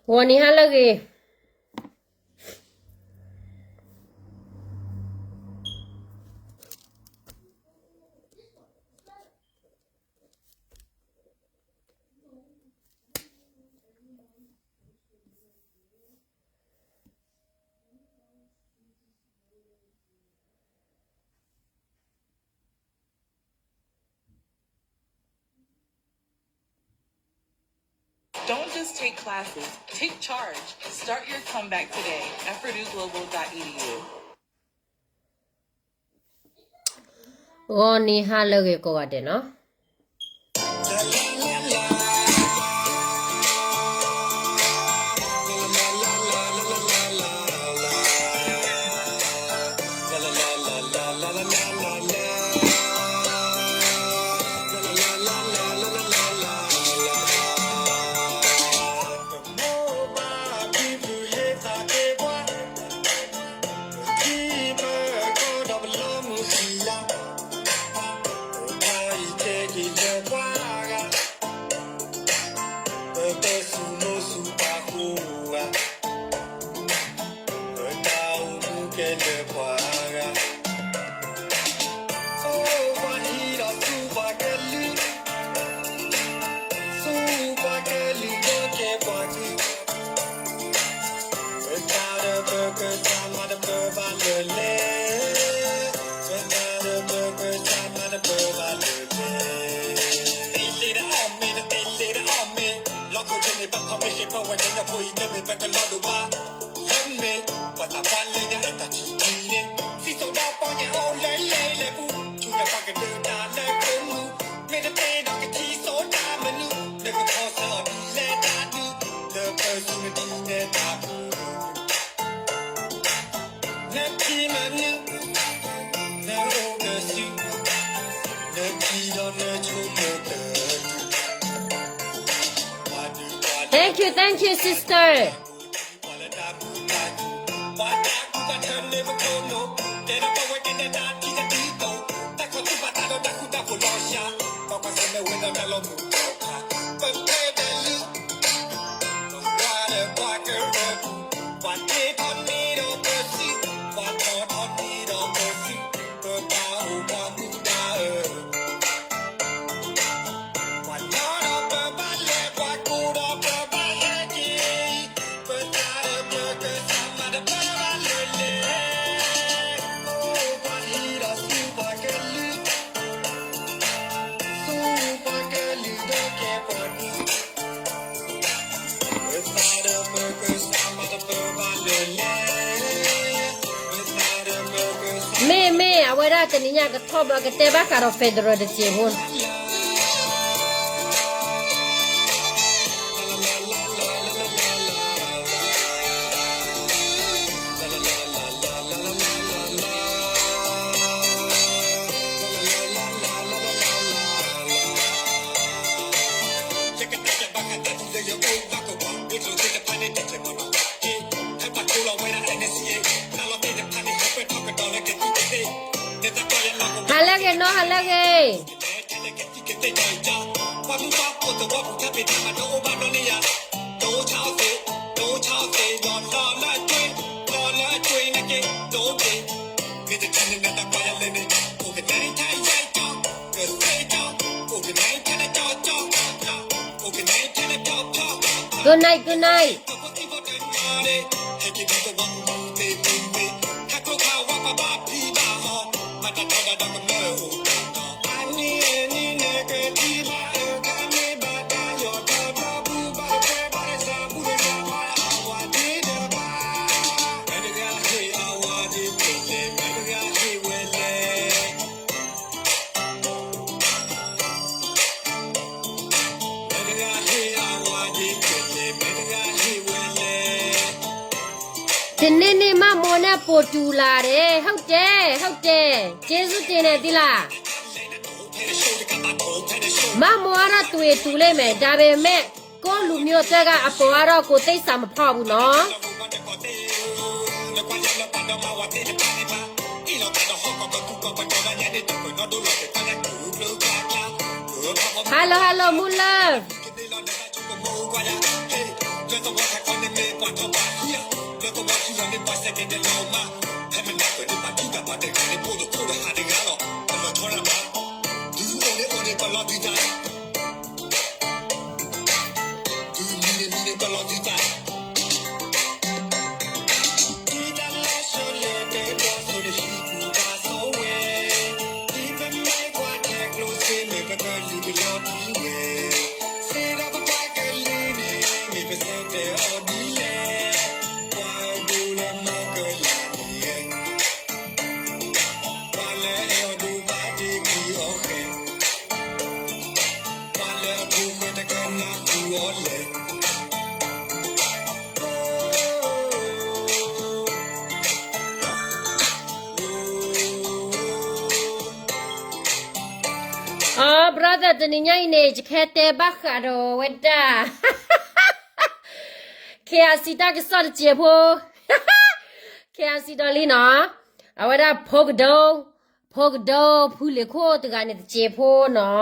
ဂီၤနံၤဟါလၢအဂ့ၤ. Don't just take classes, take charge. Start your comeback today at purdue global dot e d u. ဂီၤနံၤဟါလၢအဂ့ၤကိးဂၤဒဲးနီၤ. Thank you, thank you, sister. Mei, mei, အဝဲဒၣ်တနံၤညါကထီၣ်ဘၣ်ကတဲဘၣ်ဃးဒီး federal တစဲးဖိ ဟါလၢအဂ့ၤနီၤ ဟါလၢအဂ့ၤ. တနံၤန့ၣ် မၤမိၢ်န့ၣ်ပိာ်တူၤလၢ်ဒဲး, ဟုတ်တယ်, ဟုတ်တယ်, ကျေးဇူးတင်တယ် သီလၢ်. မၤမိၢ်အါထီၣ်တွံၢ်တူၤလံမ့ၢ်, ဒါပေမဲ့ ကိုယ့်လူမျိုးသၢကအပိာ်အါထီၣ် ကိုယ်သစ္စာမဖောက်ဘူးနော်. Hello, hello, မုၢ်လၢ်. လၢသဝီခါခီန့ၣ်မ့ၢ်ပှၤထီၣ်ပှၤဟံၣ်, လၢသဝီခံဂၤန့ၣ်ပှၤစဲးတဲၤတဲလီၤမး, ဖဲမနၤကၢၢ်န့ၣ်ပှၤထံၣ်တၢ်ပှၤတဂၤန့ၣ် ဖိတခိၣ်ဒီးဟးတဂၤလီၤ, အလီၤထီရၣ်မး, ဒုးအိၣ်န့ၣ်အိၣ်န့ၣ်ပလီၤဒုးတၢ် ဒုးမံန့ၣ်မံန့ၣ်ပလီၤဒုးတၢ် ဒ်တၢ်လၢဆၢလဲၤတဲဒီးဆိၣ်တဟံၣ်ကူၣ်ဘၣ်ဆိၣ်ဝဲ, ဒ်ပမ့ၢ်ပှၤကျဲကျိၣ်စ့မ့ၢ်ပကလုၢ်ကလီၤထံဝဲ, စ့ဒီးပပှၤကလုာ်န့ၣ် မ့ၢ်ပဆၢတဲာ်အီၤဒ်လဲၣ်, ပှၤဒိၣ်လၢမၤကလၤန့ၣ် ပှၤလၢအဲၣ်အီၤဒိၣ်ဘၣ်ဒ့ကွံာ်အီၤဃဲ, ပှၤလၢအဖိဃဲတကနၣ်ဃုာ်အီၤလဲၣ်. အ brother တနံၤညါအံၤန့ၣ် ယကဟဲတဲဘၣ်ဃးဒီးဝဲဒၣ် KIC တၢ်ကစီၣ်တစဲးဖိ KIC ဒီးလံနီၤ, အဝဲဒၣ်ဖိကဒိ, ဖိကဒိဖုလ့ၤခိၣ်တဂၤန့ၣ်တစဲးဖိနီၤ,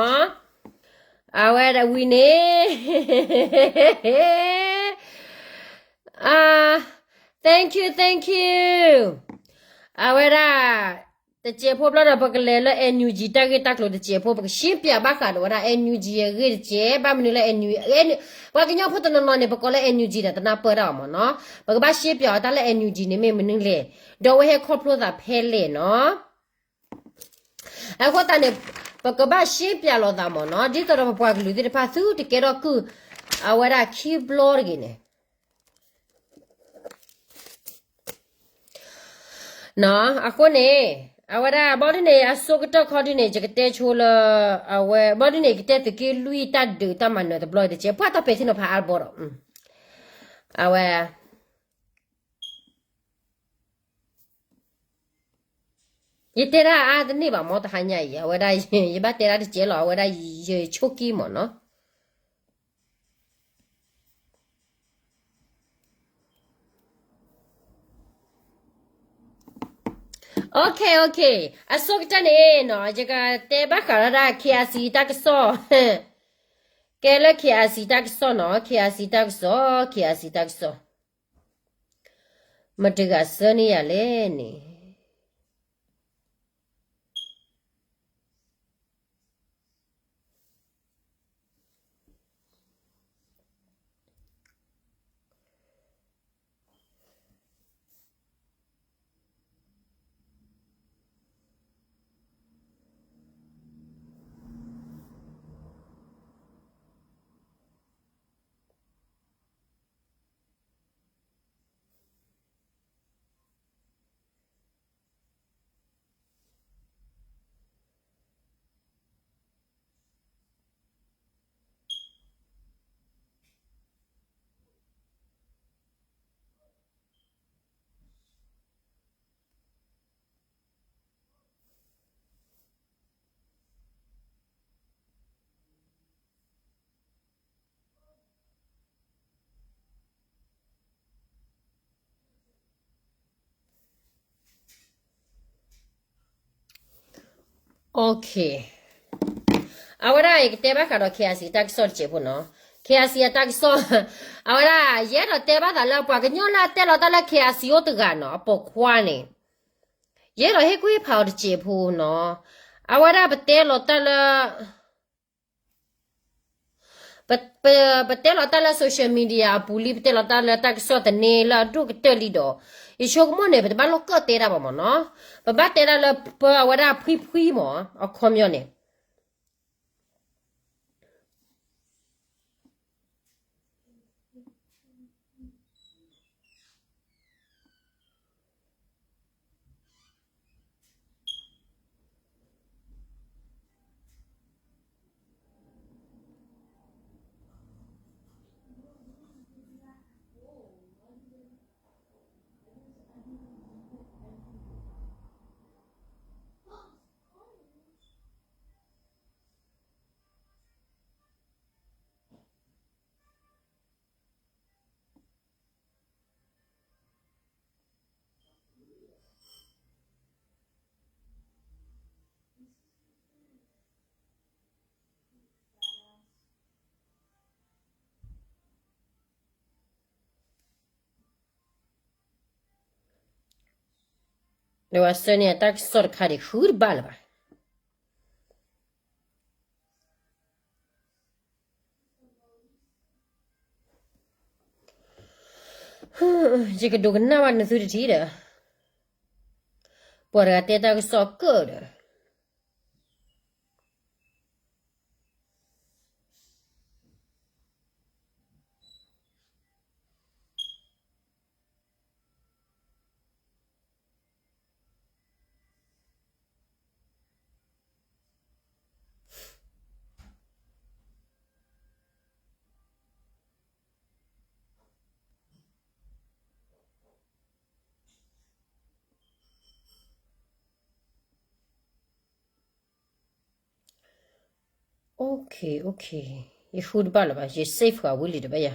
အဝဲဒၣ်ဝံၤန့ၣ် thank you, thank you. အဝဲဒၣ် တစဲးဖိဘျီဒီး ပကလဲၤလၢ NUG တၢ်ဂ့ၢ်တၢ်ကျိၤတစဲးဖိ ပကရှင်းပြဘၣ်ဃးဒီးဝဲဒၣ် NUG အဂ့ၢ်တစဲး, ဘၣ်မနုၤလၢ NUG, ပှၤကညီဖိတနီၤနီၤန့ၣ် ပကိးလၢ NUG ဒီးတနၢ်ပၢၢ်တၢ်အီၤမ့ၢ်နီၤ, ပကဘၣ်ရှင်းပြအီၤတၢ်လၢ NUG န့ၣ်မ့ၢ်မနုၤလဲၣ်, ဒီးအဝဲဟဲခီဖျိသးဖဲလဲၣ်နီၤ. အဃိသတးန့ၣ် ပကဘၣ်ရှင်းပြလိာ်သးမ့ၢ်နီၤ, ဒ်သိးဒီးပပှၤကလုာ်သ့ၣ်တဖၣ်သုတကဲထီၣ်ကုၢ် အဝဲဒၣ်ခံဘျီတဂ့ၤန့ၣ် အဃိန့ၣ် အဝဲဒၣ်ဘျီဒ်န့ၣ် အဆိကတၢၢ်ခီဒ်န့ၣ် ယကတဲဆိလၢ အဝဲဘျီဒ်န့ၣ် ယကတဲသုးက့လွံၢ်တၢ်ဒုးတၢ်မၤနၢၤတဘျီတစဲး ပှၤတၢ်ပဲာ်ထံနီၤဖးအါဘီဒီး အဝဲ ယတဲဒၣ်အါတန့ၢ်ဘၣ်မ့ၢ်တဟါညါအံၤ အဝဲဒၣ် ယဘၣ်တဲဒၣ်တစဲးလီၤ အဝဲဒၣ်ယဆိက့မ့ၢ်နီၤ. Okay, okay, အဆိကတၢၢ်န့ၣ်နီၤ ယကတဲဘၣ်ဃးလၢဒၣ် KIC တၢ်ကစီၣ်, ကဲလၢ KIC တၢ်ကစီၣ်နီၤ KIC တၢ်ကစီၣ် KIC တၢ်ကစီၣ်, မတၤဂၤဆှၢန့ၢ်ယၤလဲၣ်န့ၣ်Okay, အဝဲဒၣ်ယကတဲဘၣ်ဃးဒီး KIC တၢ်ကစီၣ်တစဲးဖိနီၤ, KIC အတၢ်ကစီၣ်, အဝဲဒၣ်ယအဲၣ်ဒိးတဲဘၣ်သးလၢပှၤကညီလၢအတဲလီၤတၢ်လၢ KIC အိၣ်တဂၤနီၤ အပိာ်ခွါန့ၣ်, ယအဲၣ်ဒိးဟ့ၣ်ကူၣ်ဟ့ၣ်ဖးအီၤတစဲးဖိနီၤ, အဝဲဒၣ်ပတဲလီၤတၢ်လၢ ပတဲလီၤတၢ်လၢ social media အပူၤလံ ပတဲလီၤတၢ်လၢတၢ်ကစီၣ်သန့လၢအဒိၣ်ကတၢၢ်လံဒီး, ယဆိကမိၣ်န့ၣ် ပတဘၣ်လိၣ်ကၢၣ်တဲတၢ်ဘၣ်မ့ၢ်နီၤ, ပဘၣ်တဲဒၣ်လၢပအဝဲဒၣ်ဖှံဖှံမ့ၢ် အခီပညီန့ၣ် တဲဝဲဆၢန့ၢ်တၢ်ကစီၣ်တခါဒံး ဃုတဘၣ်လၢၤဘၣ်. ယကဒိကနၣ်ဘၣ်နသုတထံၣ်ဒီး, ပှၤတဂၤတဲတၢ်ကစီၣ်ကၢၣ်ဒီး ယဃုတဘၣ်လၢၤဘၣ်, ယ save ဃာ်ဝံၤလံတဘၣ်ယၤ.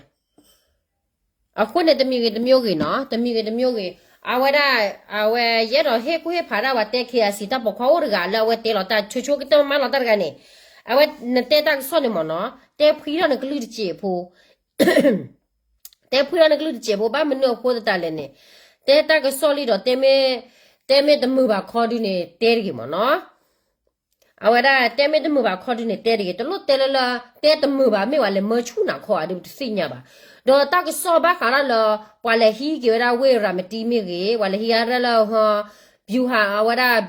အဃိန့ၣ် တမံၤဂ့ၤတမံၤဂ့ၤနီၤ, တမံၤဂ့ၤတမံၤဂ့ၤ, အဝဲဒၣ်, အဝဲယအဲၣ်ဒိးဟ့ၣ်ကူၣ်ဟ့ၣ်ဖးဒၣ်ပှၤတဲ KIC တၢ်ပိာ်ခွါအိၣ်တဂၤလၢအဝဲတဲလီၤတၢ်ဆိဆိကတၢၢ်မၤလီၤတၢ်တဂၤန့ၣ်, အဝဲနတဲတၢ်ကစီၣ်န့ၣ်မ့ၢ်နီၤ, တဲဖှံထီၣ်နကလုၢ်တစဲးဖိ တဲဖှံထီၣ်နကလုၢ်တစဲးဖိ ဘၣ်မနုၤအဃိသတးလဲၣ်န့ၣ်, တဲတၢ်ကစီၣ်လံဒီး တဲမ့ၢ်တမုာ်ဘၣ်ခီဒုန့ၣ် တဲတဂ့ၤမ့ၢ်နီၤ. အဝဲဒၣ်တဲမ့ၢ်တမုာ်ဘၣ်ခီဒုန့ၣ် တဲတဂ့ၤ, တလိၣ်တဲလၢလၢ တဲတမုာ်ဘၣ် မ့ၢ်ဝဲလဲၤမၢဆူၣ်နၤခီဧါဒုး ပတသ့ၣ်ညါဘၣ်. ဒီးတၢ်ကစီၣ်ဘၣ်ဃးဒၣ်လၢ ပှၤလဲၤဟံးက့ၤဝဲဒၣ်ဝ့ၢ်ရၤမတံမ့ၢ်ဂ့ၤ, ပှၤလဲၤဟံးအါဒၣ်လၢ ဗျူဟာ အဝဲဒၣ်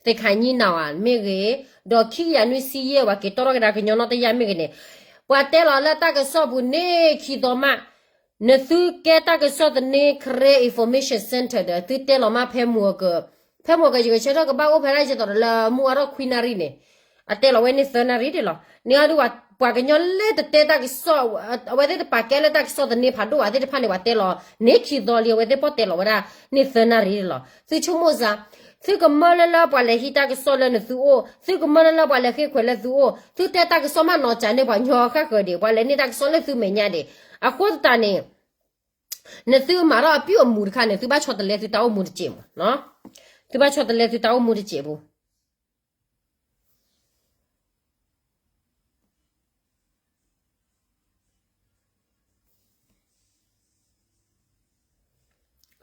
သ့ၣ်ခါညံနၤဧါမ့ၢ်ဂ့ၤ, ဒီးခံကယၤနွံဆံယဲၢ် ပှၤက့ၤတီထီၣ်ကဒါကညီနီၣ်တယၢ်မ့ၢ်ဂ့ၤန့ၣ်, ပှၤတဲလီၤလၢတၢ်ကစီၣ်ပူၤန့ၣ်ခံသီမး, နသုကဲတၢ်ကစီၣ်သန့ Karen Information Center ဒီး သုတဲလီၤမးဖဲမုၢ်အက, ဖဲမုၢ်အက ယကဆၢထၢၣ်ကဘၣ်အိၣ်ဖဲဒၣ် ယသိးဒီးလၢမုၢ်အါထီၣ်ခွံနၣ်ရံၣ်န့ၣ်, အတဲလီၤဝဲန့ၢ်သၢနၣ်ရံၣ်ဒၣ်လီၤ. န့ၣ်အဒုး ပှၤကညီလၢတတဲတၢ်ကစီၣ်, အဝဲသ့ၣ်တပာ်ကဲလၢတၢ်ကစီၣ်သန့ဖးဒိၣ်ဘၣ်သ့ၣ်တဖၣ်န့ၣ် ပှၤတဲလီၤန့ၢ်ခံသီလံ, အဝဲသ့ၣ်ပီၣ်တဲလီၤဝဲဒၣ်န့ၢ်သၢနၣ်ရံၣ်ဒၣ်လီၤ. သုဆိကမိၣ်စ့ၢ်, သုကမၢလၢလၢပှၤလဲၤဟံးတၢ်ကစီၣ်လၢနသုအိၣ်, သုကမၢလၢလၢပှၤလဲၤဃ့ခွဲးလၢသုအိၣ်, သုတဲတၢ်ကစီၣ်မးနီၤ ကၠးန့ၢ်ပှၤညီဃၣ်ဃၢၤဒံး, ပှၤလဲၤန့ၢ်တၢ်ကစီၣ်လၢသုမဲာ်ညါဒံး. အဃိသတးန့ၣ် နသုမၤထီၣ်အပျုၢ်အမူးတခါန့ၣ် သုဘၣ်ဆီတလဲသုတၢ်အိၣ်မူတစဲးမး, သုဘၣ်ဆီတလဲသုတၢ်အိၣ်မူတစဲးဖိ.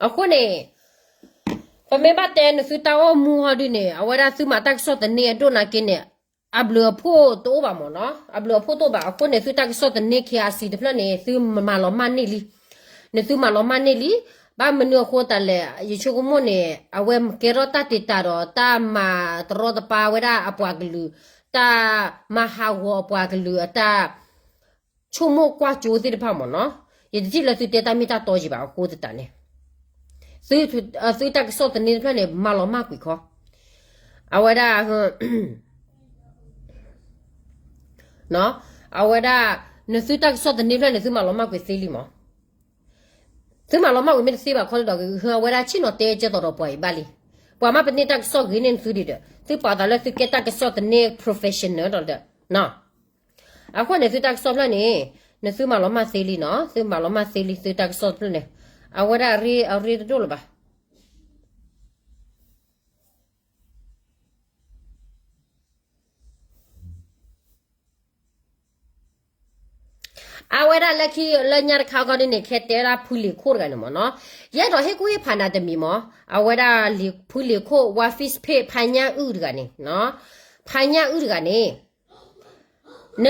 အဃိန့ၣ် ပမ့ၢ်ဘၣ်တဲနသုတၢ်အိၣ်မူဟီဒုန့ၣ် အဝဲဒၣ်သုမၤတၢ်ကစီၣ်သန့အဒိၣ်နာ်က့န့ၣ် အဘျုးအဖှိၣ်တအိၣ်ဘၣ်မးနီၤ, အဘျုးအဖှိၣ်တအိၣ်ဘၣ်. အဃိန့ၣ် သုတၢ်ကစီၣ်သန့ K R C တဖျၢၣ်န့ၣ် သုမၤလီၤမၢ်န့ၢ်လံ, နသုမၤလီၤမၢ်န့ၢ်လံ. ဘၣ်မနုၤအဃိသတးလဲၣ်, ယဆိကမိၣ်န့ၣ် အဝဲကဲထီၣ်တၢ်တ့တၢ်ဒီးတၢ်မၤတရီတပါဝဲဒၣ်အပှၤကလုာ်, တၢ်မၤဟးဂီၤအပှၤကလုာ်အတၢ် ဆိကမိၣ်ကွၢ်ကၠိသ့ၣ်တဖၣ်မးနီၤ, ယတထံၣ်လၢသုတဲတၢ်မ့ၢ်တၢ်တီယံၤဘၣ်အဃိသတးန့ၣ်, သုတၢ်ကစီၣ်သန့တဖျၢၣ်န့ၣ် မၤလီၤမၢ်ကွံာ်ခီ, အဝဲဒၣ်, အဝဲဒၣ်, နသုတၢ်ကစီၣ်သန့ဖျၢၣ်န့ၣ် သုမၤလီၤမၢ်ကွံာ်သ့လံမး, သုမၤလီၤမၢ်ကွံာ်မ့ၢ်တသ့ဘၣ်ခီဒ်ဒီး အဝဲဒၣ်ဆ့ၣ်နီၤတဲကဲသိးဒီးပှၤအံၤဘၣ်လံ, ပှၤမ့ၢ်ပန့ၢ်တၢ်ကစီၣ်ဂ့ၤန့ၢ်နသုဒံးဒီး သုပာ်သးလၢသုကဲတၢ်ကစီၣ်သန့ professional ဒီး အဃိန့ၣ် သုတၢ်ကစီၣ်ဖျၢၣ်န့ၣ် နသုမၤလီၤမၢ်သ့လံနီၤ, သုမၤလီၤမၢ်သ့လံ သုတၢ်ကစီၣ်ဖျၢၣ်န့ၣ်, အဝဲဒၣ်အရ့တဒိၣ်လၢၤဘၣ်. အဝဲဒၣ်လၢခံလၢညါတခါခီဒ်န့ၣ် ခဲတဲဝဲဒၣ်ဖုလံၤခိၣ်တဂၤန့ၣ်မးနီၤ, ယအဲၣ်ဒိးဟ့ၣ်ကူၣ်ဟ့ၣ်ဖးနၤတမံၤမး, အဝဲဒၣ်ဖုလံၤခိၣ်ဝါ Facebook ဖါညၣ်အုၣ်တဂၤန့ၣ်, ဖါညၣ်အုၣ်တဂၤန့ၣ် န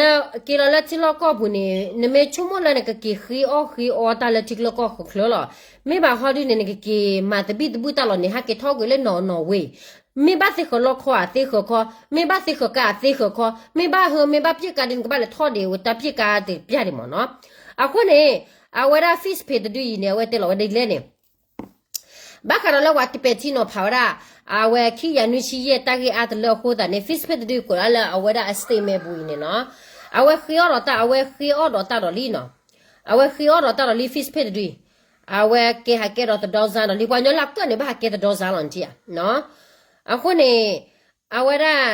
က့ၤလီၤလၢထံလီၢ်ကီၢ်ပူၤန့ၣ် နမ့ၢ်ဆိကမိၣ်လၢနကက့ၤဃ့အီၣ်ဃ့အီတၢ်လၢထံချၢကီၢ်ချၢလီၤ. မ့ၢ်ဘၣ်ဟီဒုန့ၣ် နကက့ၤမၤသဘံၣ်သဘုၣ်တၢ်လီၤန့ၣ် ဟးက့ၤထီၣ်ကွံာ်လၢနီၢ်နီၢ်ဝ့ၢ်, မ့ၢ်ဘၣ်သ့ဃၢၤလီခီဧါသ့ဃၢၤခီ, မ့ၢ်ဘၣ်သ့ဃၢၤကါဧါသ့ဃၢၤခီ, မ့ၢ်ဘၣ်ဟၢမ့ၢ်ဘၣ်ပျဲၢ်ကါဒ်နကဘၣ်လဲၤထီၣ်ဒံးဝဲတၢ်ပျဲၢ်ကါတပျၢ်ဒံးမးနီၤ. အဃိန့ၣ် အဝဲဒၣ် Facebook တဒုအံၤန့ၣ် အဝဲတဲလီၤဝဲဒ်လဲၣ်န့ၣ် ဘၣ်ဃးဒီးလၢပှၤတပဲာ်ထံနီၤဖးဝဲဒၣ် အဝဲခံကယၤနွံဆံယဲၢ်တၢ်ဂ့ၢ်အါတလၢအဃိသတးန့ၣ် Facebook တဒုအံၤ ကိးဒၣ်လၢအဝဲဒၣ်အ statement ပူၤအံၤန့ၣ်နီၤ, အဝဲဃ့အီၣ်ဒီးတၢ် အဝဲဃ့အီၣ်ဒီးတၢ်ဒီးလံနီၤ, အဝဲဃ့အီၣ်ဒီးတၢ်ဒီးလံ Facebook တဒုအံၤ, အဝဲကဲဟးကဲဒီးသဒီစါဒီးလံ ပှၤကညီလၢအကၢၣ်န့ၣ် ဘၣ်ဟးကဲသဒီစါလီၤနထံၣ်ဧါ, အဃိန့ၣ် အဝဲဒၣ်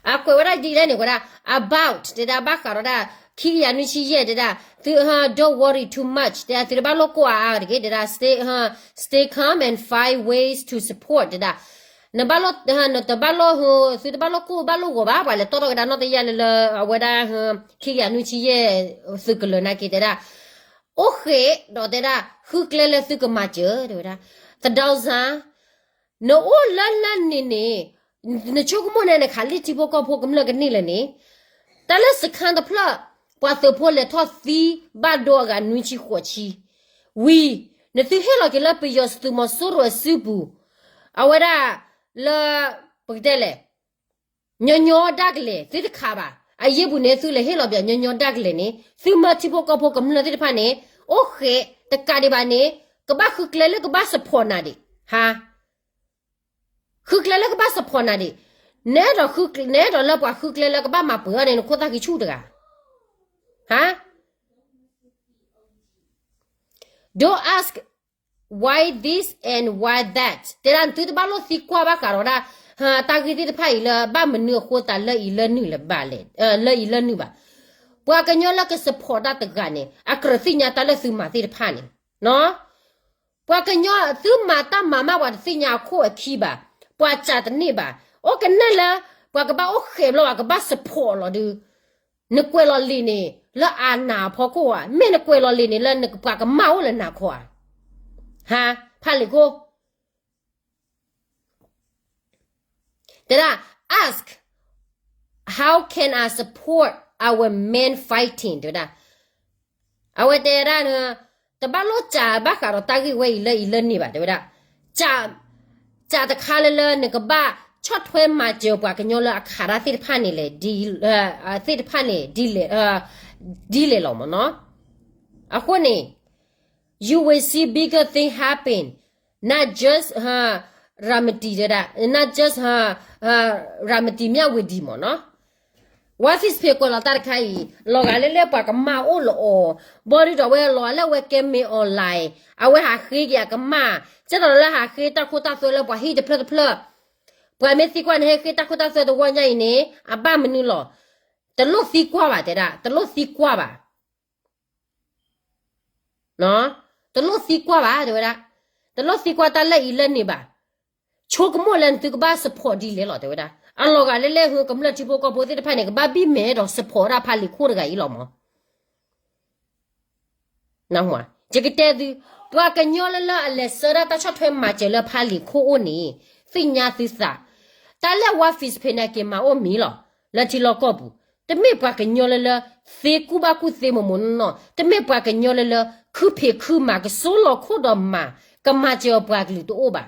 အကွဲးဝဲဒၣ်ဒ်လဲၣ်န့ၣ် ကွဲးဒၣ် about တဲဒၣ်ဘၣ်ဃးဒီးဒၣ် ခံကယၤနွံဆံယဲၢ် တဲဒၣ် သု don't worry too much တဲဒၣ် သုတဘၣ်လိၣ်ကိၢ်အါအါတဂ့ၤ တဲဒၣ် stay, stay calm and find ways to support တဲဒၣ် နဘၣ်လိၣ်, နတဘၣ်လိၣ်, သုတဘၣ်လိၣ်ကိၢ်ဘၣ်လိၣ်ဂီၤဘၣ်, ပှၤလဲၤတီၣ်ထီၣ်ကဒါနီၣ်တယၢ်လၢလၢ အဝဲဒၣ် ခံကယၤနွံဆံယဲၢ် သုးကလၢၤနာ်က့တဲဒၣ်, အိၣ်ဃ့ဒီးတဲဒၣ် ဃုကျဲလၢသုကမၤစၢၤ တဲဝဲဒၣ်, သဒီစၢ် နအိၣ်လၢလၢန့ၣ်န့ၣ်, နဆိကမိၣ်န့ၣ် နခးလံာ်ထံဖိကီၢ်ဖိကမျၢၢ်ကန့ၢ်လၢၤန့ၣ်, တၢ်လၢစခါတဖျၢၣ် ပှၤသုးဖိလဲၤထီၣ်သံဘၣ်ဒိအဂၤနွံဆံဃိးဆံ, ဝံၤ နသုဟ့ၣ်လီၤက့ၤလၢပယီၤသုးမီၤစိရိၤအစုပူၤ, အဝဲဒၣ် လၢ ပကတဲလဲၣ်, ညီညီဒၣ်ကလဲာ် သုတခးဘၣ်, အယ့ၢ်ပူၤန့ၣ် သုလဲၤဟ့ၣ်လီၤပယီၤညီညီဒၣ်ကလဲာ်န့ၣ် သုမၢထံဖိကီၢ်ဖိကမျၢၢ်သ့ၣ်တဖၣ်န့ၣ် အိၣ်ဃ့တကးဒံးဘၣ်န့ၣ်, ကဘၣ်ဃုကျဲလၢကဘၣ် support နၤဒံး, ဟါ ဃုကျဲလၢကဘၣ် support နၤဒံး, နအဲၣ်ဒိးဃု, နအဲၣ်ဒိးလၢပှၤဃုကျဲလၢကဘၣ်မၤပှဲၤအီၤန့ၣ် နခိၣ်သၣ်ခံဆူၣ်တဂၤ, ဟါ Don't ask why this and why that. တဲဒၣ် နသုတဘၣ်လိၣ်သံကွၢ်ဘၣ်ဃးဒီးဒၣ် တၢ်ဂ့ၢ်သ့ၣ်တဖၣ်အံၤလၢဘၣ်မနုၤအဃိသးလၢအံၤလၢနုာ်လၢၤဘၣ်လဲၣ်, လၢအံၤလၢနုာ်ဘၣ်. ပှၤကညီလၢက support တၢ်တဂၤန့ၣ် အကြၢးသ့ၣ်ညါတၢ်လၢသုမၤသ့ၣ်တဖၣ်န့ၣ်, ပှၤကညီသုမၤတၢ်မၤမး ပှၤတသ့ၣ်ညါအခိၣ်အခံဘၣ်, ပှၤစးတန့ၢ်ဘၣ်, အိၣ်ကနၣ်လၢ ပှၤကဘၣ်အိၣ်ဃဲးဘျီ ပှၤကဘၣ် support လီၤဒုး နကွဲးလီၤလံာ်န့ၣ် လၢအနးအဖီခိၣ်ဧါ, မ့ၢ်နကွဲးလီၤလံာ်န့ၣ် လၢပှၤကမၢ်အိၣ်လၢနၤခီဧါ, ဟါ, ဖးလံာ်ခိၣ် တဲဒၣ် ask, how can I support our men fighting တဲဝဲဒၣ်, အဝဲတဲဒၣ်, တဘၣ်လိၣ်စးဘၣ်ဃးဒီးတၢ်ဂ့ၢ်ဝဲအံၤလၢအံၤလၢန့ၣ်ဘၣ် တဲဝဲဒၣ်, စးတခါလၢလၢနကဘၣ်ဆီၣ်ထွဲမၤစၢၤပှၤကညီလၢအခးတၢ်သ့ၣ်တဖၣ်န့ၣ်လဲၣ်, သ့ၣ်တဖၣ်န့ၣ် ဒ်လဲၣ်လီၤမ့ၢ်နီၤ, အဃိန့ၣ် you will see bigger thing happen, not just Ramathy တဲဒၣ်, not just Ramathy မျှဝေဒံ မ့ၢ်နီၤ, ဝါ Facebook ကွဲးလီၤတၢ်တခါအံၤ လီၤဂာ်လၢလၢပှၤကမၢ်အိၣ်လၢအီၤ, ဘီဒုဒီးဝဲလီၤဂာ်လၢဝဲကဲ မ့ၢ် online, အဝဲဟးဃ့က့ၤအကမၢ်, ကဲသိးလၢဟးဃ့တၢ်ခိတၢ်သွဲလၢပှၤဟံၣ်တဖျၢၣ်တဖျၢၣ်, ပှၤမ့ၢ်သံကွၢ်န့ၣ် ဟဲဃ့တၢ်ခိတၢ်သွဲတဝီညါအံၤန့ၣ် အဘၣ်မနုၤလီၤ, တလိၣ်သံကွၢ်ဘၣ်တဲဒၣ်, တလိၣ်သံကွၢ်ဘၣ် တလိၣ်သံကွၢ်ဘၣ် တဲဝဲဒၣ်, တလိၣ်သံကွၢ်တၢ်လၢအံၤလၢန့ၣ်ဘၣ်, ဆိကမိၣ်လၢနသုကဘၣ် support ဒ်လဲၣ်လီၤ တဲဝဲဒၣ်, အလီၤဂာ်လၢလၢဟၢကမျၢၢ်ထံဖိကီၢ်ဖိသ့ၣ်တဖၣ်န့ၣ် ကဘၣ်ဘံၣ်မဲာ်ဒီး support ဒၣ်ဖးလံာ်ခိၣ်တဂၤအံၤလီၤမ့ၢ် ယကတဲသု, ပှၤကညီလၢလၢအလဲၤဆှၢဒၣ်တၢ်ဆီၣ်ထွဲမၤစၢၤလၢဖးလံာ်ခိၣ်အိၣ်န့ၣ်, သ့ၣ်ညါသုသး, တၢ်လၢဝါ Facebook န့ၣ်က့ၤမၤအိၣ်မံၤလီၤ, လၢထံလီၢ်ကီၢ်ပူၤ, တမ့ၢ်ပှၤကညီလၢလၢ သ့ကူၣ်ဘၣ်ကူၣ်သ့မိၢ်မိၢ်နီၢ်နီၢ်, တမ့ၢ်ပှၤကညီလၢလၢ ခုဖံးခုမၤကစိလီၤခိၣ်ဒီးမၤ, ကမၤစၢၤအပှၤကလုာ်တအိၣ်ဘၣ်.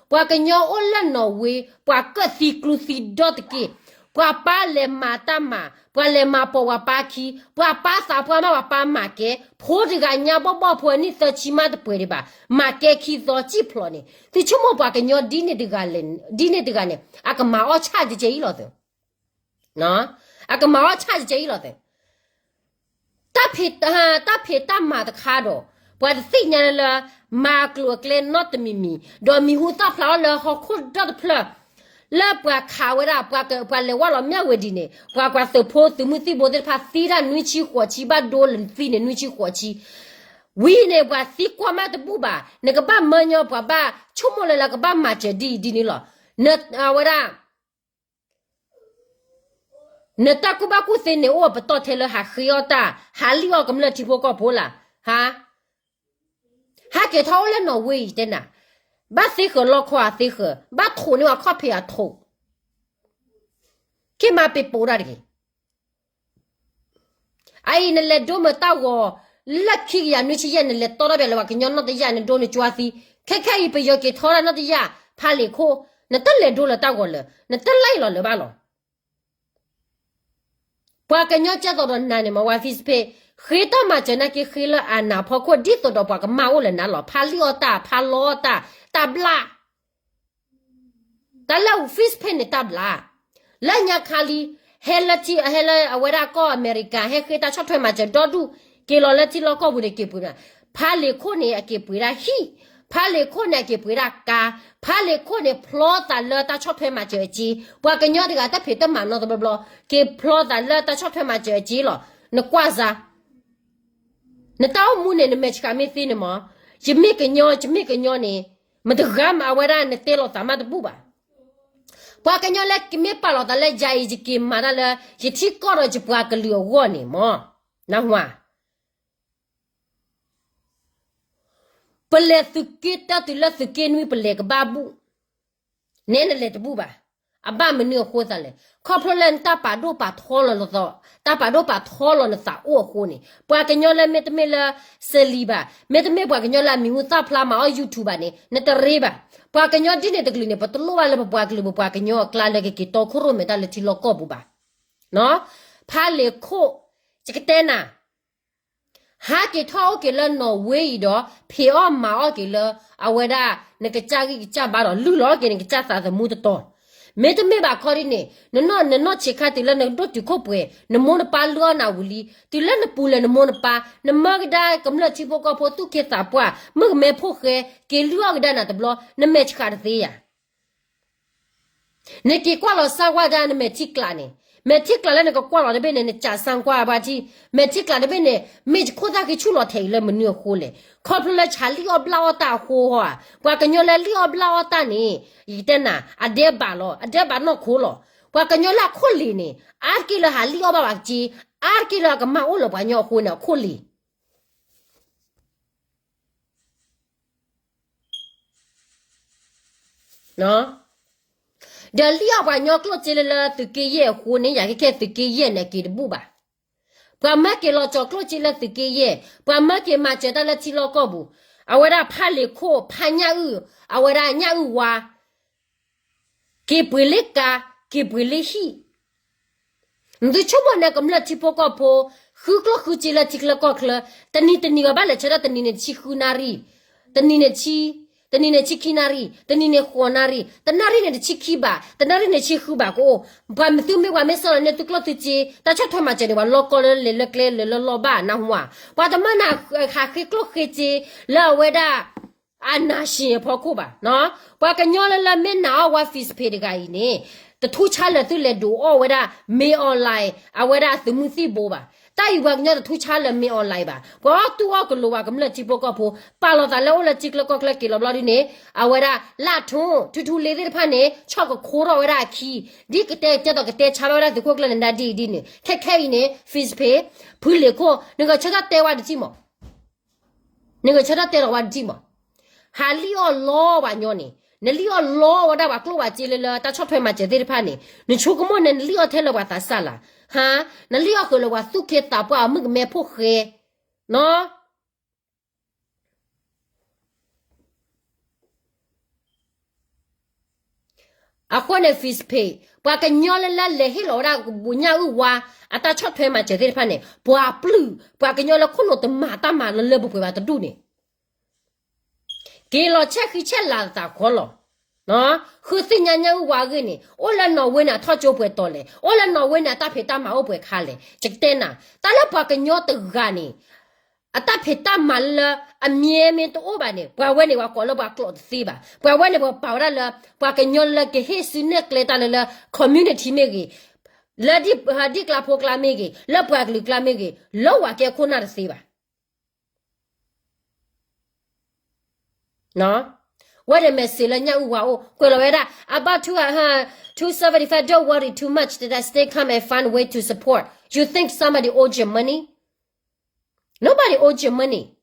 ပှၤကညီအိၣ်လၢနီၣ်ဝ့, ပှၤကၢၣ်သံကျူသံဒီတက့ၢ်, ပှၤပၢ်လဲၤမၤတၢ်မၤ, ပှၤလဲၤမၤပိာ်ပှၤပၢ်ခံ, ပှၤပၢ်သးပှၢ်မးပှၤပၢ်မၤကဲ, ဖိတဂၤညါဘီၣ်ဘီၣ်ဖိအနံၣ်သၢဆံမးတပှဲၤဒံးဘၣ်, မၤကဲခံသီစံၣ်ဖျိးန့ၣ်, သုဆိကမိၣ်ပှၤကညီဒ်န့ၣ်တဂၤန့ၣ် အကမၤအီၣ်ဆၣ်ကဲကဲအံၤလီၤသၢ, အကမၤအီၣ်ဆၣ်ကဲကဲအံၤလီၤသၢ တၢ်ဖံး, တၢ်ဖံးတၢ်မၤတခါဒီး, ပှၤတသ့ၣ်ညါလၢလၢ မၤအကျိၤအကျဲနီတမံၤမံၤ, ဒီးမံၤဟူသၣ်ဖျါအီၤလၢဟီၣ်ခိၣ်ဒီတဖျၢၣ်, လၢပှၤခးဝဲဒၣ်, ပှၤလဲၤဝဲလီၤမၠၣ်ဝ့ၤဒံးန့ၣ်, ပှၤကွၢ်သုးဖိသုးမုၢ်သံၣ်ဘိသ့ၣ်တဖၣ်သံတၢ်နွံဆံဃိးဆံ ဘၣ်ဒိလၢသံန့ၣ်နွံဆံဃိးဆံ, ဝံၤန့ၣ်ပှၤသံကွၢ်မးတဘူၣ်ဘၣ်, နကဘၣ်မၢညီပှၤဘၣ်ဆိကမိၣ်လၢလၢကဘၣ်မၤစၢၤဒ်အံၤဒ်န့ၣ်လီၤ, အဝဲဒၣ် နတၢ်ကူၣ်ဘၣ်ကူၣ်သ့န့ၣ်အိၣ်အပတီၢ်ထဲလၢဟးဃ့အီၣ်တၢ်, ဟးလံၣ်အီၣ်ကမျၢၢ်ထံဖိကီၢ်ဖိလၢ်, ဟါ, ဟးက့ၤထီၣ်အိၣ်လၢနီၣ်ဝ့အံၤတဲနၤ, ဘၣ်သ့ဃၢၤလီခီအသ့ဃၢၤ, ဘၣ်ထိးန့ၢ်ဝဲခီၣ်ဖံးအထိး, က့ၤမၤပ့ၤပိာ်ဒၣ်တဂ့ၤ အအံၤနလဲၤဒိမုၢ်တၢ်ဂီၤ, လၢခံကယၤနွံဆံယဲၢ် နလဲၤတီထီၣ်ဘၣ်လၢပှၤကညီနီၢ်တယၢ် နဒိနကွၢ်သံ, ခဲခဲအံၤပယီၤက့ၤထီဒၣ်နီၢ်တယၢ်, ဖးလံာ်ခိၣ်, နတလဲၤဒိလၢတၢ်ဂီၤလၢၤ, နတလဲၤလီၤလၢၤဘၣ်လီၤ. ပှၤကညီကဲသိးဒီးနၤန့ၣ်မ့ၢ်ဝဲ Facebook, ဃ့တၢ်မၤစၢၤနာ်က့ဃ့လၢအနးအဖီခိၣ် ဒ်သိးဒီးပှၤကမၢ်အိၣ်လၢနၤလီၤ, ဖးလံၣ်အီၣ်တၢ်, ဖးလီအီၣ်တၢ်, တၢ်ဘျါ တၢ်လၢ Facebook န့ၣ်တၢ်ဘျါ, လၢညါခါလံ, ဟဲလၢထံ, ဟဲလၢအဝဲဒၣ်ကီၢ်အမဲရကၤ ဟဲဃ့တၢ်ဆီၣ်ထွဲမၤစၢၤဒီဒူၣ်, က့ၤလီၤလၢထံလီၢ်ကီၢ်ပူၤန့ၣ်က့ၤပှ့ၤမး, ဖးလံာ်ခိၣ်န့ၣ် အက့ၤပှ့ၤဒၣ်ဟံၣ်, ဖးလံာ်ခိၣ်န့ၣ် အက့ၤပှ့ၤဒၣ်ကါ, ဖးလံာ်ခိၣ်န့ၣ် ဖျီသးလၢတၢ်ဆီၣ်ထွဲမၤစၢၤအစ့, ပှၤကညီတဂၤတၢ်ဖံးတၢ်မၤနီတဘျီဘျီ, က့ၤဖျီသးလၢတၢ်ဆီၣ်ထွဲမၤစၢၤအစ့လီၤ, နကွၢ်စါ နတၢ်အိၣ်မူန့ၣ် နမဲာ်ဆှးမ့ၢ်သ့န့ၣ်မး, ယမ့ၢ်ကညီ, ယမ့ၢ်ကညီန့ၣ်, မတဂၤမးအဝဲဒၣ်နတဲလီၤသးမးတဘူၣ်ဘၣ်. ပှၤကညီလၢမ့ၢ်ပာ်လီၤသးလၢယၤအံၤ ယက့ၤမၤတၢ်လၢ ယထံကီၢ်ဒီးယပှၤကလုာ်အဂီၢ်န့ၣ်မၢ်, နၢ်ဟူဧါ. ပလဲၤသုးက့တၢတုၤလၢသုးက့နွံ ပလဲၤကဘၣ်ဘူၣ်, နဲနလဲၤတဘူၣ်ဘၣ်. အဘၣ်မနုၤအဃိသးလဲၣ်, ခီဖျိလၢနတၢ်ပာ်ဒိၣ်ပာ်ထီလီၤနသး, တၢ်ပာ်ဒိၣ်ပာ်ထီလီၤနသးအိၣ်အဃိန့ၣ်, ပှၤကညီလၢမ့တမ့ၢ်လၢ စလံၤဘၣ်, မ့တမ့ၢ်ပှၤကညီလၢအမံၤဟူသၣ်ဖျါမၤအီၣ် YouTube ဘၣ်န့ၣ် နတရ့ဘၣ်. ပှၤကညီဒ်န့ၣ်တကလုာ်န့ၣ် ပတလိၣ်ဘၣ်လၢပပှၤကလုာ် ပပှၤကညီအကျါလၢကက့ၤတီခိၣ်ရိၣ်မဲာ်တၢ်လၢထံလီၢ်ကီၢ်ပူၤဘၣ်. ဖးလ့ၤခိၣ်, ယကတဲနၤ ဟးက့ၤထီၣ်အိၣ်က့ၤလၢနီၣ်ဝ့အံၤဒီး ဖံးအီၣ်မၤအီၣ်က့ၤလၢ အဝဲဒၣ် နကစၢ်ဂံၢ်ကစၢ်ဘါဒီး လုၢ်လီၤက့ၤနကစၢ်သးသမူတတီၤ, မ့တမ့ၢ်ဘၣ်ခီဒ်န့ၣ် နနီၢ်ဆံးခါတုၤလၢနကဒိၣ်တုာ်ခိၣ်ပှဲၤ နမိၢ်နပၢ်လုၢ်အီၣ်နၤဝံၤလံ, တုၤလၢနပူၤလဲၤနမိၢ်နပၢ် နမၢကဒါကမျၢၢ်ထံဖိကီၢ်ဖိသူၣ်က့သးပှၢ် မုၣ်ကမဲဖိဃဲ က့ၤလုၢ်အီၣ်ကဒါနၤတဘျီ နမဲာ်ဆှးတသ့ဧါ. နက့ၤကွၢ်လီၤစၢ်ကွၢ်ဒၣ်နမဲာ်ထံကျးန့ၣ်, မဲာ်ထံကျးလၢနကကွၢ်လီၤတဘ့ၣ်န့ၣ် နကးစၢ်ကွၢ်ဘၣ်ထံ, မဲာ်ထံကျးတဘ့ၣ်န့ၣ် မ့ၢ်ယခိၣ်သၣ်ဃံဆူၣ်လီၤထဲအံၤလၢမနုၤအဃိလဲၣ်, ခီဖျိလၢဆးလံၣ်အီၣ်ဘျၣ်အီၣ်တၢ်အဃိဧါ. ပှၤကညီလၢလံၣ်အီၣ်ဘျၣ်အီၣ်တၢ်န့ၣ် ယကတဲနၤ အဒဲးဘးလီၤ, အဒဲးဘးနီၢ်ခိလီၤ. ပှၤကညီလၢအခိၣ်လ့ၤန့ၣ် အါတက့ၢ်လၢဟးလံၣ်အီၣ်ဘၣ်ဘၣ်က့, အါတက့ၢ်လၢအကမၣ်အိၣ်လၢပှၤကညီအဃိန့ၣ် အခိၣ်လ့ၤ ဒီးလံၣ်အီၣ်ပှၤကညီကျိၣ်စ့လၢလၢသုးက့ယဲၢ်အဃိန့ၣ် ယၤခဲခဲသုးက့ယဲၢ်န့ၣ်က့ၤတဘူၣ်ဘၣ်. ပှၤမၢက့ၤလီၤကၠီၤကျိၣ်စ့လၢသုးက့ယဲၢ်, ပှၤမၢက့ၤမၤစၢၤတၢ်လၢထံလီၢ်ကီၢ်ပူၤ, အဝဲဒၣ်ဖးလ့ၤခိၣ် ဖးညၣ်အုၣ်, အဝဲဒၣ်ညၣ်အုၣ်ဝါ က့ၤပှ့ၤလၢကါ, က့ၤပှ့ၤလၢဟံၣ်, နသုဆိကမိၣ်န့ၣ်ကမျၢၢ်ထံဖိကီၢ်ဖိ ဃုကျိၣ်ဃုစ့လၢထံချၢကီၢ်ချၢ, တနံၤတနံၤဘၣ်ဘၣ်လဲၤဆၢထၢၣ်တနံၤန့ၣ်တဆံဃုနၣ်ရံၣ်, တနံၤန့ၣ်တဆံ, တနံၤန့ၣ်ဆံခံနၣ်ရံၣ်, တနံၤန့ၣ်ဃိးနၣ်ရံၣ်, တနၣ်ရံၣ်န့ၣ်တဆံခံဘၣ်, တနံၤန့ၣ်ဆံဃုဘၣ်ကအိၣ်, ပှၤမ့ၢ်သုမ့ၢ်ပှၤမ့ၢ်ဆှၢလီၤန့ၢ်သုကျိၣ်သုစ့, တၢ်ဆီၣ်ထွဲမၤစၢၤန့ၣ် ပှၤလီၤကီလၢလဲၤလၢကျဲလဲၤလၢလီၢ်ဘၣ်နၢ်ဟူဧါ, ပှၤတမၢနၤ ဟးဃ့ကျိၣ်ဃ့စ့လၢအဝဲဒၣ် အနၢ်ၡ့အဖီခိၣ်ဘၣ်, ပှၤကညီလၢလၢမ့ၢ်နာ်အီၣ်ဝဲ Fizz Pay တဂၤအံၤန့ၣ်, တထူၣ်ဆါလၢာ်သုလဲၤဒုးအီၣ်ဝဲဒၣ် မ့ၢ် online အဝဲဒၣ်သုးမုၢ်သံၣ်ဘိဘၣ်, တၢ်အံၤပှၤကညီတထူၣ်ဆါလၢာ်မ့ၢ် online ဘၣ်, ပှၤအီၣ်တူၢ်အီၣ်ကလိၤပှၤကမျၢၢ်ထံဖိကီၢ်ဖိ, ပာ်လီၤသးလၢအိၣ်လၢထံချၢကီၢ်ချၢက့ၤလီၤဘျီဒ်န့ၣ်, အဝဲဒၣ်လၢအထူၣ် ထူထူလ့သ့ၣ်တဖၣ်န့ၣ် ဆီၣ်ကခိထီၣ်ဝဲဒၣ်အခံ, ဒ်ကတဲကဲသိးကတဲဆါဘၣ်ဝဲဒၣ်သုးခိၣ်ကျၢၢ်နဒါဒ်အံၤဒ်န့ၣ်, ခဲခဲအံၤန့ၣ် Fizz Pay, ဖုလ့ၤခိၣ် နဂဲၤဆၢထၢၣ်တဲဝဲတထံၣ်မး နဂဲၤဆၢထၢၣ်တဲလီၤဝဲတထံၣ်မး, ဟးလံၣ်အီၣ်လီပှၤကညီန့ၣ်, နလံၣ်အီၣ်လီဝဲဒၣ်ပှၤကျိၣ်ပှၤစ့လၢလၢတၢ်ဆီၣ်ထွဲမၤစၢၤသ့ၣ်တဖၣ်န့ၣ်, နဆိကမိၣ်န့ၣ် နလံၣ်အီၣ်ထဲလၢပှၤသးစၢ်လၢ်, ဟါ, နလံၣ်အီၣ်ဃုာ်လၢပှၤသူၣ်က့သးပှၢ်အမုၣ်ကမဲဖိဃဲ, နီၢ် အဃိန့ၣ် Fizz Pay, ပှၤကညီလၢလၢလဲၤဟ့ၣ်လီၤဝဲဒၣ်ညၣ်အုၣ်ဝါ အတၢ်ဆီၣ်ထွဲမၤစၢၤသ့ၣ်တဖၣ်န့ၣ်, ပှၤပျုၢ် ပှၤကညီလၢခိၣ်နူာ်တမၤတၢ်မၤလၢလၢပှဲၤပှဲၤဘၣ်တဒူၣ်န့ၣ်, က့ၤလီၤဆဲးဃံဆဲးလၤသးဃီလီၤ. ဃုသ့ၣ်ညါညၣ်အုၣ်ဝါအဂ့ၢ်န့ၣ်, အိၣ်လၢနီၣ်ဝ့န့ၣ် အထီၣ်ကၠိပှဲၤတီၤလဲၣ်, အိၣ်လၢနီၣ်ဝ့န့ၣ် အတၢ်ဖံးတၢ်မၤအိၣ်ပှဲၤခါလဲၣ်, ယကတဲနၤ, တၢ်လၢပှၤကညီတဂၤန့ၣ် အတၢ်ဖံးတၢ်မၤလၢအမြဲမ့ၢ်တအိၣ်ဘၣ်န့ၣ်, ပှၤဝဲန့ၣ် ပှၤကိးလၢပှၤကျိာ်တသ့ဘၣ်. ပှၤဝဲန့ၣ် ပှၤပာ်ဝဲဒၣ်လၢ ပှၤကညီလၢကဟ့ၣ်စုနဲၣ်ကျဲတၢ်လၢလၢ community မ့ၢ်ဂ့ၤ, လၢဒ်ကျါဖိကျါမ့ၢ်ဂ့ၤ, လၢပှၤကလုာ်ကျါမ့ၢ်ဂ့ၤ, လၢဝၤကဲခိၣ်နၢ်တသ့ဘၣ်. ဝဲဒၣ် message လၢညၣ်အုၣ်ဝါအိၣ် ကွဲးလီၤဝဲဒၣ် about two, uh, two seventy-five, don't worry too much, that I still come and find way to support. You think somebody owes your money? Nobody owes your money.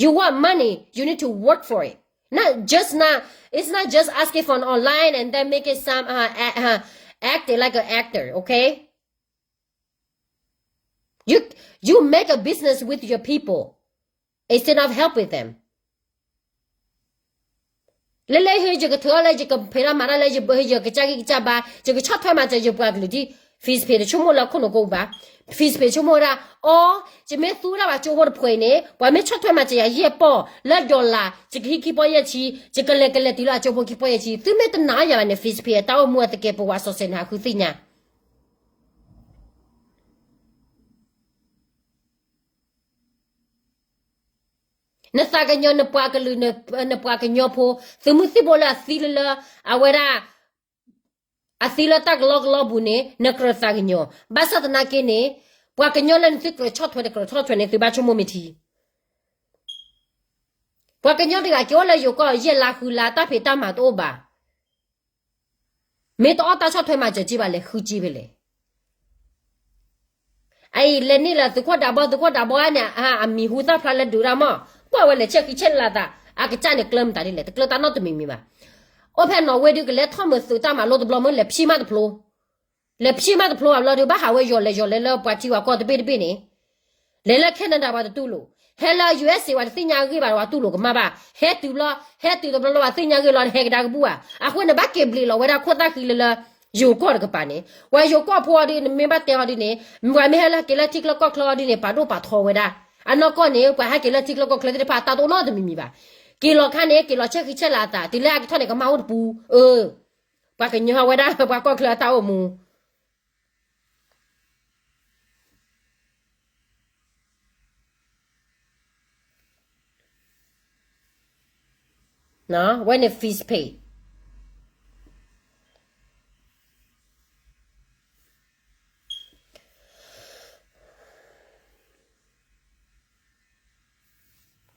You want money, you need to work for it. Not just not, it's not just asking for an online and then making some, uh, act, uh, acting like an actor, okay? You, you make a business with your people instead of helping them. လၢလၢဟ့ ယကထုးအီၣ်လၢ ယကဖံးတၢ်မၤတၢ်လၢ ယကစၢ်ဂံၢ်ကစၢ်ဘါ, ယကဆီၣ်ထွဲမၤစၢၤယပှၤကလုာ်ဒ် Fizz Pay တဆိကမိၣ်လၢခိၣ်နူာ်ကိးပူၤဘၣ်. Fizz Pay ဆိကမိၣ်ဝဲဒၣ် အီ, ယမ့ၢ်သူဝဲဒၣ်ပှၤကၠိဖိတဖှဲးအံၤန့ၣ် ပှၤမ့ၢ်ဆီၣ်ထွဲမၤစၢၤယၤယဲၢ်ပီၢ် လၢ dollar ယကဟံးခံပီၢ်ယဲၢ်ဆံ, ယကလဲၤကလဲၤတုၤလၢအကၠိဖိခံပီၢ်ယဲၢ်ဆံ, သုမ့ၢ်တနာ်အီၤယၤဘၣ်န့ၣ် Fizz Pay အတၢ်အိၣ်မူအသကဲးပဝးစီၤစဲးန့ၣ် ဟးဃုသ့ၣ်ညါ နသးကညီၤ နပှၤကလုာ် နပှၤကညီဖိ သုးမုၢ်သံၣ်ဘိလၢအသံလၢလၢ အဝဲဒၣ် အသံလၢတၢ်ကလီကလီပူၤန့ၣ် နကြၢးသးကညီၤ. ဘၣ်ဆၣ်သနာ်က့န့ၣ် ပှၤကညီလၢနသုကြၢးဆီၣ်ထွဲတကြၢးဆီၣ်ထွဲန့ၣ် သုဘၣ်ဆိကမိၣ်မ့ၢ်ထံ ပှၤကညီတဂၤက့ၤအိၣ်လၢယိၤကီၢ်ယဲၢ်လါဃုလါ တၢ်ဖံးတၢ်မၤတအိၣ်ဘၣ်. မ့ၢ်တအီၣ်တၢ်ဆီၣ်ထွဲမၤစၢၤက့ဘၣ်လဲၤဃုက့ဖဲလဲၣ်. အအံၤလဲၤန့ၢ်လၢသုးခိၣ်ဒးဘီ သုးခိၣ်ဒးဘီန့ၣ် အမံၤဟူသၣ်ဖျါလၢဒုးတၢ်မး, ကွၢ်ဝဲလဲၤဆဲးဃံဆဲးလၤသး, အကစၢ်န့ၣ်ကျၢမတၤဒ်လဲၣ်, တကျၢတၢ်နီတမံၤမံၤဘၣ်. အိၣ်ဖဲနီၣ်ဝ့ဒုးကလဲၤထီၣ်မုာ်သုးတၢ်မၤလိတဘျီမ့ၢ်လဲၤဖံးမးတဖျိ, လဲၤဖံးမးတဖျိဘၣ်ဘျီဒုး ဘၣ်ဟးဝဲယီၤလဲၤယီၤလဲၤလၢပှၤထံပှၤကီၢ်တဘ့ၣ်တဘ့ၣ်န့ၣ်, လဲၤလၢ Canada ပှၤတတူၢ်လိာ်, ဟဲလၢ ယူၣ်အ့းစ့း ပှၤတသ့ၣ်ညါအဂ့ၢ်ဘၣ် ပှၤတူၢ်လိာ်ကမၣ်ဘၣ်, ဟဲတုၤဘျီ, ဟဲတုၤတဘျီလၢပှၤသ့ၣ်ညါဂ့ၢ်လီၤ ဟဲကဒါကဘူၣ်ဧါ, အဃိန့ၣ် ဘၣ်က့ၤဘျံးလီၤဝဲဒၣ်ခိၣ်သၣ်ဃံလၢလၢယိၤကီၢ်တကပၤန့ၣ်, ပှၤယိၤကီၢ်ဖိအီၤဒ်န့ၣ် မ့ၢ်ဘၣ်တဲအီၤဒ်န့ၣ်, ပှၤမ့ၢ်ဟဲလၢဟဲက့ၤလၢထံချၢကီၢ်ချၢအီၤဒ်န့ၣ် ပာ်ဒိၣ်ပာ်ထီဝဲဒၣ်, အနီၢ်ကီၢ်န့ၣ် ပှၤဟဲက့ၤလၢထံချၢကီၢ်ချၢသ့ၣ်တဖၣ်အတၢ်တအိၣ်နီတမံၤမံၤဘၣ်. က့ၤလီၤခါန့ၣ် က့ၤလီၤဆဲးဃံဆဲးလၤအသး တုၤလၢအကထီၣ်န့ၣ် ကမၢအိၣ်တပူၤ, အၢ, ပှၤကညီဝဲဒၣ်ပှၤကီၢ်ချၢအတၢ်အိၣ်မူ ဝဲန့ၣ် fees pay,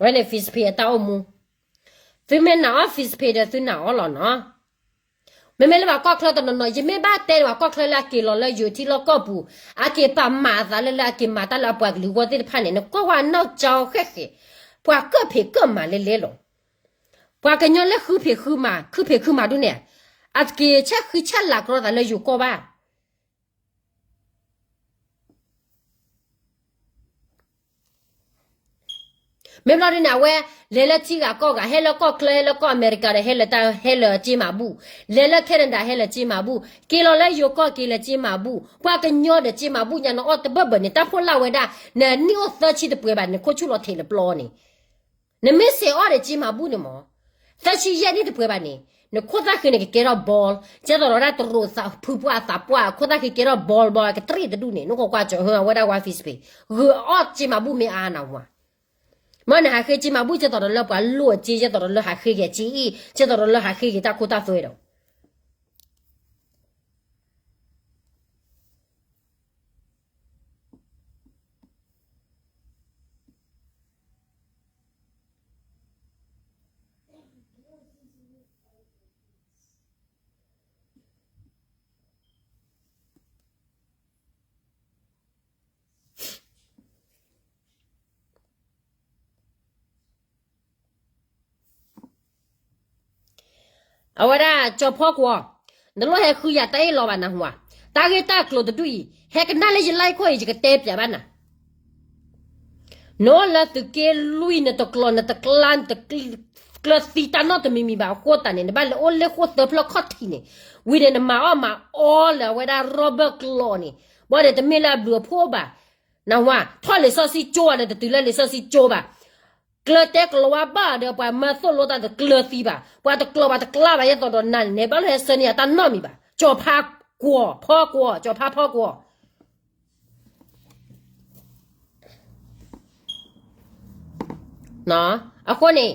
ဝဲန့ၣ် fees pay အတၢ်အိၣ်မူ, သုမ့ၢ်နာ်အီၣ် fees pay ဒီးသုနာ်အီၣ်လီၤနီၤ. မ့မ့ၢ်လၢပှၤကီၢ်ချၢတနီၤနီၤ ယမ့ၢ်ဘၣ်တဲန့ၣ် ပှၤကီၢ်ချၢလၢအက့ၤလီၤလၢယိၤထံလီၢ်ကီၢ်ပူၤ, အက့ၤပာ်မၤအသးလၢလၢအက့ၤမၤတၢ်လၢအပှၤကလုာ်အဂီၢ်သ့ၣ်တဖၣ်န့ၣ် နကွၢ်ဝဲနီၢ်ကၠီဃဲၣ်ဃဲၣ်, ပှၤကၢၣ်ဖံးကၢၣ်မၤလဲလဲလီၤ. ပှၤကညီလၢဃုဖံးဃုမၤ ခုဖံးခုမၤဒ်န့ၣ်, အက့ၤဆဲးဃံဆဲးလၤကြီသးလၢယိၤကီၢ်ဘၣ်. မ့ၢ်ဘျီဒ်န့ၣ် အဝဲ လဲၤလၢထံဂၤကီၢ်ဂၤ ဟဲလၢကီၢ်ချၢ ဟဲလၢကီၢ်အမဲရကၤဒီး ဟဲလၢတၢ် ဟဲလၢက့မၤဘူၣ်, လဲၤလၢ Canada ဟဲလၢက့မၤဘူၣ်, က့ၤလီၤလၢယိၤကီၢ်က့ၤလၢက့မၤဘူၣ်, ပှၤကညီဒီးက့မၤဘူၣ်ညါ နအီၣ်တဘၢၣ်ဘၢၣ်န့ၣ် တၢ်ဖှိၣ်လၢ်ဝဲဒၣ်, နနံၣ်အိၣ်သၢဆံတပှဲၤဘၣ် နခိၣ်ဆူၣ်လီၤထဲးလၢပျီန့ၣ် နမ့ၢ်စဲးအီၣ်ဒီးက့မၤဘူၣ်န့ၣ်မး, သၢဆံယဲၢ်နံၣ်တပှဲၤဘၣ်န့ၣ်, နခိၣ်သၣ်ဃံန့ၣ် ကကဲထီၣ် bald, ကဲသိးဒီးဒၣ်တရူးသးဖုပှၢ်အသးပှၢ် အခိၣ်သၣ်ဃံကဲထီၣ် bald bald ကတရံးတဒူၣ်န့ၣ် နကွၢ်ကွၢ်ကၠီၤဟၢအဝဲဒၣ် one fist pay, ဂုာ်အီၣ်က့မၤဘူၣ်မ့ၢ်အါနဝၤ, မ့ၢ်နဟးဃ့က့မၤဘူၣ် ကဲသိးဒီးလၢပှၤလိၣ်အက့ ကဲသိးဒီးလၢဟးဃ့က့ၤက့အံၤ ကဲသိးဒီးလၢဟးဃ့က့ၤတၢ်ခိတၢ်သွဲဒီး အဝဲဒၣ်ကၠီၤဖီကွီၤ, နလိၣ်ဟဲဃုယၤတၢ်အ့ၣ်လိာ်ဘၣ်နဟူဧါ, တၢ်ဂ့ၢ်တၢ်ကျိၤတဒူၣ်အံၤ ဟဲကနၣ်လၢယ live ခိၣ်အံၤ ယကတဲပျးဘၣ်နၤ နအိၣ်လၢသုးက့လွံၢ် နတကျိၤ နတကျါ နတကျၢၤသံတၢ်နီတမံၤမံၤဘၣ်အဃိသတးန့ၣ် နဘၣ်လဲၤအိၣ်လၢဃိၣ်သၢဖျၢၣ်ခီၣ်ထံးန့ၣ်, ဝံၤဒီးနမၤအီၣ်မၤအီလၢအဝဲဒၣ် Robert ကျိာ်န့ၣ်, ဘၣ်ဒီးတမ့ၢ်လၢအဘျုးအဖှိၣ်ဘၣ်, နဝၤ ထီၣ်လံာ်စီဆှံကၠိဧါ နတတုၤလၢလံာ်စီဆှံကၠိဘၣ်, ကျၢၤတဲကျိၤဝါဘၣ်ဒီး ပှၤမၢသိၣ်လိတၢ်တကျၢၤသံဘၣ်, ပှၤတကျိၤပှၤတကျါဘၣ် ယဲသိးဒီးနၤန့ၣ် နဘၣ်လၢဟဲဆၢန့ၢ်ယၤတၢ်နီတမံၤဘၣ်, ကၠီၤဖါကွီၤ ဖီကွီၤ ကၠီၤဖါဖီကွီၤ အဃိန့ၣ်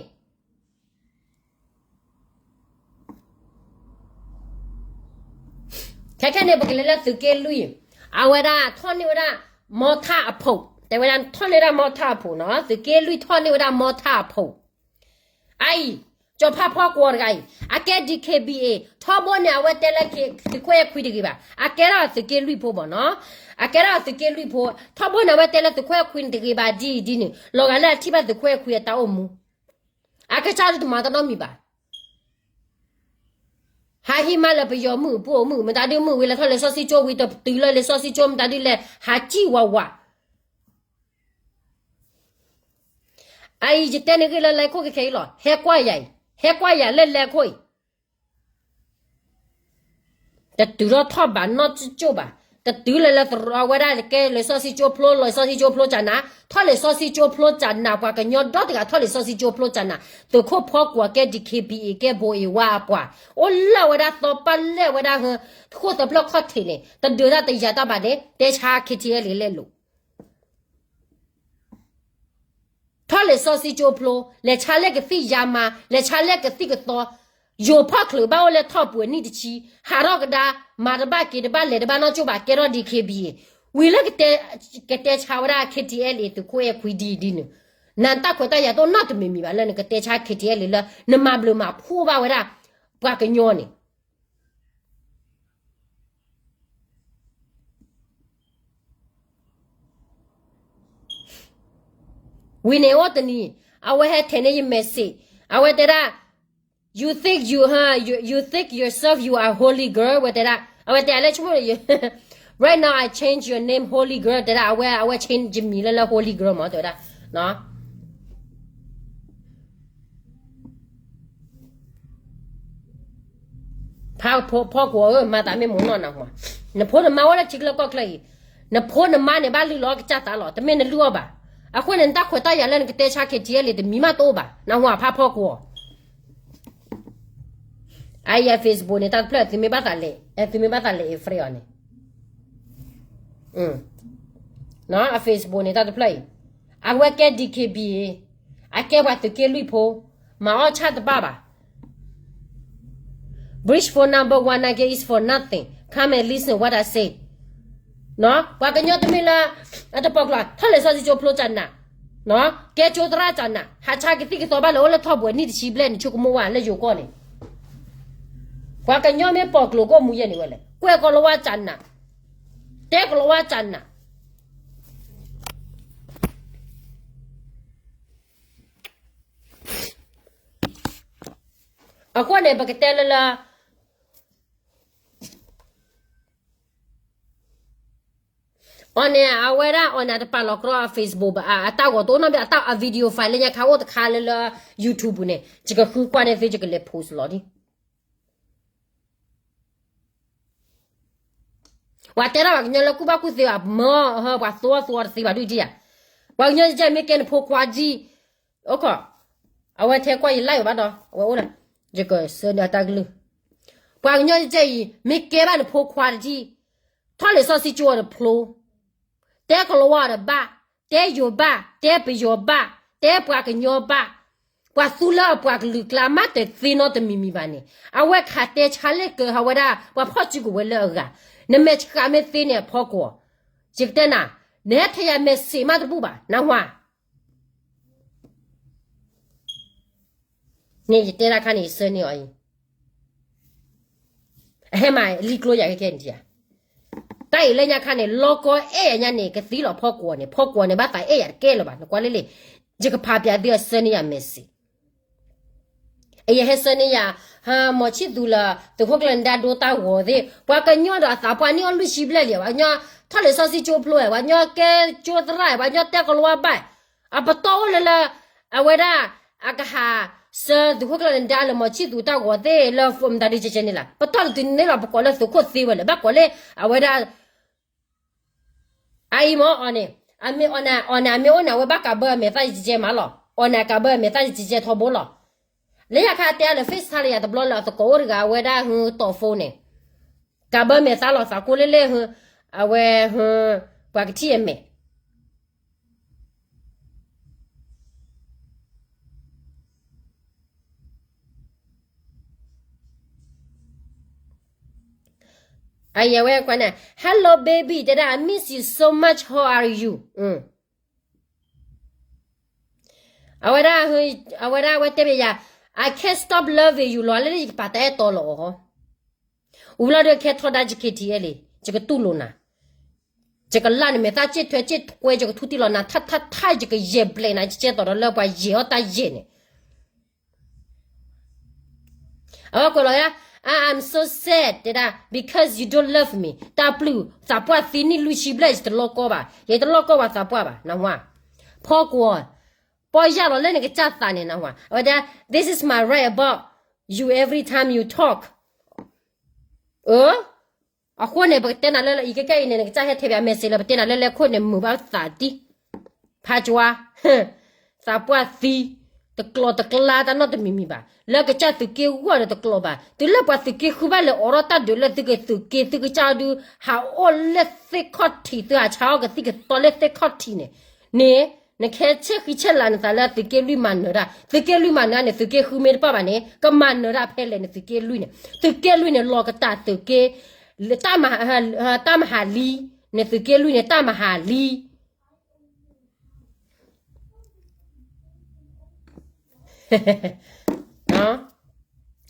ခဲခဲန့ၣ် ပကလဲၤလၢသုးက့လွံၢ်, အဝဲဒၣ်ထီၣ်န့ၢ်ဝဲဒၣ် မီထၢ်အဖိး, တဲဝဲဒၣ်ထီၣ်န့ၢ်ဝဲဒၣ်မီထၢ်အဖိးနီၤ, သုးက့လွံၢ်ထီၣ်န့ၢ်ဝဲဒၣ်မီထၢ်အဖိး, အအံၤ, ကၠီၤဖါဖီကွီၤတဂၤအံၤ အကဲ DKBA ထီဘိန့ၣ် အဝဲတဲလၢသုးခိၣ်အဲၣ်ခွံတဂ့ၤဘၣ်, အကဲထီၣ်သုးက့လွံၢ်ဖိဘၣ်နီၤ, အကဲထီၣ်သုးက့လွံၢ်ဖိ, ထီဘိန့ၣ် အဝဲတဲလၢသုးခိၣ်အဲၣ်ခွံန့ၣ်တဂ့ၤဘၣ်ဒ်အံၤဒ်န့ၣ် လီၤဂာ်လၢအထံၣ်ဘၣ်သုးခိၣ်အဲၣ်ခွံအတၢ်အိၣ်မူ အကစၢ်ဒုးတမၤတၢ်နီတမံၤဘၣ်, ဟးဟံးမါလၢပယီၤမုၣ်ပှၢ်မုၣ် မတၤဒုမုၣ်ဝံၤလဲၤထီၣ်လံာ်စီဆှံကၠိဝံၤတတုၤလၢလံာ်စီဆှံကၠိ မတၤဒုလဲၤဟးကံၣ်ဝးဝး အအံၤယတဲန့ၣ်ဂ့ၢ်လၢ live ခိၣ်ခဲခဲအံၤလီၤ, ဟဲကွၢ်ယၤအံၤ, ဟဲကွၢ်ယၤလၢ live ခိၣ်အံၤ တတုၤထီၣ်ထီၣ်ဘၣ်နီၢ်ကၠိဘၣ်, တတုၤလၢလၢသရိာ်ဝဲဒၣ်ကဲလံာ်စီဆှံကၠိဖျိ လံာ်စီဆှံကၠိဖျိကၢ်နၤ, ထီၣ်လံာ်စီဆှံကၠိဖျိကၢ်နၤ ပှၤကညီဒီတဂၤထီၣ်လံာ်စီဆှံကၠိဖျိကၢ်နၤ, သုးခိၣ်ဖီကွီၤကဲ DKBA ကဲ ဘိးအ့ဝါအပှၤ, အိၣ်လၢဝဲဒၣ်သီပၢ်လဲၢ်ဝဲဒၣ်ဟၢ, ဃိၣ်သၢဖျၢၣ်ခီၣ်ထံးန့ၣ် တဒုးတၢ်တယာ်တၢ်ဘၣ်န့ၣ် တဲဆါ KTLA လဲၤလိာ် ထီၣ်လံာ်စီဆှံကၠိဖျိ, လဲၤဆါလၢကသံၣ်ယါမါ, လဲၤဆါလၢကသံၣ်ကသီ, ယိၤဖီၣ်ချုးဘၣ်အိၣ်လၢထီၣ်ပှဲၤနံၣ်တဆံ, ဟးထီၣ်ကဒါ, မၤတဘၣ်က့ၤတဘၣ်လဲၤတဘၣ်နီၢ်ကၠိဘၣ် ကဲထီၣ် DKBA, ဝံၤလၢ ကတဲဆါဝဲဒၣ် KTLA သုးခိၣ်အဲၣ်ခွံဒ်အံၤဒ်န့ၣ်, နတၢ်ခွဲးတၢ်ယာ်တအိၣ်နီတမံၤမံၤဘၣ်လၢနကတဲဆါ KTLA လၢ နမၤဘျုးမၤဖှိၣ်ဘၣ်ဝဲဒၣ် ပှၤကညီန့ၣ် ဝံၤန့ၣ်အိၣ်တနံၤ အဝဲဟဲထဲးန့ၢ်ယ message အဝဲတဲဒၣ် you think you, you, you think yourself you are holy girl ဝဲတဲဒၣ် အဝဲတဲအလဲဆိကမိၣ် right now I change your name holy girl တဲဒၣ် အဝဲ အဝဲ change ယမံၤလၢလၢ holy girl မး တဲဝဲဒၣ် ဖးဖီကွီၤဧၢ မၤသးမ့ၢ်မူနီၢ်နၢ်ဟူဧါ, နဖိနမါအိၣ်လၢထံချၢကီၢ်ချၢအံၤ, နဖိနမါန့ၣ်ဘၣ်လုၢ်လီၤကစၢ်သးလီၤ, တမ့ၢ်နလုၢ်အီၣ်ဘၣ်. အဃိန့ၣ် နတၢ်ခွဲးတၢ်ယာ်လၢနကတဲဆါ K T L တမံၤမးတအိၣ်ဘၣ်, နၢ်ဟူဧါ ဖးဖီကွီၤ. အအံၤအ Facebook န့ၣ် တၢ်တဖျၢၣ် သုမ့ၢ်ဘၣ်သးလဲၤ သုမ့ၢ်ဘၣ်သးလဲၤ အ့ free အီၤန့ၣ် အ Facebook န့ၣ် တၢ်တဖျၢၣ်အံၤ အဝဲကဲ D K B A, အကဲပှၤသုးက့လွံၢ်ဖိ, မၤအီၣ်ဆၣ်တဘၣ်ဘၣ်. Bridge for number one နာ်က့ is for nothing. Come and listen what I say. ပှၤကညီတမ့ၢ်လၢ အတပီၣ်ကျိာ် ထီၣ်လဲၤစီဆှံကၠိဖျိကနၣ်, ကဲကၠိသရၣ်ကနၣ်, ဟးဆါကသံၣ်ကသီဘၣ်လၢအိၣ်လၢထီၣ်ပှဲၤနံၣ်တဆံဘျဲၣ်န့ၣ် ဆိကမိၣ်ဝဲလၢယိၤကီၢ်န့ၣ် ပှၤကညီမ့ၢ်ပီၣ်ကျိာ်ကအိၣ်မူယဲၢ်န့ၣ်ဝဲလဲၣ်, ကွဲၢ်ကီၤလၤဝါကနၣ်, တဲကီၤလၤဝါကနၣ်. အဃိန့ၣ် ပကတဲလၢလၢ အီၤန့ၣ် အဝဲဒၣ်အီၤန့ၣ် အတပာ်လီၤကြီအ Facebook ဘၣ်, အတၢ်ဂီၤတအိၣ်နီတဘ့ၣ်, အတၢ်အ video file လၢညါခါအိၣ်တခါလၢလၢ YouTube န့ၣ် ယကဃုကွၢ်န့ၢ်သု ယကလဲၤ post လီၤဒ် ပှၤတဲဒၣ်ပှၤကညီလၢကူၣ်ဘၣ်ကူၣ်သ့ဘၣ် မၢအဟၢ ပှၤသိအသိအတသ့ဘၣ်ဒုးဒံးဧါ. ပှၤကညီကဲမ့ၢ်ကဲနဖိခွါဒံး, အိၣ်ခိး, အဝဲထဲကွၢ်ယ live ဘၣ်ဒီး အဝဲအိၣ်ဒၣ်, ယကဆၢန့ၢ်အတၢ်ကလုၢ်. ပှၤကညီကဲအံၤ မ့ၢ်ကဲဘၣ်နဖိခွါတဒံး, ထီၣ်လံာ်စီဆှံကၠိအီၤတဖျိ, တဲကလီၤဝါအီၤတဘၣ်, တဲယိၤဘၣ်, တဲပယီၤဘၣ်, တဲပှၤကညီဘၣ်, ပှၤသူလၢအပှၤကလုာ်ကျါ မ့ၢ်တသ့နီတမံၤမံၤဘၣ်န့ၣ်, အဝဲခးတဲဆါလ့ၢ်ကၢ အဝဲဒၣ် ပှၤဖီၣ်စုကဝဲၤလၢအဂၤ, နမဲာ်ဆှးမ့ၢ်သ့န့ၣ်အဖီကွီၤ, ယကတဲနၤ, နဟဲထဲယၤ message မးတဘူၣ်ဘၣ်, နၢ်ဟူဧါ. န့ၣ်ယတဲဒၣ်ခါန့ၣ် ယဆၢန့ၢ်အီၤအံၤ, အဟဲမၤလံကျိယၤခဲခဲန့ၣ်ဧါ. တၢ်အံၤလၢညါခါန့ၣ် လီကီအဲၣ်ယၤညါန့ၣ် ကသံလီၤဖီကွီၤန့ၣ်, ဖီကွီၤန့ၣ် ဘၣ်သးအဲၣ်ယၤတကဲလၢၤဘၣ်, နကွၢ်လၢလံ, ယကဖးပၠးသုအဆၢန့ၢ်ယၤ message အံၤ ယဟဲဆၢန့ၢ်ယၤ, မီၤဆံၣ်သူလၢ သုးခိၣ်ကျၢၢ်နဒါဒိတၢ်ဂီၤသ့ၣ်, ပှၤကညီဒီးအသးပှၢ်န့ၢ်အီၣ်လွံၢ်ဆံဘျဲၣ်လံ, ပှၤကညီထီၣ်လံာ်စီဆှံကၠိဖျိ, ပှၤကညီကဲကၠိသရၣ်, ပှၤကညီတဲကလီၤဝါဘၣ်, အပတီၢ်အိၣ်လၢလၢ, အဝဲဒၣ်, အကဟး, ဆှၢသုးခိၣ်ကျၢၢ်နဒါလၢမီၤဆံၣ်သူတၢ်ဂီၤသ့ၣ်လၢ မတၤဒုကဲကဲန့ၣ်လီၤ, ပတီၢ်တတုၤန့ၣ်လီၤ ပကိးလၢသုးခိၣ်သ့ဝဲလဲၣ်, ဘၣ်ကိးလၢ, အဝဲဒၣ် အအံၤမ့ၢ်အီၤန့ၣ်, အမ့ၢ်အီၤန့ၣ် အမ့ၢ်အိၣ်န့ၣ် အဝဲဘၣ်ကးဘၢအမဲာ်သၣ်ယကဲကဲမးလီၤ, အီၤန့ၣ် အကးဘၢအမဲာ်သၣ်ယကဲကဲထီဘိလီၤ. လၢယၤခါတဲအါလၢ FaceTime လၢယၤတဘျီလၢအသကိးအိၣ်တဂၤ အဝဲဒၣ်ဟုတီၢ်ဖိန့ၣ်, ကးဘၢမဲာ်သၣ်လီၤသးကိးလၢလဲၣ်ဟု, အဝဲဟု, ပှၤကထံၣ်အမဲာ် အဝဲကွၢ်န့ၣ် Hello baby တဲဒၣ် I miss you so much, how are you? အဝဲဒၣ်, အဝဲဒၣ်အဝဲတဲဘၣ်ယၤ, I can't stop loving you လီၤလၢယကပာ်တၢ်အဲၣ်တီလီၤအီၤ, ဝံၤလီၤဒီးခဲထီဒါယ K T L လံ, ယကတူၢ်လိာ်နၤ, ယကလၢနမဲာ်သၣ်စ့ၣ်ထွဲစ့ၣ်ထွဲ ယကထူတံၢ်လီၤနၤ ထါထါထါ ယကယဲၢ်ဘျဲးနၤ ယကကဲသိးဒီးလၢပှၤယဲၢ်အီၣ်တၢ်ယဲၢ်န့ၣ် အဝဲကွဲးလီၤယၤ, I am so sad တဲဒၣ် because you don't love me တၢ်ပျုၢ်သးပှၢ်သံနံၣ်လွံၢ်ဆံဘျဲၣ် ယတလီၢ်ကီဘၣ်, ယတလီၢ်ကီပှၤသးပှၢ်ဘၣ် နၢ်ဟူဧါ, ဖီကွီၤ, ပီၢ်ယၢ်လီၤလၢနကစၢ်သးန့ၣ် နၢ်ဟူဧါ, အဝဲဒၣ် this is my right about you every time you talk အၢ အဃိန့ၣ် ပကတဲနၤလၢလၢ အံၤကဲကဲအံၤန့ၣ် နကစၢ်ဟဲထဲးပၠး message လၢပတဲနၤလၢလဲၤခိၣ်န့ၣ် မုာ်ဘၣ်သးတံၢ်, ဖးကွၢ်, သးပှၢ်သံ, တကျိးတကျါတၢ်နီတမံၤမံၤဘၣ်, လၢကစၢ်သုးက့ဂီၢ်ဒီးတကျိးဘၣ်, တုၤလၢပှၤသုးက့ဃုဘၣ်လဲၤအိးထီၣ်တၢ်ဒုးလၢသုကသုးက့ သုကစၢ်ဒုး ဟးအိၣ်လၢသ့ၣ်ခီၣ်ထံး သုဟးဆါအီၣ်ကသံၣ်ကသီလၢသ့ၣ်ခီၣ်ထံးန့ၣ်, န့ၣ်, နကဟဲဆဲးဃံဆဲးလၤနသးလၢသုးက့လွံၢ်မၤနၢၤတၢ်, သုးက့လွံၢ်မၤနၢၤန့ၣ် သုးက့ဃုမ့ၢ်တပၣ်ဘၣ်န့ၣ် ကမၤနၢၤတၢ်ဖဲလဲၣ်န့ၣ် သုးက့လွံၢ်န့ၣ်, သုးက့လွံၢ်န့ၣ် လီၤကတၢၢ်သုးက့ တၢ်မဟါလံ, န့ၣ်သုးက့လွံၢ်န့ၣ် တၢ်မဟါလံ.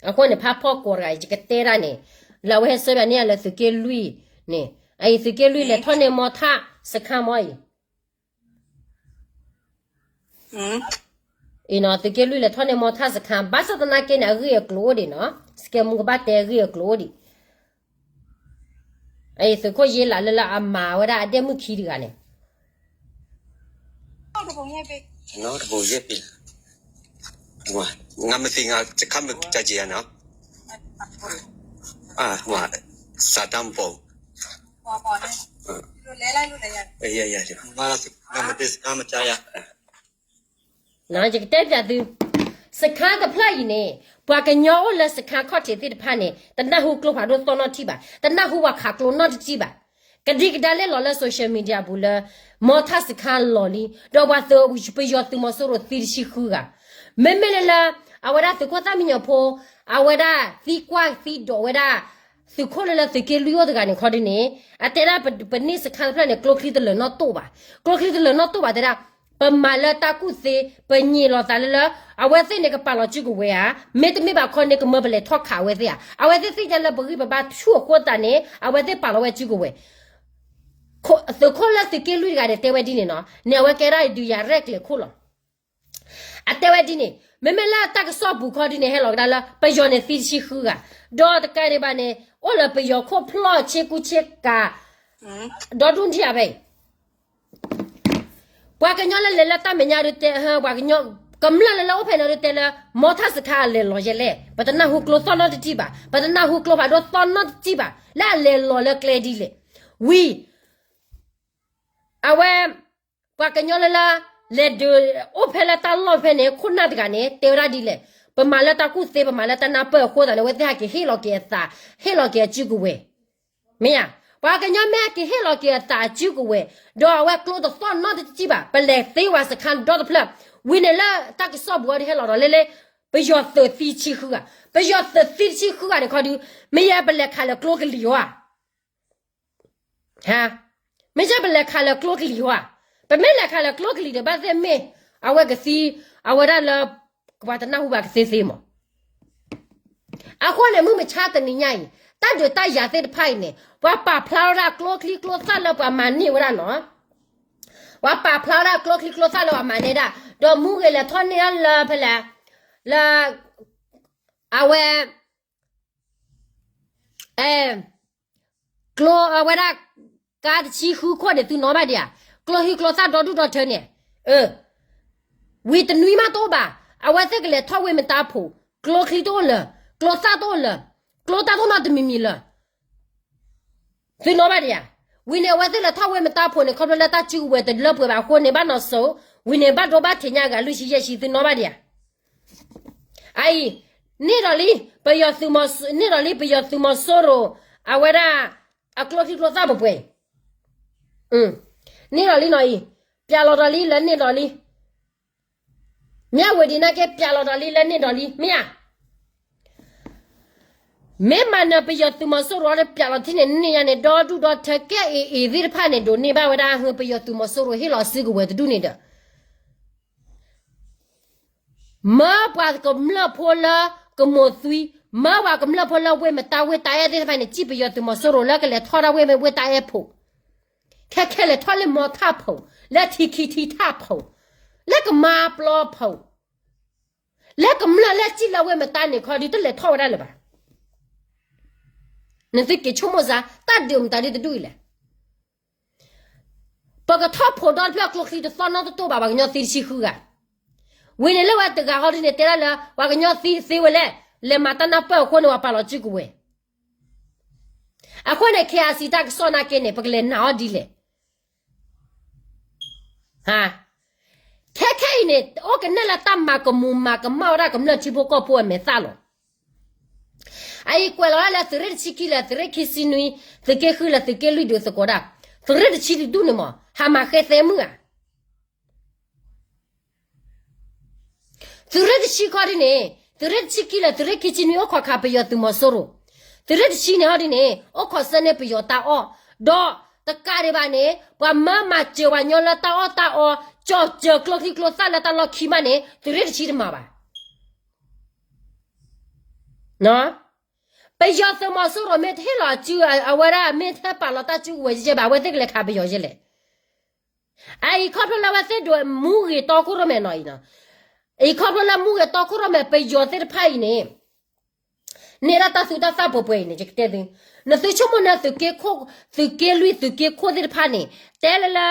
အဃိန့ၣ် ဖးဖီကွီၤတဂၤ ယကတဲဒၣ်န့ၣ်, လၢအဝဲဟဲဆၢဘၣ်န့ၢ်လၢသုးက့လွံၢ်န့ၣ်, အအံၤသုးက့လွံၢ်လဲၤထီၣ်န့ၢ်မီထၣ်စခါမီအံၤ အံၤနီၤ သုးက့လွံၢ်လဲၤထီၣ်န့ၢ်မီထၣ်စခါ ဘၣ်ဆၣ်သနာ်က့န့ၣ် အဂ့ၢ်အကျိၤအိၣ်ဒံးနီၤ စကဲမူကဘၣ်တဲအဂ့ၢ်အကျိၤအိၣ်ဒံး အံၤသုးခိၣ်ယ့လးလၢလၢအမၤဝဲဒၣ်အဒဲၣ်မုၣ်ခံတဂၤန့ၣ် ငါမသိငါတခါမကြၢးကြည်ရနော် အာဟိုစာတမ်းပုံရရရမသိစကားမကြားရ ယကတဲပျးသု စခါတဖျၢၣ်အံၤန့ၣ် ပှၤကညီအိၣ်လၢစခါခီၣ်ထံးသ့ၣ်တဖၣ်န့ၣ် တနၢ်ဟူကျိဖးဒိၣ်သီၣ်နီတထံၣ်ဘၣ်, တနၢ်ဟူပှၤခးကျိနီတထံၣ်ဘၣ်. ကဒံကဒါလဲၣ်လီၤလၢ social media ပူၤလၢ မီထၣ်စခါလီၤလံ, ဒီးပှၤသုးပယီၤသုးမီၤစိရိၤသံတဆံဃုဂၤ, မ့မ့ၢ်လၢလၢ အဝဲဒၣ်သုးခိၣ်သၣ်မံညီၤဖိ အဝဲဒၣ်သံကွၢ်သံဒိးဝဲဒၣ် သုးခိၣ်လၢလၢသုးက့လွံၢ်အိၣ်တဂၤန့ၣ်ခီဒ်န့ၣ် အတဲဒၣ်ပန့ၢ်စခါတဖျၢၣ်န့ၣ် ကျိချံတလၢာ်နီၣ်တိၢ်ဘၣ်, ကျိချံတလၢာ်နီၣ်တိၢ်ဘၣ်တဲဒၣ် ပမၤလၢတၢ်ကူၣ်သ့ ပညံးလီၤသးလၢလၢ အဝဲသ့ၣ်န့ၣ်ကပာ်လီၤစုကဝဲၤဧါ, မ့တမ့ၢ်ဘၣ်ခီန့ၣ် ကမၢပလဲၤထီၣ်ခးအဝဲသ့ၣ်ဧါ, အဝဲသ့ၣ်သ့ၣ်ညါလၢပဂံၢ်ပဘါဆူၣ်အဃိသတးန့ၣ် အဝဲသ့ၣ်ပာ်လီၤဝဲစုကဝဲၤ သုးခိၣ်လၢသုးက့လွံၢ်တဂၤန့ၣ် တဲဝဲဒ်န့ၣ်နီၤ, န့ၣ်အဝဲကဲဒၣ်ဒုးယၤရဲၣ်ကျဲၤခိၣ်လီၤ. အတဲဝဲဒ်န့ၣ် မ့မ့ၢ်လၢတၢ်ကစီၣ်ပူၤခီဒ်န့ၣ် ဟဲလီၤကဒါလၢ ပယီၤန့ၣ်သံတဆံဃုဂၤ, ဒီးတကးဒံးဘၣ်န့ၣ် အိၣ်လၢပယီၤခိၣ်ဖျီၣ်ဆ့ကူဆ့ကၤ ဒီဒူၣ်ထံၣ်အဘဲအံၤ ပှၤကညီလၢလဲၤလၢတၢ်မဲာ်ညါဒုးတဲ ပှၤကညီ ကမျၢၢ်လၢလၢအိၣ်ဖဲန့ၣ်ဒုးတဲလၢ မီထၣ်စခါအလဲၤလီၤယဲလဲၣ်, ပတနၢ်ဟူကျိသီၣ်နီတထံၣ်ဘၣ်, ပတနၢ်ဟူကျိဖးဒိၣ်သီၣ်နီတထံၣ်ဘၣ်, လၢအလဲၤလီၤလၢကျဲဒ်လဲၣ်. ဝံၤ အဝဲ ပှၤကညီလၢလၢ လဲၤဒုးအိၣ်ဖဲလၢတၢ်လီၢ်ဖဲန့ၣ် ခိၣ်နၢ်တဂၤန့ၣ် တဲဝဲဒၣ်ဒ်လဲၣ်, ပမၤလၢတၢ်ကူၣ်သ့ ပမၤလၢတၢ်နၢ်ပၢၢ်အဃိသတးန့ၣ် အဝဲသ့ၣ်ဟဲက့ၤဟ့ၣ်လီၤက့ၤအသး, ဟ့ၣ်လီၤက့ၤအစုကဝဲၤ မ့ၢ်ဧါ, ပှၤကညီမ့ၢ်ဟဲက့ၤဟ့ၣ်လီၤက့ၤအသးအစုကဝဲၤ, ဒီးအဝဲကျိတသီၣ်နီတထံၣ်ဘၣ်, ပလဲၤသ့ဝဲစခါဒီတဖျၢၣ်, ဝံၤန့ၣ်လၢတၢ်ကစီၣ်ပူၤအီၤဒုးဟဲလီၤဒီးလဲလဲ, ပယီၤသုးသံဆံဃုဂၤ, ပယီၤသုးသံတဆံဃုဂၤန့ၣ်ခီဒုး, မ့ၢ်ယဲပလဲၤခးလၢကျိကလံၤဧါ, မ့ၢ်ယဲပလဲၤခးလၢကျိကလံၤဧါ, ပမ့ၢ်လဲၤခးလၢကျိကလံၤဒီးဘၣ်သ့ၣ်မ့ၢ်, အဝဲကသံ, အဝဲဒၣ်လၢ, ပှၤတနၢ်ဟူဘၣ်ကသ့သ့မး အဃိန့ၣ် မုၢ်မဆါတနံၤညါအံၤ, တၢ်ဒုးတၢ်ယၤသ့ၣ်တဖၣ်အံၤန့ၣ် ပှၤပာ်ဖျါဝဲဒၣ်ကျိချံကျိသၣ်လၢပှၤမၤန့ၢ်ဝဲဒၣ်နီၤ, ပှၤပာ်ဖျါဝဲဒၣ်ကျိချံကျိသၣ်လၢပှၤမၤန့ၢ်ဒၣ်, ဒီးမူဂ့ၤလဲၤထီၣ်န့ၢ်လၢဖဲလဲၣ်, လၢ, အဝဲ အဲ, ကျိအဝဲဒၣ်, ကါတဆံဃုခိၣ်န့ၣ် သုနီၣ်ဘၣ်ဒံးဧါ, ကျိဟံၣ်ကျိသၣ်ဒီဒူၣ်ဒီထၢန့ၣ်, ဝံၤတနွံမးတအိၣ်ဘၣ်, အဝဲသ့ၣ်ကလဲၤထီၣ်ဝ့ၢ်မတါဖိး, ကျိချံတအိၣ်လၢၤ, ကျိသၣ်တအိၣ်လၢၤ, ကျိတၢ်တအိၣ်နီတမံၤမံၤလၢၤ သုနီၣ်ဘၣ်ဒံးဧါ, ဝံၤန့ၣ် အဝဲသ့ၣ်လဲၤထီၣ်ဝ့ၢ်မတါဖိးန့ၣ် ခီဖျိလၢတၢ်စုကဝဲၤတလၢပှဲၤဘၣ်အဃိန့ၣ် ဘၣ်နီၣ်စိၤ, ဝံၤန့ၣ်ဘၣ်ဒိဘၣ်ထံးညါဂၤလွံၢ်ဆံယဲၢ်ဆံ သုနီၣ်ဘၣ်ဒံးဧါ အအံၤ, န့ၢ်ဒီးလံ, ပယီၤသုးမီၤ, န့ၢ်ဒီးလံပယီၤသုးမီၤစိရိၤ, အဝဲဒၣ်, အကျိချံကျိသၣ်ပှဲၤပှဲၤအံၤ, န့ၢ်ဒီးလံနီၤအံၤ, ပျးလီၤဒီးလံလၢန့ၢ်ဒီးလံ, မ့ၢ်အဝဲဒ်န့ၣ်က့ ပျးလီၤဒီးလံလၢန့ၢ်ဒီးလံ မ့ၢ်ဧါ မ့ၢ်မၤနၢၤပယီၤသုးမီၤစိရိၤဒီးပျးလီၤထံၣ်န့ၣ် န့ၢ်ယါန့ၣ် ဒီဒူၣ်ဒီထၢကဲအံၤအံၤသ့ၣ်တဖၣ်န့ၣ် ဒိးန့ၢ်ဘၣ်ဝဲဒၣ်ဟၢ ပယီၤသုးမီၤစိရိၤဟ့ၣ်လီၤစုကဝဲၤတဒူၣ်န့ၣ်ဒီး မၢပှၤကမျၢၢ်ဖိလၢကမိၤသွံ, မၢပှၤကမျၢၢ်ဖိလၢဝ့ၢ်မတါဝ့ၢ်တၢ်အဲၣ်သ့ၣ်တဖၣ်န့ၣ် စံၣ်ပယီၤသုးမီၤစိရိၤလၢကလဲၤထီၣ်ဒၣ်ဝ့ၢ်မ့ၢ်ဝ့ၢ်တၢ်အဲၣ်ဖိ, ခဲခဲလဲၤထီၣ်လၢမီထၣ်ဖိး, လၢထံခံထံထၣ်ဖိး, လၢကမါပျီဖိး လၢကမျၢၢ်လၢစံၣ်လၢဝ့ၢ်မတါန့ၣ်ခီဒုး တလဲၤထီၣ်ဝဲဒၣ်လၢၤဘၣ်. နသုက့ၤဆိကမိၣ်စါ တၢ်ဒုးမတၤဒ်တဒူၣ်အံၤလဲၣ်. ပကထီၣ်ဖိးဒီတဖျၢၣ်ကျိချံတသီၣ်နီတတိၢ်ဘၣ် ပှၤကညီသံတဆံဃုဂၤ, ဝံၤန့ၣ်လၢဝဲတဂၤဟီဒ်န့ၣ် တဲဒၣ်လၢ ပှၤကညီသံသ့ဝဲလဲၣ်, လဲၤမၤတၢ်နၢ်ပၢၢ်အဃိန့ၣ် ပှၤပာ်လီၤစုကဝဲၤ အဃိန့ၣ် ခ့အစံး တၢ်ကစီၣ်နာ်က့န့ၣ် ပကလဲၤနာ်အီၤဒ်လဲၣ်. ခဲခဲအံၤန့ၣ် အိၣ်ကနဲၣ်လၢတၢ်မၤကမူၤမၤကမၣ်ဝဲဒၣ်ကမျၢၢ်ထံဖိကီၢ်ဖိအမဲာ်သၣ်လီၤ. အအံၤကွဲးလီၤဝဲလၢသုးရ့ၣ်တဆံခံလၢသုးရ့ၣ်ခံဆံနွံ, သုးက့ဃုလၢသုးက့လွံၢ်ဒုးသကိးဒၣ်, သုးရ့ၣ်တဆံတဒူၣ်န့ၣ်မး ဟးမၤဃဲသဲမုၢ်ဧါ. သုးရ့ၣ်တဆံခီဒ်န့ၣ်, သုးရ့ၣ်တဆံခံလၢသုးရ့ၣ်ခံဆံနွံ အိၣ်ခိးခးပယီၤသုးမီၤစိရိၤ, သုးရ့ၣ်တဆံန့ၣ်ဟီဒ်န့ၣ် အိၣ်ခိးဆၢန့ၢ်ပယီၤတၢ်အီၣ်, ဒီးတကးဒံးဘၣ်န့ၣ် ပှၤမၢမၤစၢၤပှၤညီလၢတၢ်အီၣ်တၢ်အီ, ကၠီၣ်စၢၤကျိချံကျိသၣ်လၢတၢ်လီၢ်ခံမးန့ၣ် သုးရ့ၣ်တဆံတမၤဘၣ်. ပယီၤသုးမီၤစိရိၤမ့ၢ်တဟ့ၣ်လီၤစု အဝဲဒၣ်မ့ၢ်တဟဲပာ်လီၤတၢ်စုကဝဲၤယဲဘၣ် အဝဲသ့ၣ်ကလဲၤခးပယီၤယဲလဲၣ်. အအံၤခီဖျိလၢအဝဲသ့ၣ်ဒိးမူဂ့ၤတီခိၣ်ရိၣ်မဲနီၤအံၤနီၤ, အံၤခီဖျိလၢမူဂ့ၤတီခိၣ်ရိၣ်မဲ ပယီၤသ့ၣ်တဖၣ်အံၤန့ၣ် န့ၢ်ဒၣ်တၢ်သူတၢ်သၣ်ပှဲၤပှဲၤအံၤန့ၣ် ယကတဲသု, နသုဆိကမိၣ်န့ၣ် သုးက့လွံၢ် သုးက့ခိၣ်သ့ၣ်တဖၣ်န့ၣ် တဲလၢလၢ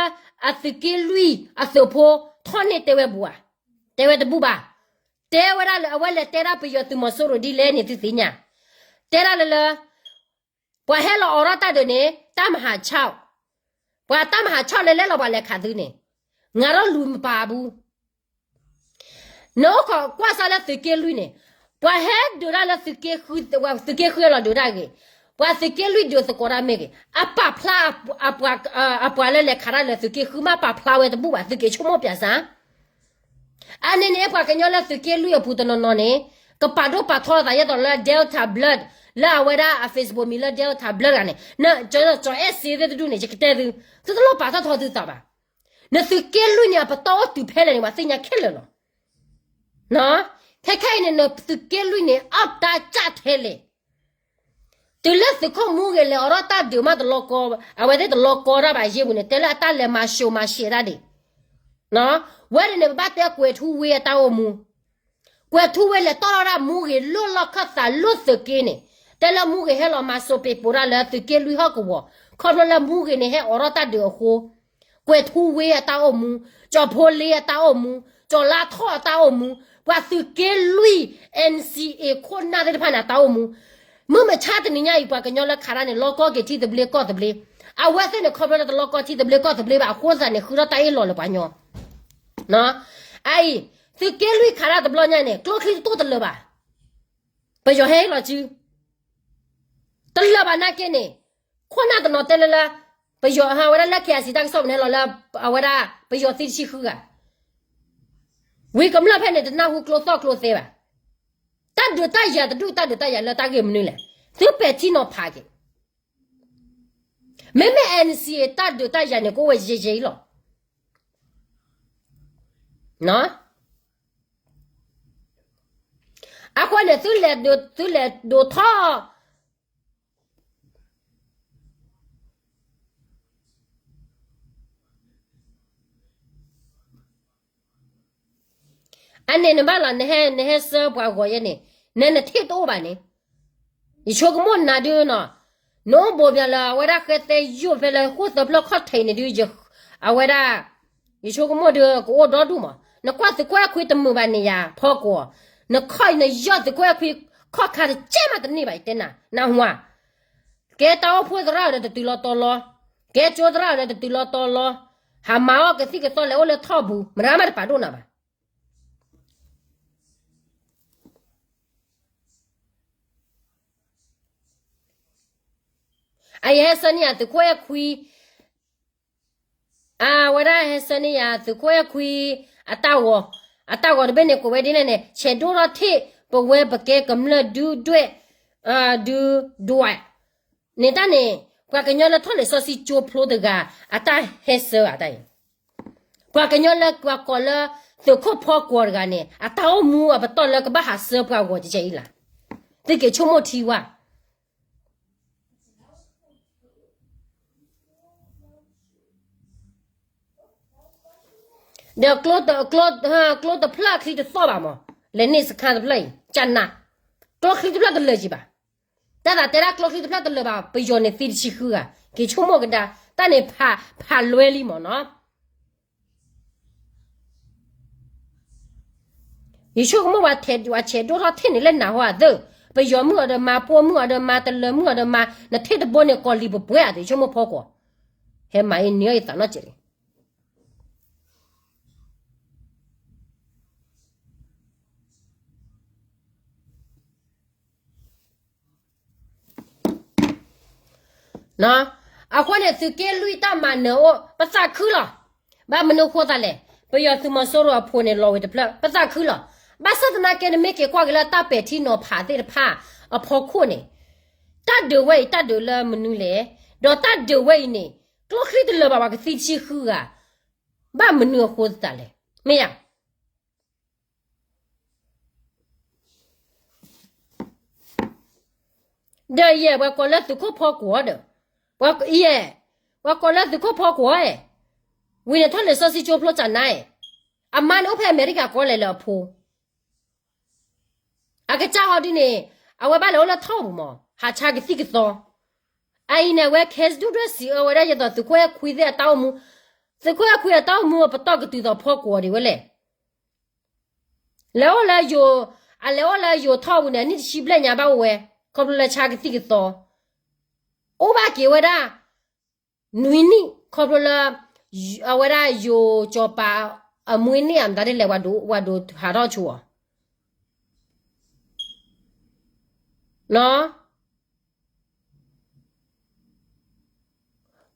အသုးက့လွံၢ်အသုးဖိ ထီၣ်န့ၢ်တဲဝဲဘူးဧါ, တဲဝဲတဘူးဘၣ်, တဲဝဲဒၣ်လၢအဝဲလဲၤတဲဒၣ်ပယီၤသုးမီၤစိရိၤဒ်လဲၣ်န့ၣ် သုသ့ၣ်ညါ, တဲဒၣ်လၢလၢ ပှၤဟဲလီၤအိးထီၣ်တၢ်ဒုးန့ၣ် တၢ်မၤဟးဆှဲး, ပှၤတၢ်မၤဟးဆှဲးလဲၤလဲၤလီၤပှၤလဲၤခးသုန့ၣ်, ငါထီၣ်လူၤမပာ်အဘူး နအိၣ်ခိးကွၢ်စၢ်လၢသုးက့လွံၢ်န့ၣ်, ပှၤဟဲဒုးတၢ်လၢသုးက့ဃု, သုးက့ဃုလီၤဒုးတၢ်ဂ့ၤ, ပှၤသုးက့လွံၢ်ဒုးသကိးတၢ်မ့ၢ်ဂ့ၤ, အပာ်ဖျါ အပှၤလၢလဲၤခးတၢ်လၢသုးက့ဃုမ့ၢ်ပာ်ဖျါဝဲတဘူးဘၣ် သုးက့ဆိကမိၣ်ပၠးစၢ် အန့ၣ်န့ၣ် ပှၤကညီလၢသုးက့လွံၢ်အပူၤတနီၤနီၤန့ၣ် ကပာ်ဒိၣ်ပာ်ထီသးယဲၢ်ဒီးလၢ Delta Blood လၢအဝဲဒၣ်အ Facebook မံၤလၢ Delta Blood တဂၤန့ၣ် ကၠီအဲၣ်စ့သ့ၣ်တဒူၣ်န့ၣ် ယကတဲသု, သုတလိၣ်ပာ်ထီၣ်ထီသုသးဘၣ်. နသုးက့လွံၢ်န့ၣ် အပတီၢ်အိၣ်တုၤဖဲလဲၣ်န့ၣ် ပှၤသ့ၣ်ညါခဲလၢာ်လီၤ. ခဲခဲအံၤန့ၣ် နသုးက့လွံၢ်န့ၣ် အီၣ်တၢ်ကၢ်ထဲလဲၣ် တုၤလၢသုးခိၣ်မူဂ့ၤလဲၤအိးထီၣ်တၢ်ဒုးမးတလီကီ, အဝဲသ့ၣ်တလီကီတၢ်ဘၣ်ယ့ၢ်ပူၤန့ၣ် တဲလၢအတၢ်လဲၤမၤၡိၤမၤရှဲးတၢ်ဒံး, ဝဲဒၣ်န့ၣ် ပဘၣ်တဲကွဲၤထူဝ့အတၢ်အိၣ်မူ, ကွဲၤထူဝ့လဲၤတီၢ်ထီၣ်ဒၣ်မူဂ့ၤလိၣ်လီၢ်ခၢၣ်သးလိၣ်သုးက့န့ၣ်, တဲလၢမူဂ့ၤဟဲလီၤမၤစိၤပ့ၤပိာ်တၢ်လၢသုးက့လွံၢ်ဟီၣ်ကဝီၤ, ခီဖျိလၢမူဂ့ၤန့ၣ်ဟဲအိးထီၣ်တၢ်ဒုးအဃိ, ကွဲၤထူဝ့အတၢ်အိၣ်မူ, ကၠီၤဖိလ့အတၢ်အိၣ်မူ, ကၠီၤလါထီၣ်အတၢ်အိၣ်မူ, ပှၤသုးက့လွံၢ် N C A ခိၣ်နၢ်သ့ၣ်တဖၣ်န့ၣ် အတၢ်အိၣ်မူ, မုၢ်မဆါတနံၤညါအံၤ ပှၤကညီလၢခးတၢ်န့ၣ် လီကီက့ၤထံသဘျ့ကီၢ်သဘျ့, အဝဲသ့ၣ်န့ၣ် ခီဖျိလၢတလီကီထံသဘျ့ကီၢ်သဘျ့ဘၣ်အဃိသတးန့ၣ် ဃုထီၣ်တၢ်အ့ၣ်လိာ်လၢပှၤကညီ, အအံၤ, သုးက့လွံၢ်ခးတၢ်တဘျီညါန့ၣ် ကျိချံတတိၢ်တလၢာ်ဘၣ်, ပယီၤဟဲဟ့ၣ်လီၤစု တလၢာ်ဘၣ်နာ်က့န့ၣ်, ခိၣ်နၢ်တနီၤတဲလၢလၢ, ပယီၤဟးဝဲဒၣ်လၢ K I C တၢ်ကစီၣ်ပူၤန့ၣ်လီၤလၢ, အဝဲဒၣ် ပယီၤသံတဆံဃုဂၤ, ဝံၤကမျၢၢ်ဖဲန့ၣ် တနၢ်ဟူကျိသီၣ်ကျိသဲဘၣ်, တၢ်ဒုးတၢ်ယၤတဒူၣ် တၢ်ဒုးတၢ်ယၤလၢတၢ်ဂ့ၢ်မနုၤလဲၣ်, သုပဲာ်ထံနီၤဖးက့ၤ, မ့မ့ၢ် N C A တၢ်ဒုးတၢ်ယၤန့ၣ် ကအိၣ်ဝဲယဲယဲအံၤလီၤ. အဃိန့ၣ် သုလဲၤဒိးထီၣ် အန့ၣ်နဘၣ်လီၤ, နဟဲဆှၢပှၤဂီၤယဲန့ၣ်, နနထံၣ်တအိၣ်ဘၣ်န့ၣ်, ယဆိကမိၣ်နၤဒုနီၤ, နအိၣ်ဘိးဘၣ်လၢအဝဲဒၣ်ဃဲသဲယိၣ်ဖဲလၢဃိၣ်သၢဖျၢၣ်ခီၣ်ထံးန့ၣ်ဒု, အဝဲဒၣ်, ယဆိကမိၣ်ဒုကအိၣ်ဒီဒူၣ်မး, နကွၢ်သုးခိၣ်အဲၣ်ခွံတမုာ်ဘၣ်န့ၣ်ယၤဖီကွီၤ, နခီၣ်နယီၢ်သုးခိၣ်အဲၣ်ခွံ, ခီၣ်ခါတကဲမးတန့ၢ်ဘၣ် ယတဲနၤ, နဟါ ကဲတၢ်အိၣ်ဖှိၣ်သရၣ်ဒီးတတုၤလီၤတီၤလီၤ, ကဲကၠိသရၣ်ဒီးတတုၤလီၤတီၤလီၤ, ဟးမၤအီၣ်ကသံၣ်ကသီလဲၤအိၣ်လၢထီၣ်ပူၤ မတၤမးတပာ်ဒိၣ်နၤဘၣ်. အယဟဲဆၢန့ၢ်ယၤသုးခိၣ်အဲၣ်ခွံ, အဝဲဒၣ်ဟဲဆၢန့ၢ်ယၤသုးခိၣ်အဲၣ်ခွံ, အတၢ်ဂီၤ, အတၢ်ဂီၤတဘ့ၣ်န့ၣ် ကိးဝဲဒ်လဲၣ်န့ၣ် ဆဲးဒိၣ်ထီၣ်ထံၣ် ပဝဲပကဲကမျၢၢ်ဒုဒွဲၣ်, ဒုဒွဲၣ်, န့ၣ်တၢ်န့ၣ်, ပှၤကညီလၢထီၣ်လဲၤစီဆှံကၠိဖျိတဂၤ, အတၢ်ဟဲဆၢအတၢ်အံၤ, ပှၤကညီလၢပှၤကိးလၢ, သုးခိၣ်ဖီကွီၤတဂၤန့ၣ် အတၢ်အိၣ်မူအပတီၢ်လၢကဘၣ်ဟးဆှၢပှၤဂီၤကဲအံၤလီၤ, သုက့ၤဆိကမိၣ်ထံဝဲ ဒီးကျိတဖျၢၣ်ချံတသီၣ်ဘၣ်မး, လဲၤန့ၢ်စခါတဖျၢၣ်အံၤ ကနၣ်, ကျိချံတဖျၢၣ်တလၢာ်ကံဘၣ်, တၢ်သးတဲဒၣ်ကျိချံတဖျၢၣ်တလၢာ်ဘၣ် ပယီၤန့ၣ်သံတဆံဃုဂၤ, က့ၤဆိကမိၣ်ကဒါ, တၢ်န့ၣ်ဖးလွဲလံမးနီၤ. ယဆိကမိၣ်ပှၤဆဲးဒိၣ်ထီၣ်ထဲန့ၣ်လၢနၢ်ဟူအသၢ, ပယီၤမုၣ်အီၤဒီးမၤ ပိာ်မုၣ်အီၤဒီးမၤ တလၢၤမုၣ်အီၤဒီးမၤ, နထံၣ်တဘိန့ၣ် ကီၤလံၤပှဲၤပှဲၤအသး ယဆိကမိၣ်ဖီကွီၤ, ဟဲမၤအံၤနံၤအံၤသးနီတစဲးလံ အဃိန့ၣ် သုးက့လွံၢ်တၢ်မၤနၢၤအိၣ် ပသးခုလီၤ. ဘၣ်မနုၤဃိသးလဲၣ်, ပယီၤသုးမီၤစိရိၤအဖိန့ၣ်လီၤဝဲတဖျၢၣ် ပသးခုလီၤ. ဘၣ်ဆၣ်သနာ်က့ နမ့ၢ်က့ၤကွၢ်က့ၤလၢတၢ်ပဲာ်ထံနီၤဖးသ့ၣ်တဖၣ်အဖီခိၣ်န့ၣ်, တၢ်ဒုးဝဲအံၤ တၢ်ဒုးလၢမနုၤလဲၣ်, ဒီးတၢ်ဒုးဝဲအံၤန့ၣ် ကျိချံတလၢာ်ဘၣ် ပှၤကသံတဆံဃုဂၤ, ဘၣ်မနုၤအဃိသးလဲၣ်, မ့ၢ်ယၤ ဒီးယဲၢ် ပှၤကိးလၢသုးခိၣ်ဖီကွီၤဒီး, ယဲၢ်, ပှၤကိးလၢသုးခိၣ်ဖီကွီၤဧဲ, ဝံၤန့ၣ်ထီၣ်လံာ်စီဆှံကၠိဖျိစးနါ, အမါန့ၣ်အိၣ်ဖဲအမဲရကၤကီလဲၤလၢအဖိ အကစၢ်ဟီဒုန့ၣ် အဝဲဘၣ်လဲၤအိၣ်လၢထီၣ်ပူၤမး ဟးဆါကသံၣ်ကသီ, အအံၤန့ၣ် အဝဲ case ဒူၣ်ဒွဲၣ်စံးအၢဝဲဒၣ်ယသိးသုးခိၣ်အဲၣ်ခွံသ့ၣ်အတၢ်အိၣ်မူ, သုးခိၣ်အဲၣ်ခွံအတၢ်အိၣ်မူအပတီၢ်ကတုၤသိးဖီကွီၤဒံးဝဲလဲၣ်, လဲၤအိၣ်လၢယိၤ, အလဲၤအိၣ်လၢယိၤထီၣ်ပူၤန့ၣ် အနံၣ်တဆံဘျဲၣ်ညါဘၣ်အိၣ်ဝဲ, ခီဖျိလၢဆါကသံၣ်ကသီ, အိၣ်ဘၣ်က့ၤဝဲဒၣ် နွံနံၣ် ခီဖျိလၢ အဝဲဒၣ်ယိၤကၠီၤပၤ အမှံန့ၢ်အမတၤဒ်လဲၣ် ဝၤဒိးဟးထီၣ်ဆူအီၤ,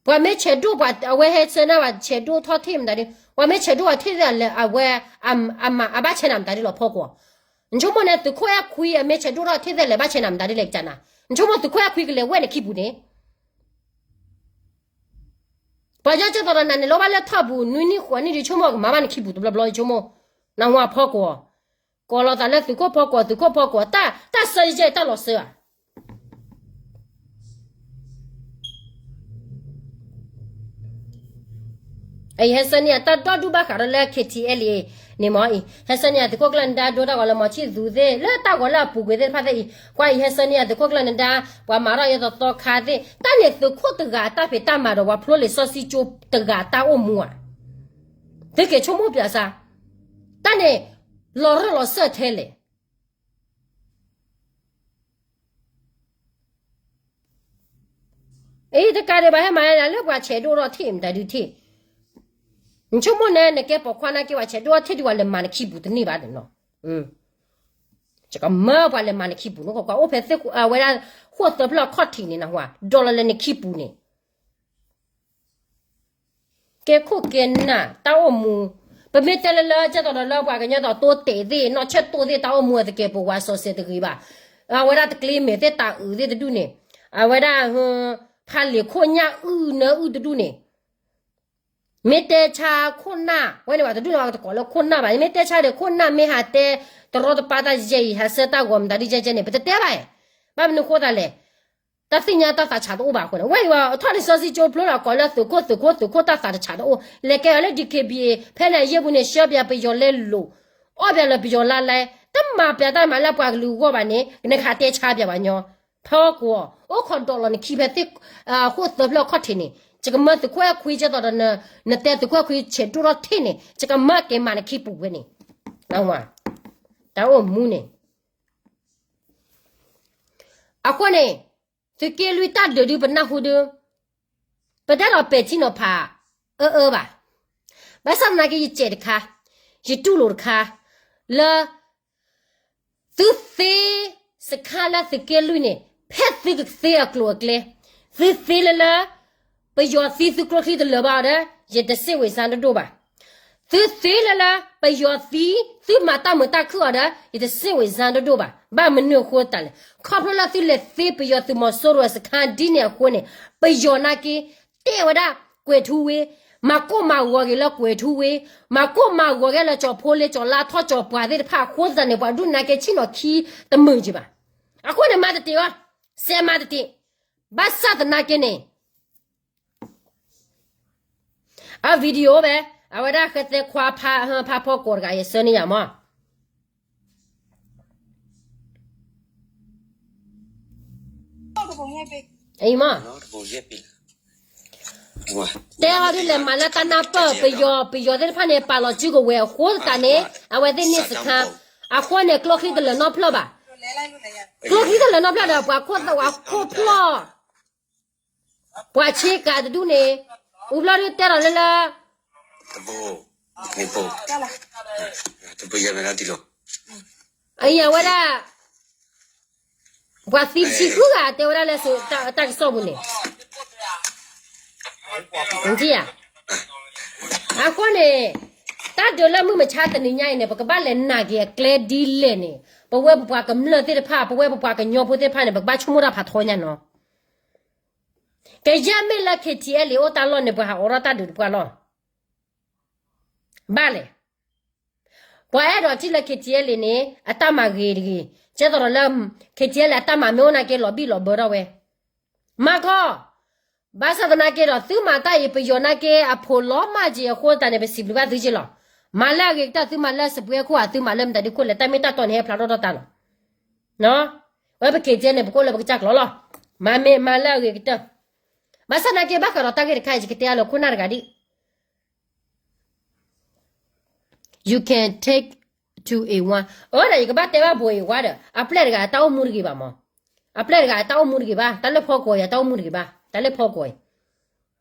ပှၤမ့ၢ်ဆဲးဒိၣ်ပှၤ အဝဲဟဲဆၢနၢ်ပှၤဆဲးဒိၣ်ထီၣ်ထံၣ်မတၤဒ်, ပှၤမ့ၢ်ဆဲးဒိၣ်ပှၤထံၣ်သ့ၣ်လၢအဝဲ အဘၣ်ဆဲးနၤမတၤဒ်လီၤဖီကွီၤ, နဆိကမိၣ်န့ၣ် သုးခိၣ်အဲၣ်ခွံအမ့ၢ်ဆဲးဒိၣ်ထီၣ်ထံၣ်သ့ၣ်လဲၣ် ဘၣ်ဆဲးနၤမတၤဒ်လဲၣ်ကစၢ်နၤ, နဆိကမိၣ်သုးခိၣ်အဲၣ်ခွံကလဲၤဝဲၢ်နခံပူၤန့ၣ် ပှၤကညီကဲသိးဒီးနၤန့ၣ် လီၤဘၣ်လၢထီၣ်ပူၤ နွံနံၣ်ဃိးနံၣ်ဒုးဆိကမိၣ်ကမၤဘၣ်နခံပူၤတဘျီဘျီ ယဆိကမိၣ်, နဟူဖီကွီၤ, ကိးလီၤသးလၢသုးခိၣ်ဖီကွီၤ သုးခိၣ်ဖီကွီၤ တၢ်စၢယကဲတၢ်လီၤစၢဧါ, အံၤဟဲဆၢန့ၢ်ယၤတၢ်ဒီဒူၣ်ဘၣ်ဃးဒီးလၢ K T L A န့ၣ်မ့ၢ်အံၤ ဟဲဆၢန့ၢ်ယၤ သုးခိၣ်ကျၢၢ်နဒါဒိတၢ်ဂီၤလၢမီၤဆံၣ်သူသ့ၣ် လၢတၢ်ဂီၤလၢအပူၤကွံာ်သ့ၣ်တဖၣ်သ့ၣ်အံၤ ကွၢ်အံၤဟဲဆၢန့ၢ်ယၤ သုးခိၣ်ကျၢၢ်နဒါ ပှၤမၤထီၣ်ယဲသိးသီခါသ့ၣ် တၢ်န့ၣ်သုးခိၣ်တဂၤအတၢ်ဖံးတၢ်မၤဒီး ပှၤဖျိလံာ်စီဆှံကၠိတဂၤအတၢ်အိၣ်မူဧါ, သုက့ၤဆိကမိၣ်ပၠးစၢ်, တၢ်န့ၣ် လီၤရၢၢ်လီၤစၢၢ်ထဲလဲၣ် အံၤတကးဒံးဘၣ်ဟဲမၤလၢပှၤဆဲးဒိၣ်ထီၣ်ထံၣ်မတၤဒုးထံၣ်, နဆိကမိၣ်န့ၣ် နကဲပိာ်ခွါနာ်က့ ပှၤဆဲးဒိၣ်ထီၣ်ထံၣ်ဒံးပှၤလဲၤမၤနခံပူၤတန့ၢ်ဘၣ်နီၤ, ယကမၢပှၤလဲၤမၤနခံပူၤနီၤ ကွၢ်ကွၢ်အိၣ်ဖဲသ့ၣ်ဝဲဒၣ် ဃိၣ်သၢဖျၢၣ်ခီၣ်ထံးန့ၣ်နဟူဧါ ဒီးလီၤလၢနခံပူၤန့ၣ် ကဲခိၣ်ကဲနၢ်တၢ်အိၣ်မူ, ပမ့ၢ်တဲလၢလၢကဲသိးဒီးလၢပှၤကညီသိးတိတဲာ်သ့ၣ် နီၢ်ဆဲၣ်တိၢ်သ့ၣ်တၢ်အိၣ်မူအသကဲးပဝးစီၤစဲးတဂ့ၤဘၣ်, အဝဲဒၣ်တကျ့မဲာ်သ့ၣ်တၢ်အုးသ့ၣ်တဒူၣ်န့ၣ်, အဝဲဒၣ် ဖးလံာ်ခိၣ်ညၣ်အုၣ်နၢအုၣ်တဒူၣ်န့ၣ် မ့ၢ်တဲဆါခိၣ်နၢ် ဝဲန့ၣ်ဘၣ်တဒူၣ်န့ၣ်ဘၣ်တကိးလၢခိၣ်နၢ်ဘၣ် မ့ၢ်တဲဆါဒီးခိၣ်နၢ်မ့ၢ်ဟးတဲ တရီတပါတၢ်ယဲအံၤ ဟးဆၢတၢ်ဂီၤမတၤဒ်ယဲကဲန့ၣ် ပတတဲဘၣ်, ဘၣ်မနုၤဃိသတးလဲၣ်, တၢ်သ့ၣ်ညါတၢ်သးဆးတအိၣ်ဘၣ်အဃိန့ၣ် ဝဲအံၤထီၣ်လံာ်စီဆှံကၠိဖျိလီၤကိးလၢသုးခိၣ်သုးခိၣ်သုးခိၣ် တၢ်သးတဆးတအိၣ် လဲၤကဲအီၤလၢ D K B A ဖဲန့ၣ်အယဲၢ်ပူၤန့ၣ် ဆှၢပၠးပယီၤလဲလိာ်, အီၣ်ပၠးလၢပယီၤလါလဲ, တမၤပၠးတၢ်မၤလၢပှၤကလုာ်အဂီၢ်ဘၣ်န့ၣ် နကဟးတဲဆါပၠးပှၤညီ, ဖီကွီၤ အိၣ်ခိးဒီးလီၤနခံဖဲသ့ၣ်, ဃိၣ်သၢဖျၢၣ်ခီၣ်ထံးန့ၣ် ယကမၢသုးခိၣ်အဲၣ်ခွံကဲသိးဒီး နတဲသုးခိၣ်အဲၣ်ခွံဆဲးဒိၣ်ထီၣ်ထံၣ်န့ၣ် ယကမၢက့ၤမၤနခံပူၤဝဲန့ၣ်, တၢ်အိၣ်မူန့ၣ် အဃိန့ၣ် သုးက့လွံၢ်တၢ်ဒုးဒုးပနၢ်ဟူဒုး, ပတအဲၣ်ဒိးပဲာ်ထံနီၤဖး အၢအၢဘၣ်. ဘၣ်ဆၣ်သနာ်က့ ယစဲးတခါ, ယတူၢ်လိာ်တခါ, လၢ သုသ့စခါလၢသုးက့လွံၢ်န့ၣ် ဖဲသုကသ့အကျိၤအကျဲ, သုသ့လၢလၢ ပယီၤသံသုကျိချံတလၢာ်ဘၣ်အီၤဒီး ယတစ့ဝ့ၤစါဒိၣ်ဒိၣ်ဘၣ်. သုသ့လၢလၢ ပယီၤသံ သုမၤတၢ်မုာ်တၢ်ခုၣ်အီၤဒီး ယတစ့ဝ့ၤစါဒိၣ်ဒိၣ်ဘၣ်. ဘၣ်မနုၤအဃိသတးလဲၣ်, ခီဖျိလၢသုလဲၤသ့ပယီၤသုးမီၤစိရိၤအစခါဒ်န့ၣ်အဃိန့ၣ် ပယီၤနာ်က့ တဲဝဲဒၣ်ကွဲးထူဝ့, မၤကိၢ်မၤဂီၤက့ၤလၢကွဲးထူဝ့, မၤကိၢ်မၤဂီၤက့ၤလၢကၠီၤဖိလ့ကၠီၤလါထီၣ်ကၠီၤပှၤသ့ၣ်တဖၣ်အဃိသတးန့ၣ် ပှၤဒူၣ်နာ်က့ဆ့ၣ်နီၤခံတမုာ်က့ၤဘၣ်. အဃိန့ၣ် မၤတတ့ၢ်အီၤ, စဲးမၤတတ့ၢ်, ဘၣ်ဆၣ်သနာ်က့န့ၣ် အ video ဝဲ, အဝဲဒၣ်ဃဲသဲခွါဖးဖီကိးတဂၤ ယဆၢန့ၢ်ယၤမး. အံၤမး, တဲအီၤဒ်လဲၣ်မးလၢတၢ်နၢ်ပၢၢ် ပယီၤ ပယီၤသ့ၣ်တဖၣ်န့ၣ် ပာ်လီၤစုကဝဲၤအဃိသတးန့ၣ် အဝဲသ့ၣ်န့ၢ်စခါ, အဃိန့ၣ် ကျိချံတလၢာ်နီတဖျၢၣ်ဘၣ်. ကျိချံတလၢာ်နီတဖျၢၣ်ဒီး ပှၤခိၣ်သဝးခိၣ်ဖျီၣ် ပှၤဆ့ကၤတဒူၣ်န့ၣ် အူဘျီဒုးတဲလီၤလၢလၢ အံၤအဝဲဒၣ် ပှၤသံတဆံဃုဂၤတဲဝဲဒၣ်လၢတၢ်ကစီၣ်ပူၤန့ၣ်, အဃိန့ၣ် တၢ်ဒုးလၢမုၢ်မဆါတနံၤညါအံၤန့ၣ် ပကဘၣ်လဲၤနာ်က့ၤအကျဲဒ်လဲၣ်န့ၣ် ပဝဲပပှၤကမျၢၢ်သ့ၣ်တဖၣ် ပဝဲပပှၤကညီဖိသ့ၣ်တဖၣ်န့ၣ် ပကဘၣ်ဆိကမိၣ်တၢ်ဖးထီညါနီၤ. ကယဲၢ်မ့ၢ်လၢ K T L A အိၣ်တၢ်လီၢ်န့ၣ် ပှၤဟးအိးထီၣ်တၢ်ဒုးတပှၢ်လီၤ. ဘၣ်လဲၣ်. ပှၤအဲၣ်ဒိးထံၣ်လၢ K T L A န့ၣ် အတၢ်မၤဂ့ၤတဂ့ၤ, ကဲသိးဒီးလၢ K T L A အတၢ်မၤမ့ၢ်အိၣ်နာ်က့ လီၤဘံၣ်လီၤဘၢထီၣ်ဝဲ. မၤခီ, ဘၣ်ဆၣ်သနာ်က့ဒီး သုမၤတၢ်အံၤ ပယီၤနာ်က့အဖိးလီၤမၢ်က့ၤအဃိသတးန့ၣ် ပစံးဘျုးဘၣ်သုက့လီၤ. မၤလၢအဂ့ၤကတၢၢ် သုမၤလၢအစပှဲၤခိၣ်ဧါ, သုမၤလၢမတၤဒုခိၣ်လဲၣ်, တၢ်မ့ၢ်တၢ်တီန့ၣ် ဟဲဖျါထီၣ်ဒီးတၢ်လီၤ. ဝဲပက့ၤကဲန့ၣ် ပကိးလၢပကစၢ်ကျိာ်လီၤ. မၤမ့ၢ်မၤလၢအဂ့ၤကတၢၢ်. ဘၣ်ဆၣ်သနာ်က့ ဘၣ်ဃးဒီးတၢ်ဂ့ၢ်တခါအံၤ ယကတဲအါလၢခိၣ်နၢ်တဂၤဒ် You can take to a one. အၢ ဒီးယကဘၣ်တဲဘၣ်ဘိးအံၤဝါဒီး အပျဲၢ်တဂၤတၢ်အိၣ်မူတဂ့ၤဘၣ်မး. အပျဲၢ်တဂၤတၢ်အိၣ်မူတဂ့ၤဘၣ်, တၢ်လၢဖီကွီၤအံၤ တၢ်အိၣ်မူတဂ့ၤဘၣ်, တၢ်လၢဖီကွီၤ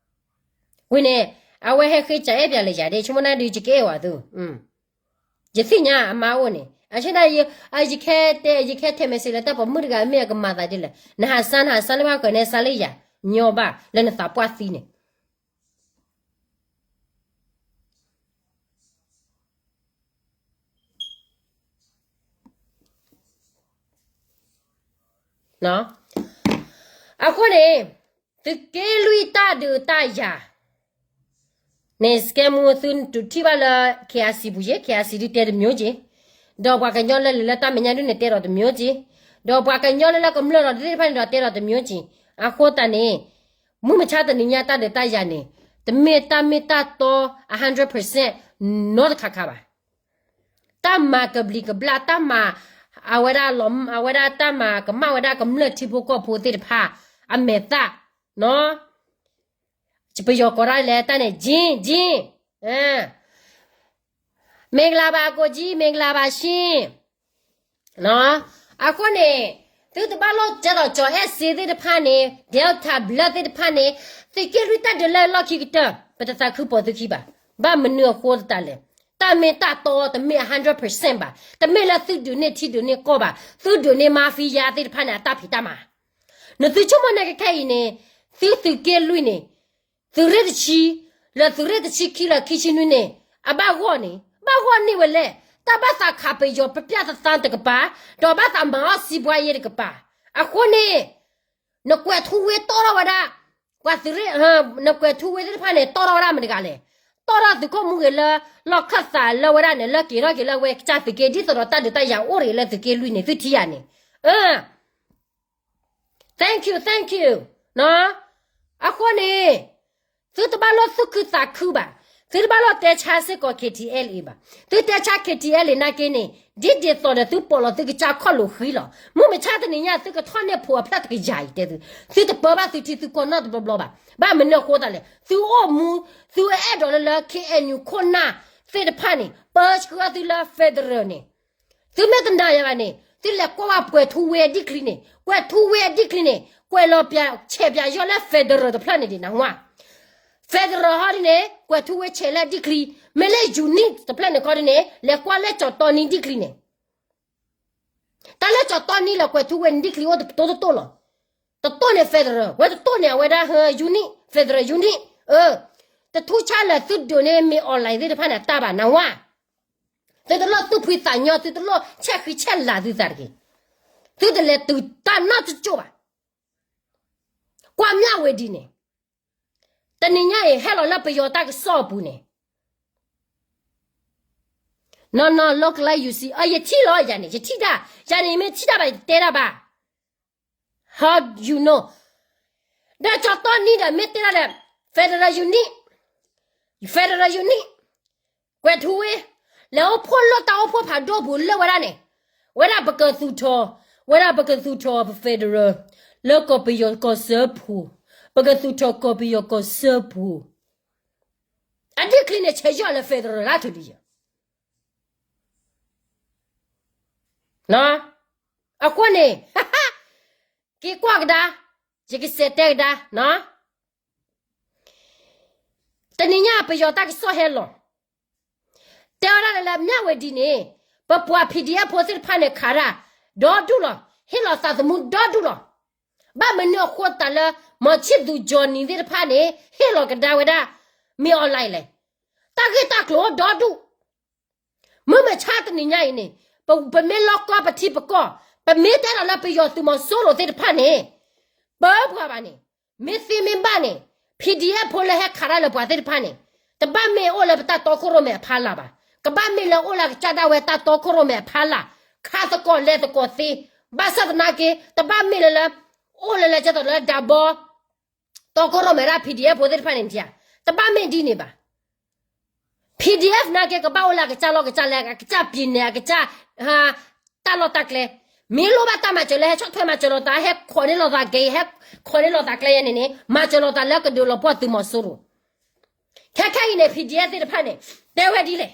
အံၤ. ဝံၤန့ၣ် အဝဲဟဲဃ့စးအဲၣ်ပၠးလၢယၤဒ် ဆိကမိၣ်နၢ်ဒုး ယကအဲၣ်ဝဲသု. ယသ့ၣ်ညါအမါအိၣ်န့ၣ် အဆၢဒၣ် ယခဲတဲ ယခဲထဲမဲာ်စ့လၢတၢ်ပိာ်မုၣ်တဂၤမ့ၢ်အကမၤသးဒ်လဲၣ်, နဟးစါ နဟးစါလၢဘၣ်ဃၢၤန့ၣ် စါလၢယၤ, ညီဘၣ်လၢနသးပှၢ်သံန့ၣ် အဃိန့ၣ် သုးက့လွံၢ်တၢ်ဒုးတၢ်ယၤန့ၣ် စကဲမူသုတထံၣ်ဘၣ်လၢ KIC ပူၤယ့ၣ်, KIC ဒုးတဲတမျိုးက့ၤ, ဒီးပှၤကညီလၢလၢတၢ်မဲာ်ညါဒုးန့ၣ် တဲဒီးတမျိုးက့ၤ, ဒီးပှၤကညီလၢလၢကမျၢၢ်ဒီးသ့ၣ်တဖၣ်န့ၣ်ဒီးတဲဒီးတမျိုးက့ၤ. အဃိသတးန့ၣ် မုၢ်မဆါတနံၤညါတၢ်ဒုးတၢ်ယၤန့ၣ် တမ့ၢ်တၢ်မ့ၢ်တၢ်တီ one hundred percent နီတခါခါဘၣ်. တၢ်မၤကဘျံးကဘျၣ် တၢ်မၤ အဝဲဒၣ်လီၤ အဝဲဒၣ်တၢ်မၤကမၣ်ဝဲဒၣ်ကမျၢၢ်ထံဖိကီၢ်ဖိသ့ၣ်တဖၣ် အမဲာ်သၣ် နီၤ ပယီၤကိးတၢ်လဲၣ်တၢ်န့ၣ် ကၠ့ ကၠ့ မင်္ဂလာပါကိုကြီး မင်္ဂလာပါရှင်. အဃိန့ၣ် သုတဘၣ်လိၣ်ကဲသိးကၠီၤအဲၣ်စ့သ့ၣ်တဖၣ်န့ၣ် Delta Blood သ့ၣ်တဖၣ်န့ၣ် သုးက့လွံၢ်တၢ်ဒုးလၢလီၢ်ခံကတၢၢ် ပတသးခုပိာ်သုခံဘၣ်. ဘၣ်မနုၤအဃိသတးလဲၣ်, တၢ်မ့ၢ်တၢ်တီတမ့ၢ် one hundred percent ဘၣ်, တမ့ၢ်လၢသုဒုးန့ၢ်ထံဒုးန့ၢ်ကီၢ်ဘၣ်, သုဒုးန့ၢ် mafia သ့ၣ်တဖၣ်န့ၣ် အတၢ်ဖံးတၢ်မၤ နသုဆိကမိၣ်န့ၣ်ခဲခဲအံၤန့ၣ် သုသုးက့လွံၢ်န့ၣ် သုးရ့ၣ်တဆံ လၢသုးရ့ၣ်တဆံခံလၢခံဆံနွံန့ၣ် အဘၣ်ဂီၢ်န့ၣ် ဘၣ်ဂီၢ်န့ၢ်ဝဲလဲၣ်. တၢ်ဘၣ်သးခးပယီၤပျၢ်သးတကပၤ ဒီးဘၣ်သးမၤအီၣ်စံးဘှါယဲတကပၤ. အဃိန့ၣ် နကွဲးထူဝ့တီၣ်ထီၣ်ဝဲဒၣ် ပှၤသုးရ့ၣ် နကွဲးထူဝ့သ့ၣ်တဖၣ်န့ၣ် တီၣ်ထီၣ်ဝဲဒၣ်မတၤတဂၤလဲၣ်. တီၣ်ထီၣ်သုးခိၣ်မူဂ့ၤလၢ လီၢ်ခၢၣ်သးလၢဝဲဒၣ်န့ၣ် လၢက့ၤထီၣ်က့ၤလၢဝဲကစၢ်သုးက့ ဒ်သိးဒီးတၢ်ဒုးတၢ်ယၤအိၣ်ရ့ၤလၢသုးက့လွံၢ်န့ၣ် သုထံၣ်ယၤန့ၣ် Thank you, thank you. အဃိန့ၣ် သုတဘၣ်လိၣ်သူၣ်ခုသးခုဘၣ်, သုတဘၣ်လိၣ်တဲဆါစ့ၢ်ကီး K T L A ဘၣ်. သုတဲဆါ K T L A နာ်က့န့ၣ် ဒ်ဒ်သိးဒီးသုပိာ်လီၤသုကစၢ်ခီၣ် လိာ်ဃံလီၤ. မုၢ်မဆါတနံၤညါ သုကထီၣ်န့ၢ်ဖိးအဖျၢၣ်တကယၤအံၤတဲသု, သုတပၢဘၣ်သုထံသုကီၢ်နီတဘျီဘျီဘၣ်. ဘၣ်မနုၤအဃိသတးလဲၣ်, သုအိၣ်မူ သုအဲၣ်ဒိးလၢလၢ K N U ခိၣ်နၢ်သ့ၣ်တဖၣ်န့ၣ် ပၢဆှၢသုလၢ federal န့ၣ် သုမ့ၢ်တနာ်ယၤဘၣ်န့ၣ် သုလဲၤကွၢ်ဝဲကွဲးထူဝဲအဒံၣ်ချံန့ၣ်, ကွဲးထူဝဲအဒံၣ်ချံန့ၣ် ကွဲးလီၤပၠးဆဲးပၠးယီၢ်လၢ federal တဖျၢၣ်န့ၣ်ဒံးနဝါ. federal ဟီဒ်န့ၣ် ကွဲးထူဝဲဆဲးလၢအဒံၣ်ချံ, မ့ၢ်လၢ unit တဖျၢၣ်န့ၣ်ခီဒ်န့ၣ် လဲၤကွၢ်လၢကၠီၤတီနံဒံၣ်ချံန့ၣ် တၢ်လၢကၠီၤတီနံလၢကွဲးထူဝဲန့ၣ်ဒံၣ်ချံအိၣ်တတိၢ်တတိၢ်လီၤ. တတိၢ်န့ၣ် federal, ဝဲတတိၢ်န့ၣ် အဝဲဒၣ် unit, federal unit, တထူဆါလၢသုဒုးန့ၢ် မင်းအောင်လှိုင် သ့ၣ်တဖၣ်န့ၣ် အတၢ်ဘၣ်နဝါ. သုတလိၣ်သူၣ်ဖှံသးညီ, သုတလိၣ်ဆဲးဃံဆဲးလၤသုသးတဂ့ၤ. သုတလဲၤတုၤတၢ်နီတကၠိၢ်ဘၣ်. ကွၢ်မျၢ်ဝဲဒ်န့ၣ်, တနံၤညါအံၤ ဟဲလီၤလၢပယီၤတၢ်ကစီၣ်အပူၤန့ၣ် နီၢ်နီၢ် look like you see, ယထံၣ်လီၤယၤန့ၣ်, ယထံၣ်တၢ်, ယၤန့ၣ် ယမ့ၢ်ထံၣ်တၢ်ဘၣ် ယတဲတၢ်ဘၣ်. How you know? ဒီးကၠီၤတီနံဒီးမ့ၢ်တဲတၢ်ဒီး federal unit, federal unit, ကွဲးထူဝ့, လဲၤအိၣ်ဖှိၣ်လၢတၢ်အိၣ်ဖှိၣ်ဖးဒိၣ်ပူၤလၢဝဲဒၣ်န့ၣ်, ဝဲဒၣ်ပကသူၣ်ထီၣ်, ဝဲဒၣ်ပကသူၣ်ထီၣ်ပ federal လၢကီၢ်ပယီၤကီၢ်စၢဖှိၣ်, ပကသူၣ်ထီၣ်ကီၢ်ပယီၤကီၢ်စၢဖှိၣ်, အဒံၣ်ချံန့ၣ် ဆဲးယီၢ်လၢ federal လၢထူလံယၤ အဃိန့ၣ် က့ၤကွၢ်ကဒါ, ယကစဲးတဲကဒါ, တနံၤညါပယီၤတၢ်ကစီၣ်ဟဲလီၤ, တဲဝဲဒၣ်လၢ လၢမျၢ်ဝဲဒ်န့ၣ်, ပပှၤ P D F ဖိသ့ၣ်တဖၣ်န့ၣ် ခးတၢ်ဒီဒူၣ်လီၤ, ဟ့ၣ်လီၤသးသမူဒီဒူၣ်လီၤ. ဘၣ်မနုၤအဃိသတးလၢ မီၤဆံၣ်သူ Johnny သ့ၣ်တဖၣ်န့ၣ် ဟ့ၣ်လီၤကဒါဝဲဒၣ် မင်းအောင်လှိုင်လဲၣ်. တၢ်ဂ့ၢ်တၢ်ကျိၤအိၣ်ဒီဒူၣ် မုၢ်မဆါတနံၤညါအံၤန့ၣ်, ပမ့ၢ်လီၢ်ကီၢ်ပထံပကီၢ်, ပမ့ၢ်တဲလီၤလၢပယီၤသုးမီၤစိရိၤသ့ၣ်တဖၣ်န့ၣ်, ပၢပှၤဘၣ်န့ၣ်, မ့ၢ်သ့မ့ၢ်ဘၣ်န့ၣ်, P D F ဖိလၢဟဲခးတၢ်လၢပှၤသ့ၣ်တဖၣ်န့ၣ်, တဘၣ်မ့ၢ်အိၣ်လၢပတၢ်တီခိၣ်ရိၣ်မဲအဖီလာ်ဘၣ်. ကဘၣ်မ့ၢ်လၢအိၣ်လၢကစၢ်ဒၣ်ဝဲတၢ်တီခိၣ်ရိၣ်မဲအဖီလာ်, ခါသကိးလဲၤသကိးသ့, ဘၣ်ဆၣ်သနာ်က့ တဘၣ်မ့ၢ်လၢလၢ အိၣ်လၢလၢကဲသိးလၢဒၢဘီ တီကီၢ်ရိၣ်မဲဒၣ် PDF ဖိသ့ၣ်တဖၣ်န့ၣ် တဘၣ်မ့ၢ်ဒ်န့ၣ်ဘၣ်. PDF နာ်က့ ကဘၣ်အိၣ်လၢအကစၢ်လီၢ်ကစၢ်လဲ, အကစၢ်ပံၤနဲၣ်, အကစၢ် တၢ်လီၢ်တၢ်ကျဲ, မ့ၢ်လိၣ်ဘၣ်တၢ်မၤစၢၤလၢ ဟဲဆီၣ်ထွဲမၤစၢၤလိာ်သး, ဟဲခိးန့ၢ်လိာ်သးက့ၤ, ဟဲခိးန့ၢ်လိာ်သးကျဲယဲန့ၣ်န့ၣ် မၤစၢၤလိာ်သးလၢကဒုးလီၤပှီၢ်သုးမီၤစိရိၤ. ခဲခဲအံၤန့ၣ် PDF သ့ၣ်တဖၣ်န့ၣ် တဲဝဲဒ်လဲၣ်.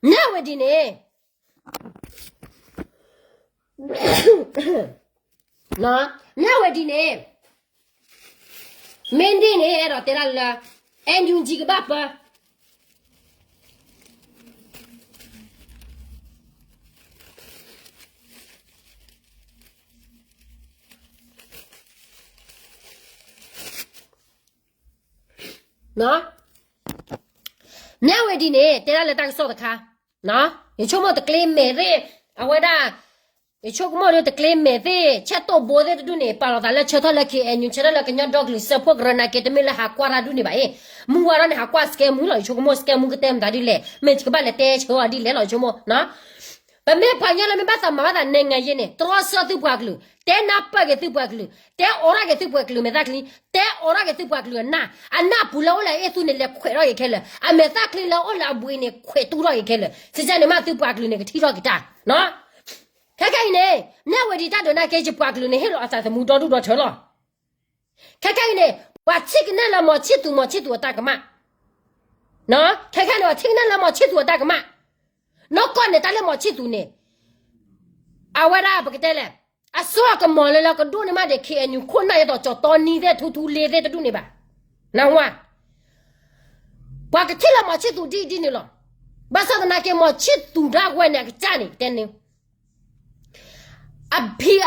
မၠၣ်ဝတံၤန့ၣ် မၠၣ်ဝတံၤန့ၣ် မ့ၢ်ဒ်န့ၣ် အဲၣ်ဒိးတဲဒၣ်လၢ NUG ကဘၣ်ပၢ မၠၣ်ဝတံၤန့ၣ် တဲဒၣ်လၢတၢ်ကစီၣ်တခါ, ယဆိကမိၣ်တကျ့မဲာ်သ့ၣ်, အဝဲဒၣ်, ယဆိကမိၣ်ဒီးတကျ့မဲာ်သ့ၣ် ဆဲးတိၣ်ဘိသ့ၣ်တဒူၣ်န့ၣ် ပာ်လီၤသးလၢဆၢထၢၣ်လၢ KNU ဆၢထၢၣ်လၢကညီဒီကလုာ်စၢဖှိၣ်ကရၢနာ်က့ တမ့ၢ်လၢဟးကွၢ်တၢ်ဒူၣ်န့ၣ်ဘၣ်အံၤ, မုၢ်ဝါထီၣ်န့ၣ် ဟးကွၢ်စကဲမူလီၤ ယဆိကမိၣ် စကဲမူကတဲမတၤဒ်လဲၣ် မ့ၢ်ကဘၣ်လဲၤတဲဆၢအီၤဒ်လဲၣ်လီၤ ယဆိကမိၣ် ပမ့ၢ်ပှၤကညီလၢမ့ၢ်ဘၣ်သးမၤဘၣ်သး နိုင်ငံရေးန့ၣ် တြီဆၢသုပှၤကလုာ်, တဲနၢ်ပၢၢ်က့ၤသုပှၤကလုာ်, တဲအိးထီၣ်က့ၤသုပှၤကလုာ်မဲာ်သၣ်ချံ, တဲအိးထီၣ်က့ၤသုပှၤကလုာ်အနၢ်, အနၢ်ပူၤလၢအိၣ်လၢအအ့ၣ်သူန့ၣ် လဲၤခွဲးထီၣ်က့ၤခဲလၢာ်, အမဲာ်သၣ်ချံလၢအိၣ်လၢအဘှံးန့ၣ် ခွဲးတူၢ်ထီၣ်က့ၤခဲလၢာ်, စံးစဲန့ၣ်မးသုပှၤကလုာ်န့ၣ် ကထံၣ်ထီၣ်က့ၤတၢ်, ခဲခဲအံၤန့ၣ် မၠၣ်ဝတံၤတၢ်ဒုးနာ်က့ ယပှၤကလုာ်န့ၣ် ဟ့ၣ်လီၤအသးသမူဒီဒူၣ်ဒီထၢလီၤ. ခဲခဲအံၤန့ၣ် ပှၤထံၣ်ကနၣ်လၢမီၤဆံၣ်သူၤ မီၤဆံၣ်သူၤအတၢ်ကမၣ်, ခဲခဲန့ၣ် ပှၤထံၣ်ကနၣ်လၢမီၤဆံၣ်သူၤအတၢ်ကမၣ်, နီၢ်ကီၢ်န့ၣ် တၢ်လၢမီၤဆံၣ်သူၤန့ၣ် အဝဲဒၣ်ပကတဲလဲၣ်, အစိအကမီၤလၢလၢကဒိၣ်န့ၢ်မးဒံး KNU ခိၣ်နၢ်ယဲသိး ကၠီၤတီနံသ့ၣ် ထူထူလ့သ့ၣ်တဒူၣ်န့ၣ်ဘၣ်, နၢ်ဟူဧါ, ပှၤကထံၣ်လၢမီၤဆံၣ်သူၤဒ်ဒ်န့ၣ်လီၤ. ဘၣ်ဆၣ်သနာ်က့ မီၤဆံၣ်သူၤဒၣ်ဝဲန့ၣ် အကစၢ်န့ၣ် တဲန့ၣ်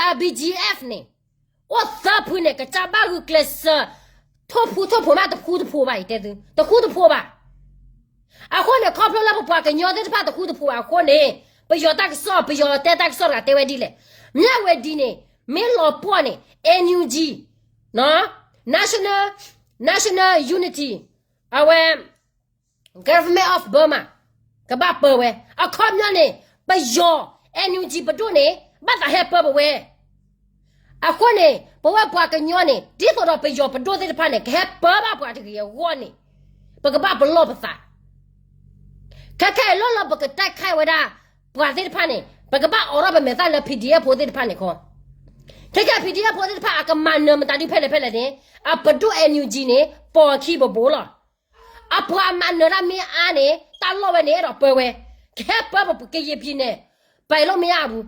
အ BGF န့ၣ် အိၣ်သၢဖုန့ၣ် ကစၢ်ဘၣ်ဂုာ်ကျဲးစၢး ထိၣ်ဖူထိၣ်ဖိးမး တဃူတဖိးဘၣ် ယတဲသု, တဃူတဖိးဘၣ်. အဃိန့ၣ် ခီဖျိလၢပပှၤကညီသ့ၣ်တဖၣ်တဃူတဖိးဘၣ်အဃိန့ၣ် ပယီၤတၢ်ကစီၣ် ပယီၤတဲတၢ်ကစီၣ်တဂၤတဲဝဲဒ်လဲၣ်, မၠၣ်ဝတံၤန့ၣ် မ့ၢ်လီၤပှီၢ်န့ၣ် NUG, National, National Unity, အဝဲ Government of Burma ကဘၣ်ပၢဝဲ, အခီပညီန့ၣ် ပယီၤ NUG ပဒိၣ်န့ၣ် ဘၣ်သးဟဲပၢပဝဲ. အဃိန့ၣ် ပဝဲပှၤကညီန့ၣ် ဒ်သိးဒီးပယီၤပဒိၣ်သ့ၣ်တဖၣ်န့ၣ် ကဟဲပၢဘၣ်ပှၤတဂ့ၤအဂီၢ်န့ၣ် ပကဘၣ်ပလီၢ်ပသး. ခဲခဲအံၤလီၢ်လၢပကတဲခါဝဲဒၣ် ပှၤသ့ၣ်တဖၣ်န့ၣ် ပကဘၣ်အိးထီၣ်ပမဲာ်သၣ်လၢ PDF ဖိသ့ၣ်တဖၣ်န့ၣ်ခီ, ခဲခဲ PDF ဖိသ့ၣ်တဖၣ် အကမၤနၢၤမတၤဒုဖဲလဲၣ်ဖဲလဲၣ်န့ၣ် အပဒိၣ် NUG န့ၣ် ပိာ်အခံဘိးဘိးလီၤ. အပှၤမၤနၢၤတၢ်မ့ၢ်အါန့ၣ် တၢ်လီၢ်ဝဲန့ၣ် အဲၣ်ဒိးပၢဝဲ, ကဟဲပၢပကယံာ်ပံၤန့ၣ် ပာ်လီၤမ့ၢ်အါပူၤ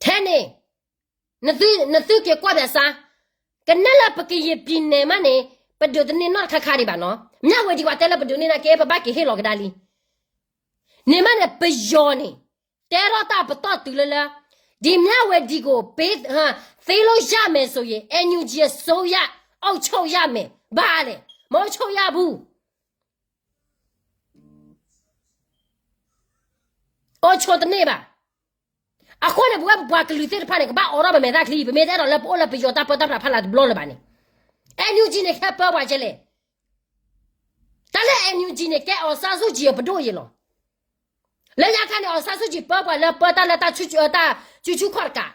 ထဲန့ၣ် နသုက့ၤကွၢ်ဘၣ်စါ, ကနဲလၢပကယံာ်ပံၤန့ၣ်မးန့ၣ် ပဒုးတန့ၢ်နီၢ်ခါခါဒံးဘၣ်နီၤ. မၠၣ်ဝတံၤပှၤတဲလၢပဒုးန့ၢ်နာ်က့ ပဘၣ်က့ၤဟ့ၣ်လီၤကဒါလံ. န့ၣ်မးန့ၣ် ပယီၤန့ၣ် တဲထီၣ်တၢ်ပတီၢ်တုၤလၢလၢ ဒီးမၠၣ်ဝတံၤကို ပေး, သိမ်းလို့ရမယ်ဆိုရင် NUG အစိုးရ အုပ်ချုပ်ရမယ် ဘၣ်လဲၣ်, မအုပ်ချုပ်ရဘူး. အိၣ်ဆိးတန့ၢ်ဘၣ်. အဃိန့ၣ် ပဝဲပပှၤကလုာ်သ့ၣ်တဖၣ်န့ၣ် ကဘၣ်အိးထီၣ်ပမဲာ်သၣ်ချံ, ပမ့ၢ်တအဲၣ်ဒိးလၢပအိၣ်လၢပယီၤတၢ်ပၢတၢ်ပြးဖးလၢ်တဘျီလၢၤဘၣ်န့ၣ်, NUG န့ၣ် ကဟဲပၢပှၤကဲလဲၣ်. တၢ်လၢ NUG န့ၣ် ကဲ အောင်ဆန်းစုကြည် အပဒိၣ်အံၤလီၤ. လၢညါခါန့ၣ် အောင်ဆန်းစုကြည် ပၢပှၤလၢပၢတၢ်လၢတၢ်စုဆူၣ်ခီၣ်တကး,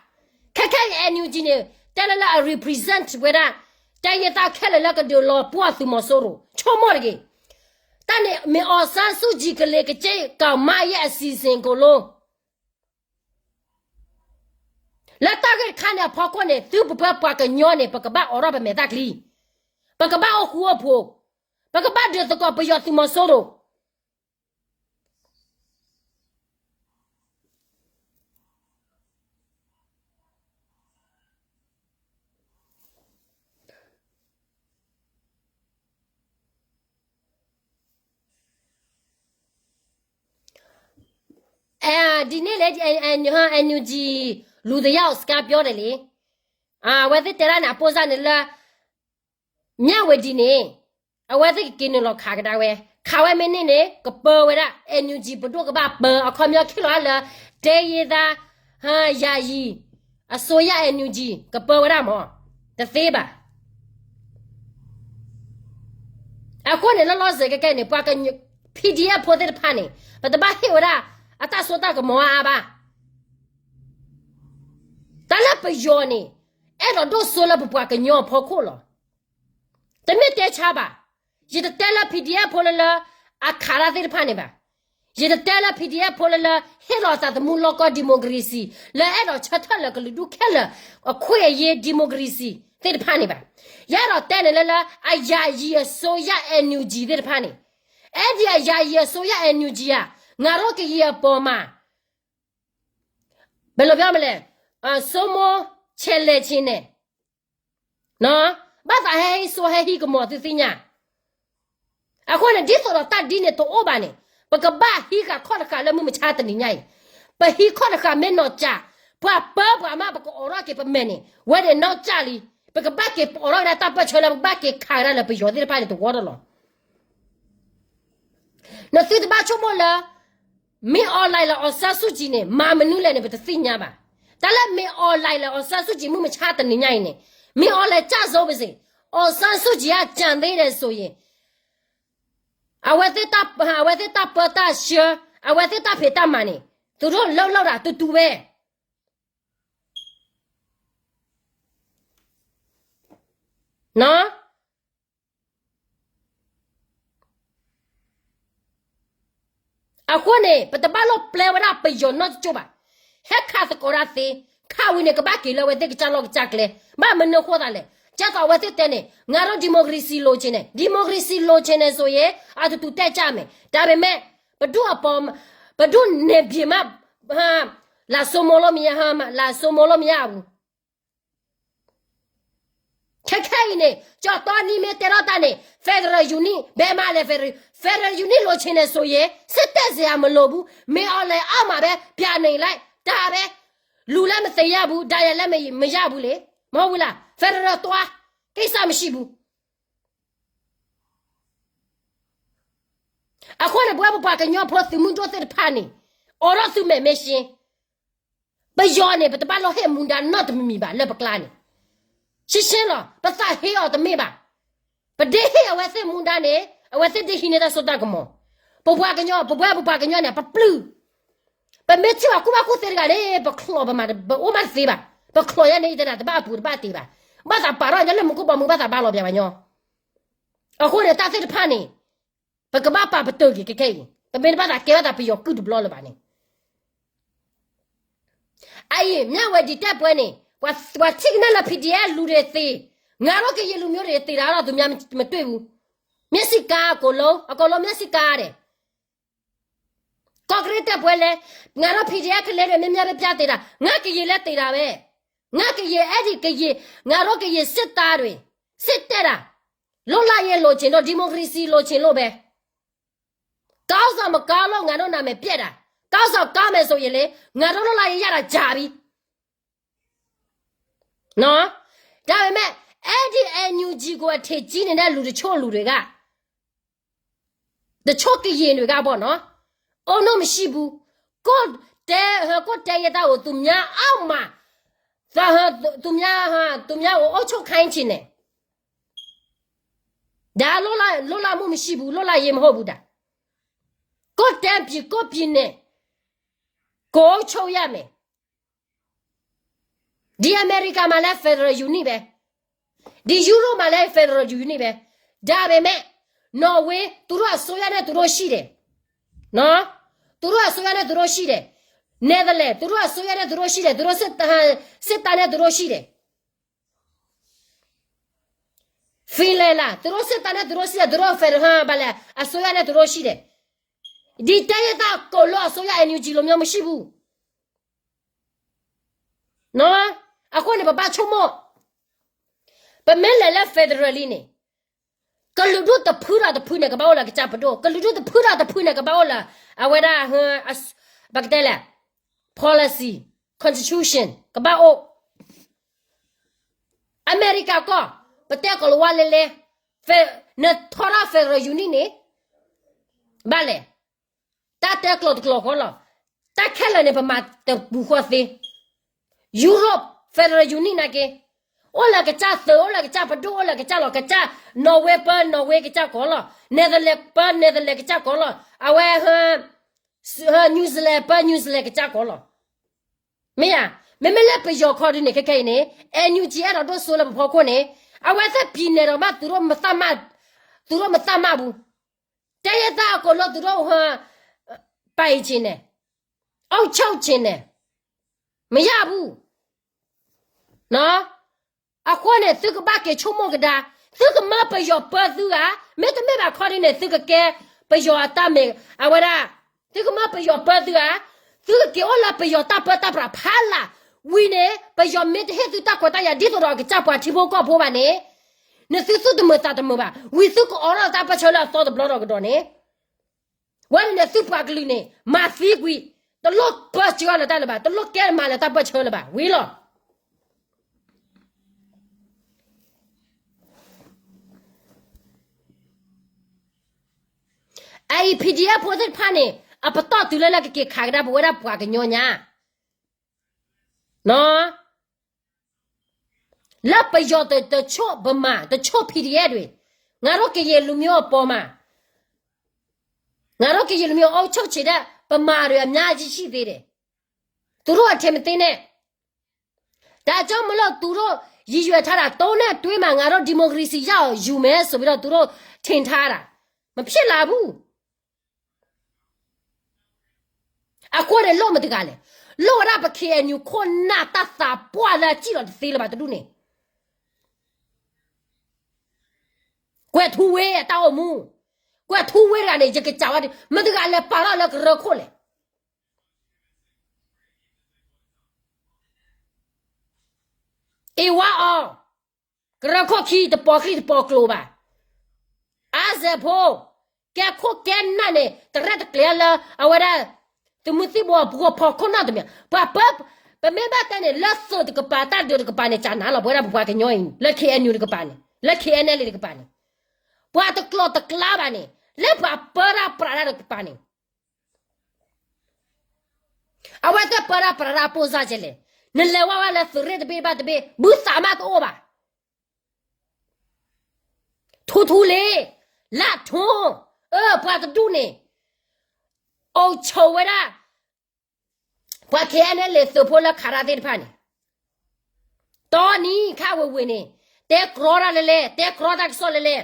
ခဲခဲအံၤ NUG န့ၣ် တဲလၢလၢအ represent ဝဲဒၣ် တိုင်းရင်းသား ခဲလၢာ်လၢကဒုးလီၤပှီၢ်သုးမီၤစိရိၤ ဆိကမိၣ်တဂ့ၤ. တၢ်န့ၣ်မ့ၢ် အောင်ဆန်းစုကြည် ကလဲၤကက့ၤကမၤယဲၢ်အစီအစဉ်ကိုလို့ လၢတၢ်ဂ့ၢ်တခါန့ၣ်အဖီခိၣ်န့ၣ် သုပပှၤကညီန့ၣ် ပကဘၣ်အိးထီၣ်ပမဲာ်သၣ်ချံ, ပကဘၣ်အိၣ်ဃူအိၣ်ဖိး, ပကဘၣ်ဒုးသကိးပယီၤသုးမီၤစိရိၤ. ဒ်န့ၣ်လဲၣ်, NUG လူတယောက်စကားပြောတယ်လေ, အဝဲသ့ၣ်တဲဒၣ်န့ၣ် အပိၢ်စၢ်န့ၣ်လၢ မြဝတီ န့ၣ် အဝဲသ့ၣ်ကက့ၤနုာ်လီၤခးကဒါဝဲ, ခးဝဲမ့ၢ်န့ၢ်န့ၣ် ကပၢဝဲဒၣ် NUG ပဒိၣ်ကဘၣ်ပၢ, အခီပညီခံလီၤလၢ တိုင်းရင်းသားယာယီအစိုးရ NUG ကပၢဝဲဒၣ်မး, တသ့ဘၣ်. အဃိန့ၣ် လီၤလီၤဆဲးဆဲးကဲကဲန့ၣ် ပှၤက PDF ဖိသ့ၣ်တဖၣ်န့ၣ် ပတဘၣ်ဟ့ၣ်ဝဲဒၣ် အတၢ်စိတၢ်ကမီၤအါအါဘၣ်. တၢ်လၢပယီၤန့ၣ် အဲၣ်ဒိးဒိၣ်စိလၢပပှၤကညီအဖီခိၣ်လီၤ. တမ့ၢ်တဲဆါဘၣ်. ယတတဲလၢ P D F ဖိလၢလၢ အခးတၢ်သ့ၣ်တဖၣ်န့ၣ်ဘၣ်. ယတတဲလၢ P D F ဖိလၢလၢ ဟ့ၣ်လီၤသးသမူလီၢ်ကီၢ် democracy လၢအဲၣ်ဒိးဆၢထၢၣ်လၢကလုာ်ဒူၣ်ခဲလၢာ် အခွင့်အရေး democracy သ့ၣ်တဖၣ်န့ၣ်ဘၣ်. ယအဲၣ်ဒိးတဲန့ၣ်လၢလၢ အယာယီအစိုးရ N U G သ့ၣ်တဖၣ်န့ၣ် အဲၣ်ဒိးအယာယီအစိုးရ N U G ဧါ, ငါတို့ကရင်အပေါ်မှာ ဘယ်လိုပြောမလဲ, စိုးမိုးခြယ်လှယ်ချင်တယ်, ဘၣ်သးဟဲဟံးစိဟဲဟံးကမီၤသုသ့ၣ်ညါ. အဃိန့ၣ် ဒ်သိးဒီးတၢ်ဒ်န့ၣ်တအိၣ်ဘၣ်န့ၣ် ပကဘၣ်ဟံးဃာ်ခီၣ်တဃာ်လၢမုၢ်မဆါတနံၤညါအံၤ, ပဟံးခီၣ်တဃာ်မ့ၢ်နီၢ်ကၠး, ပှၤပၢပှၤမး ပကအိးထီၣ်က့ၤပမဲာ်န့ၣ် ဝဲန့ၣ်နီၢ်ကၠးလံ, ပကဘၣ်က့ၤပအိးထီၣ်က့ၤဒၣ်တၢ်ပၢၢ်ဆၢလၢပကဘၣ်က့ၤခးကဒါလၢပယီၤသ့ၣ်တဖၣ်န့ၣ်တဝီတလီၤ. နသုတဘၣ်ဆိကမိၣ်လၢ မင်းအောင်လှိုင်လၢ အောင်ဆန်းစုကြည်န့ၣ် မၤမနုၤလဲၣ်န့ၣ် ပတသ့ၣ်ညါဘၣ်. တၢ်လၢ မင်းအောင်လှိုင်လၢ အောင်ဆန်းစုကြည် မုၢ်မဆါတနံၤညါအံၤန့ၣ် မင်းအောင်လှိုင်ကျဆုံးပါစေ, အောင်ဆန်းစုကြည်က ကျန်သေးတယ်ဆိုရင် အဝဲသ့ၣ်တၢ်ပၢတၢ်ဆှၢ, အဝဲသ့ၣ်တၢ်ဖံးတၢ်မၤန့ၣ် သူတို့လုပ်လောက်တာတူတူပဲ. အဃိန့ၣ် ပတဘၣ်လီၢ်ပျဲဝဲဒၣ်ပယီၤနီတကၠိဘၣ်. ဟဲခးသကိးတၢ်သ့, ခးဝံၤန့ၣ် ကဘၣ်က့ၤလၢအဝဲသ့ၣ်ကစၢ်လီၢ်ကစၢ်ကျဲ, ဘၣ်မနုၤအဃိသးလဲၣ်. ကဲသိးအဝဲသ့ၣ်တဲန့ၣ် ငါတို့ democracy လိုချင်တယ်, democracy လိုချင်တယ်ဆိုရင် အတူတူတက်ကြမယ်. ဒါပေမဲ့ ဘယ်သူ့အပေါ်, ဘယ်သူ့နယ်မြေမှာ လာစိုးမိုးလို့မရ, လာစိုးမိုးလို့မရဘူး. ခဲခဲအံၤန့ၣ် ကၠီတီနံမ့ၢ်တဲထီၣ်တၢ်န့ၣ် federal unit ဘယ်မှာလဲ federal, federal unit လိုချင်တယ်ဆိုရင် စစ်တပ်စရာမလိုဘူး, မင်းအောင်လှိုင်အောက်မှာပဲ ပြန်နေလိုက်, ဒါပဲ, လူလည်းမသေရဘူး, ဒဏ်ရာလည်းမရဘူးလေ, မဟုတ်ဘူးလား. federal သွား, ကိစ္စမရှိဘူး. အဃိန့ၣ် ပဝဲပပှၤကညီဖိသုးမုၢ်ဒိၣ်သ့ၣ်တဖၣ်န့ၣ် အိးထီၣ်သုမဲာ်မ့ၢ်ရှင်း, ပယီၤန့ၣ် ပတဘၣ်လီၢ်ဟ့ၣ်မူဒါနီတမံၤမံၤဘၣ်လၢပကျါန့ၣ်, ရှင်းရှင်းလီၤ. ပသးဟ့အီၤတမ့ၢ်ဘၣ်. ပဒ့ဟ့ၣ်အဝဲသ့ၣ်မူဒါန့ၣ် အဝဲသ့ၣ်ဒ့ဟံးန့ၢ်တၢ်စိတၢ်ကမီၤ. ပပှၤကညီ, ပဝဲပပှၤကညီန့ၣ် ပပျုၢ်, ပမ့ၢ်ထံၣ်ဘၣ်ကူၣ်ဘၣ်ကူၣ်သ့တဂၤန့ၣ် ပချီၣ်ပမၤ, ပအိၣ်မးတသ့ဘၣ်. ပချီၣ်ယဲန့ၣ် ယတဲဒၣ် တဘၣ်အပူၤတဘၣ်တ့ၢ်ဘၣ်. ဘၣ်သးပာ်ထီၣ်ညီလၢမူခိၣ်ဘီမုၢ် ဘၣ်သးဘါလီၤပှၤညီ. အဃိန့ၣ် တၢ်သ့ၣ်တဖၣ်န့ၣ် ပကဘၣ်ပာ်ပတုာ်က့ၤခဲခဲအံၤ, ပမ့ၢ်တဘၣ်သးကဲဘၣ်သးပယီၤကုၢ်တဘျီလၢၤဘၣ်န့ၣ်. အအံၤ မြဝတီ တိုက်ပွဲန့ၣ် ပှၤထံၣ်ကနၣ်လၢ P D F လူၤဒံးသ့, ငါတို့ကရင်လူမျိုးတွေသေတာတော့ သူများမတွေ့ဘူး. မျက်စိကန်း အကုန်လုံး, အကုန်လုံးမျက်စိကန်းတယ်. ကော့ကရိတ် တိုက်ပွဲလည်း ငါတို့ P D F ကလေးတွေ များများပြားပြားသေတာ, ငါကရင်လည်းသေတာပဲ. ငါကရင်, အဲ့ဒီကရင်, ငါတို့ကရင်စစ်သားတွေ, စစ်တပ်တာ, လွတ်လပ်ရေးလိုချင်လို့, democracy လိုချင်လို့ပဲ. ခေါင်းဆောင်မကောင်းလို့ ငါတို့နာမည်ပျက်တာ, ခေါင်းဆောင်ကောင်းမယ်ဆိုရင်လေ, ငါတို့လွတ်လပ်ရေးရတာကြာပြီ. နော်, ဒါပေမဲ့ အဲ့ဒီ NUG ကို အထင်ကြီးနေတဲ့ လူတချို့လူတွေက, တချို့ကရင်တွေကပေါ့နော်, အုံနောက်မရှိဘူး, ကိုယ့်တဲ, ကိုယ့်တဲရတာကို သူများအောက်မှာ, သူများ, သူများကို အုပ်ချုပ်ခိုင်းချင်တယ်. ဒါ လွတ်လပ်, လွတ်လပ်မှုမရှိဘူး, လွတ်လပ်ရေးမဟုတ်ဘူးဒါ. ကိုယ့်တိုင်းပြည်, ကိုယ့်ပြည်နယ်, ကိုယ်အုပ်ချုပ်ရမယ်. ဒီ အမေရိကမှာလည်း federal unit ပဲ, ဒီ Europe မှာလည်း federal unit ပဲ. ဒါပေမဲ့ Norway သူတို့အစိုးရနဲ့ သူတို့ရှိတယ်. နော်, သူတို့အစိုးရနဲ့ သူတို့ရှိတယ်. Netherlands သူတို့အစိုးရနဲ့ သူတို့ရှိတယ်, သူတို့စစ်, စစ်တပ်နဲ့ သူတို့ရှိတယ်. Finland လား, သူတို့စစ်တပ်နဲ့ သူတို့ရှိတယ်, သူတို့ federal ဘာလဲ, အစိုးရနဲ့ သူတို့ရှိတယ်. ဒီတိုင်းရင်းသားအကုန်လုံးအစိုးရ NUG လိုမျိုးမရှိဘူး. နော်, အဃိန့ၣ် ပဘၣ်ဆိကမိၣ်, ပမ့ၢ်လဲၤလၢ federal လံန့ၣ်, ကလုာ်ဒူၣ်တဖုဒီးတဖုန့ၣ် ကဘၣ်အိၣ်လၢကစၢ်ပဒိၣ်, ကလုာ်ဒူၣ်တဖုဒီးတဖုန့ၣ် ကဘၣ်အိၣ်လၢ အဝဲဒၣ်, ပကတဲလဲၣ်, policy, constitution ကဘၣ်အိၣ်. အမေရိကကီၢ်, ပတဲကီၢ်လီၤဝါလဲလဲ, နထီထီၣ် federal unit န့ၣ်, ဘၣ်လဲၣ်, တၢ်တဲကျိာ်တကျိာ်ဃီလီၤ. တၢ်ခဲလၢာ်န့ၣ် ပမၤတပူၤဃီသ့. Europe federal unit နာ်က့, အိၣ်လၢကစၢ်သုး, အိၣ်လၢကစၢ်ပဒိၣ်, အိၣ်လၢကစၢ်လီၤ, ကစၢ် Norway ပၢ Norway ကစၢ်ကီၢ်လီၤ, Netherlands ပၢ Netherlands ကစၢ်ကီၢ်လီၤ, အဝဲဟဲ New Zealand ပၢ New Zealand ကစၢ်ကီးလီၤ. မ့ၢ်ဧါ, မ့မ့ၢ်လၢပယီၤခီဒုန့ၣ် ခဲခဲအံၤန့ၣ် NUG အဲၣ်ဒိးဒိၣ်စိလၢပဖီခိၣ်န့ၣ် အဝဲသ့ၣ်ပံၤနဲၣ်ဒီးမး သုးရိၣ်မသးမးပူၤ, တဲယဲတၢ်အကိာ်လၢသုးရိၣ် ပာ်အံၤက့ၤန့ၣ် အီၣ်ဆိၣ်က့ၤန့ၣ် မ့ၢ်ယၢ်ပူၤ အဃိန့ၣ် သုကဘၣ်က့ၤဆိကမိၣ်ကဒါ, သုကမၢပယီၤပၢသုဧါ, မ့တမ့ၢ်ဘၣ်ခီဒုန့ၣ် သုကကဲပယီၤအတၢ်မဲာ် အဝဲဒၣ်, သုကမၢပယီၤပၢသုဧါ, သုကက့ၤအိၣ်လၢပယီၤတၢ်ပၢတၢ်ပြးဖးလၢ်, ဝံၤန့ၣ် ပယီၤမ့ၢ်တဟ့ၣ်သုတၢ်ခွဲးတၢ်ယာ်ဒ်သိးဒီးအကစၢ်ပှၤထံဖိကီၢ်ဖိဘၣ်န့ၣ်, နသုသူၣ်တမုာ်သးတမုာ်ဘၣ်, ဝံၤသုကအိးထီၣ်တၢ်ပၢၢ်ဆၢလၢအသီတဘျီဒီးကဒီးန့ၣ် ဝဲန့ၣ်န့ၣ် သုပှၤကလုာ်န့ၣ် မၤသံကွံာ်, တလိၣ်ပၢဆှၢလၢၤတၢ်လၢၤဘၣ်, တလိၣ်ကဲမၤလၢၤတၢ်ပၢၢ်ဆၢလၢၤဘၣ်, ဝံၤလီၤ. အအံၤ PDF ဖိသ့ၣ်တဖၣ်န့ၣ် အပတီၢ်တုၤလၢလၢကက့ၤခးကဒါပဝဲဒၣ်ပှၤကညီညါ လၢပယီၤတဆိၣ်ဗမာ, တဆိၣ် PDF တွေ, ငါတို့ကရင်လူမျိုးအပေါ်မှာ, ငါတို့ကရင်လူမျိုးအုပ်ချုပ်ချင်တဲ့ဗမာတွေအများကြီးရှိသေးတယ်, သူတို့အထင်မသေးနဲ့, ဒါကြောင့်မလို့သူတို့ရည်ရွယ်ထားတာ, သုံးနှစ်အတွင်းမှာငါတို့ဒီမိုကရေစီရအောင်ယူမယ်ဆိုပြီးတော့သူတို့ထင်ထားတာ, မဖြစ်လာဘူး. အဃိန့ၣ် လိၣ်မတဂၤလဲၣ်, လိၣ်ဝဲဒၣ်ပ KNU ခိၣ်နၢ်တၢ်သးပှၢ်လၢအစံၣ်လီၤတသ့လၢၤဘၣ်တဒူၣ်န့ၣ်, ကွဲၤထူဝ့အတၢ်အိၣ်မူ, ကွဲၤထူဝ့တဂၤန့ၣ် ယကစံးဝဲဒၣ် မတဂၤလဲၤပာ်ထီၣ်လၢကရၢခိၣ်လဲၣ်. အ့ၣ်ဝါအီၤ, ကရၢခိၣ်ခံ တပီၤချံတပီၤကျိၤဘၣ်. အါစဲးဖိ, ကဲခိၣ်ကဲနၢ်န့ၣ် တရဲၣ်တကျဲၤလၢ အဝဲဒၣ် သုးမုၢ်သံၣ်ဘိအပူၤဖီခိၣ်နီတမံၤ, ပှၤပၢ, ပမ့ၢ်ဘၣ်တဲန့ၣ် လၢသုးတကပၤ တၢ်ဒုးတကပၤန့ၣ် ကနၤလီၤ ပဝဲဒၣ်ပပှၤကညီအံၤ လၢ KNU တကပၤန့ၣ်, လၢ KNLA တကပၤန့ၣ်, ပှၤတကျိၤတကျါဘၣ်န့ၣ် လၢပှၤပၢတၢ်ပြးတၢ်တကပၤန့ၣ် အဝဲသ့ၣ်ပၢတၢ်ပြးတၢ်ပိၢ်စၢ်ကဲလဲၣ်, နလဲၤဝဲဝဲလၢသုးရ့ၣ်တဘ့ၣ်ဘၣ်တဘ့ၣ် ဘုသးမးတအိၣ်ဘၣ်. ထူထူလ့, လၢထူ, အၢ ပှၤတဒူၣ်န့ၣ်, အိၣ်ဆိးဝဲဒၣ် ပှၤ KNLA သုးဖိလၢခးတၢ်သ့ၣ်တဖၣ်န့ၣ်, တီနံၤခါဝ့ၤဝ့ၤန့ၣ်, တဲကြီတၢ်လဲၣ်လဲၣ်, တဲကြီတၢ်ကစီၣ်လဲၣ်လဲၣ်,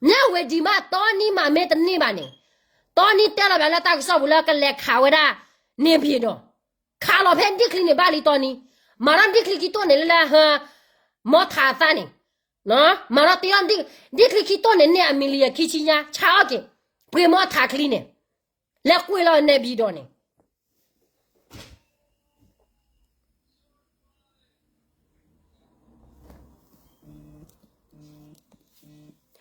မ့ၢ်ဝ့ၤဒံးမး တီနံၤမးမ့ၢ်တန့ၢ်ဘၣ်န့ၣ်, တီနံၤတဲလီၤဘၣ်လၢတၢ်ကစီၣ်ပူၤလၢကလဲၤခးဝဲဒၣ် န့ၣ်ဘံၣ်ဒီး, ခးလီၤဖဲဒ့ၣ်ချံန့ၣ်ဘၣ်လံတီနံၤ, မၤထီၣ်ဒ့ၣ်ချံခံတိၢ်န့ၣ်လၢလၢဟၢ မီထးအသးန့ၣ်, မၤထီၣ်တ့အီၣ် ဒ့ၣ်ချံခံတိၢ်န့ၣ် န့ၢ်အမံၤလံယခံဆံညါ ဆါအီၣ်က့ၤ, ပှ့ၤမီထးချံန့ၣ်, လဲၤကွံာ်လီၤန့ၣ်ဘံၣ်ဒီးန့ၣ်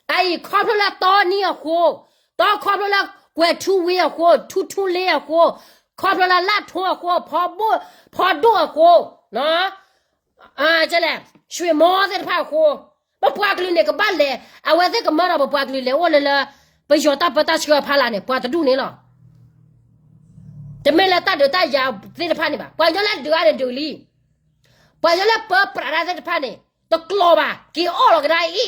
အအံၤခီဖျိလၢတီနံၤအဃိ, တီခီဖျိလၢကွဲၤထူဝ့အဃိ, ထူထူလ့အဃိ, ခီဖျိလၢလၢထူအဃိ, ဖီဒိၣ်အဃိ, လဲၣ်, ရွှေမောသ့ၣ်တဖၣ်အဃိ, ပပှၤကလုာ်န့ၣ်ကဘၣ်လဲၤ, အဝဲသ့ၣ်ကမၢဒီးပပှၤကလုာ်လဲၤအိၣ်လၢလၢ ပယီၤတၢ်ပၢတၢ်ဆှၢအဖီလာ်န့ၣ် ပှၤတဒူၣ်န့ၣ်လီၤ. တမ့ၢ်လၢတၢ်ဒုးတၢ်ယၤသ့ၣ်တဖၣ်န့ၣ်ဘၣ်, ပှၤကညီလၢဒုးဂၤန့ၣ်ဒုးလံ, ပှၤကညီလၢပၢပြးတၢ်သ့ၣ်တဖၣ်န့ၣ် တကျိၤဘၣ်, က့ၤအီၣ်လီၤကဒါအံၤ က့ၤအီ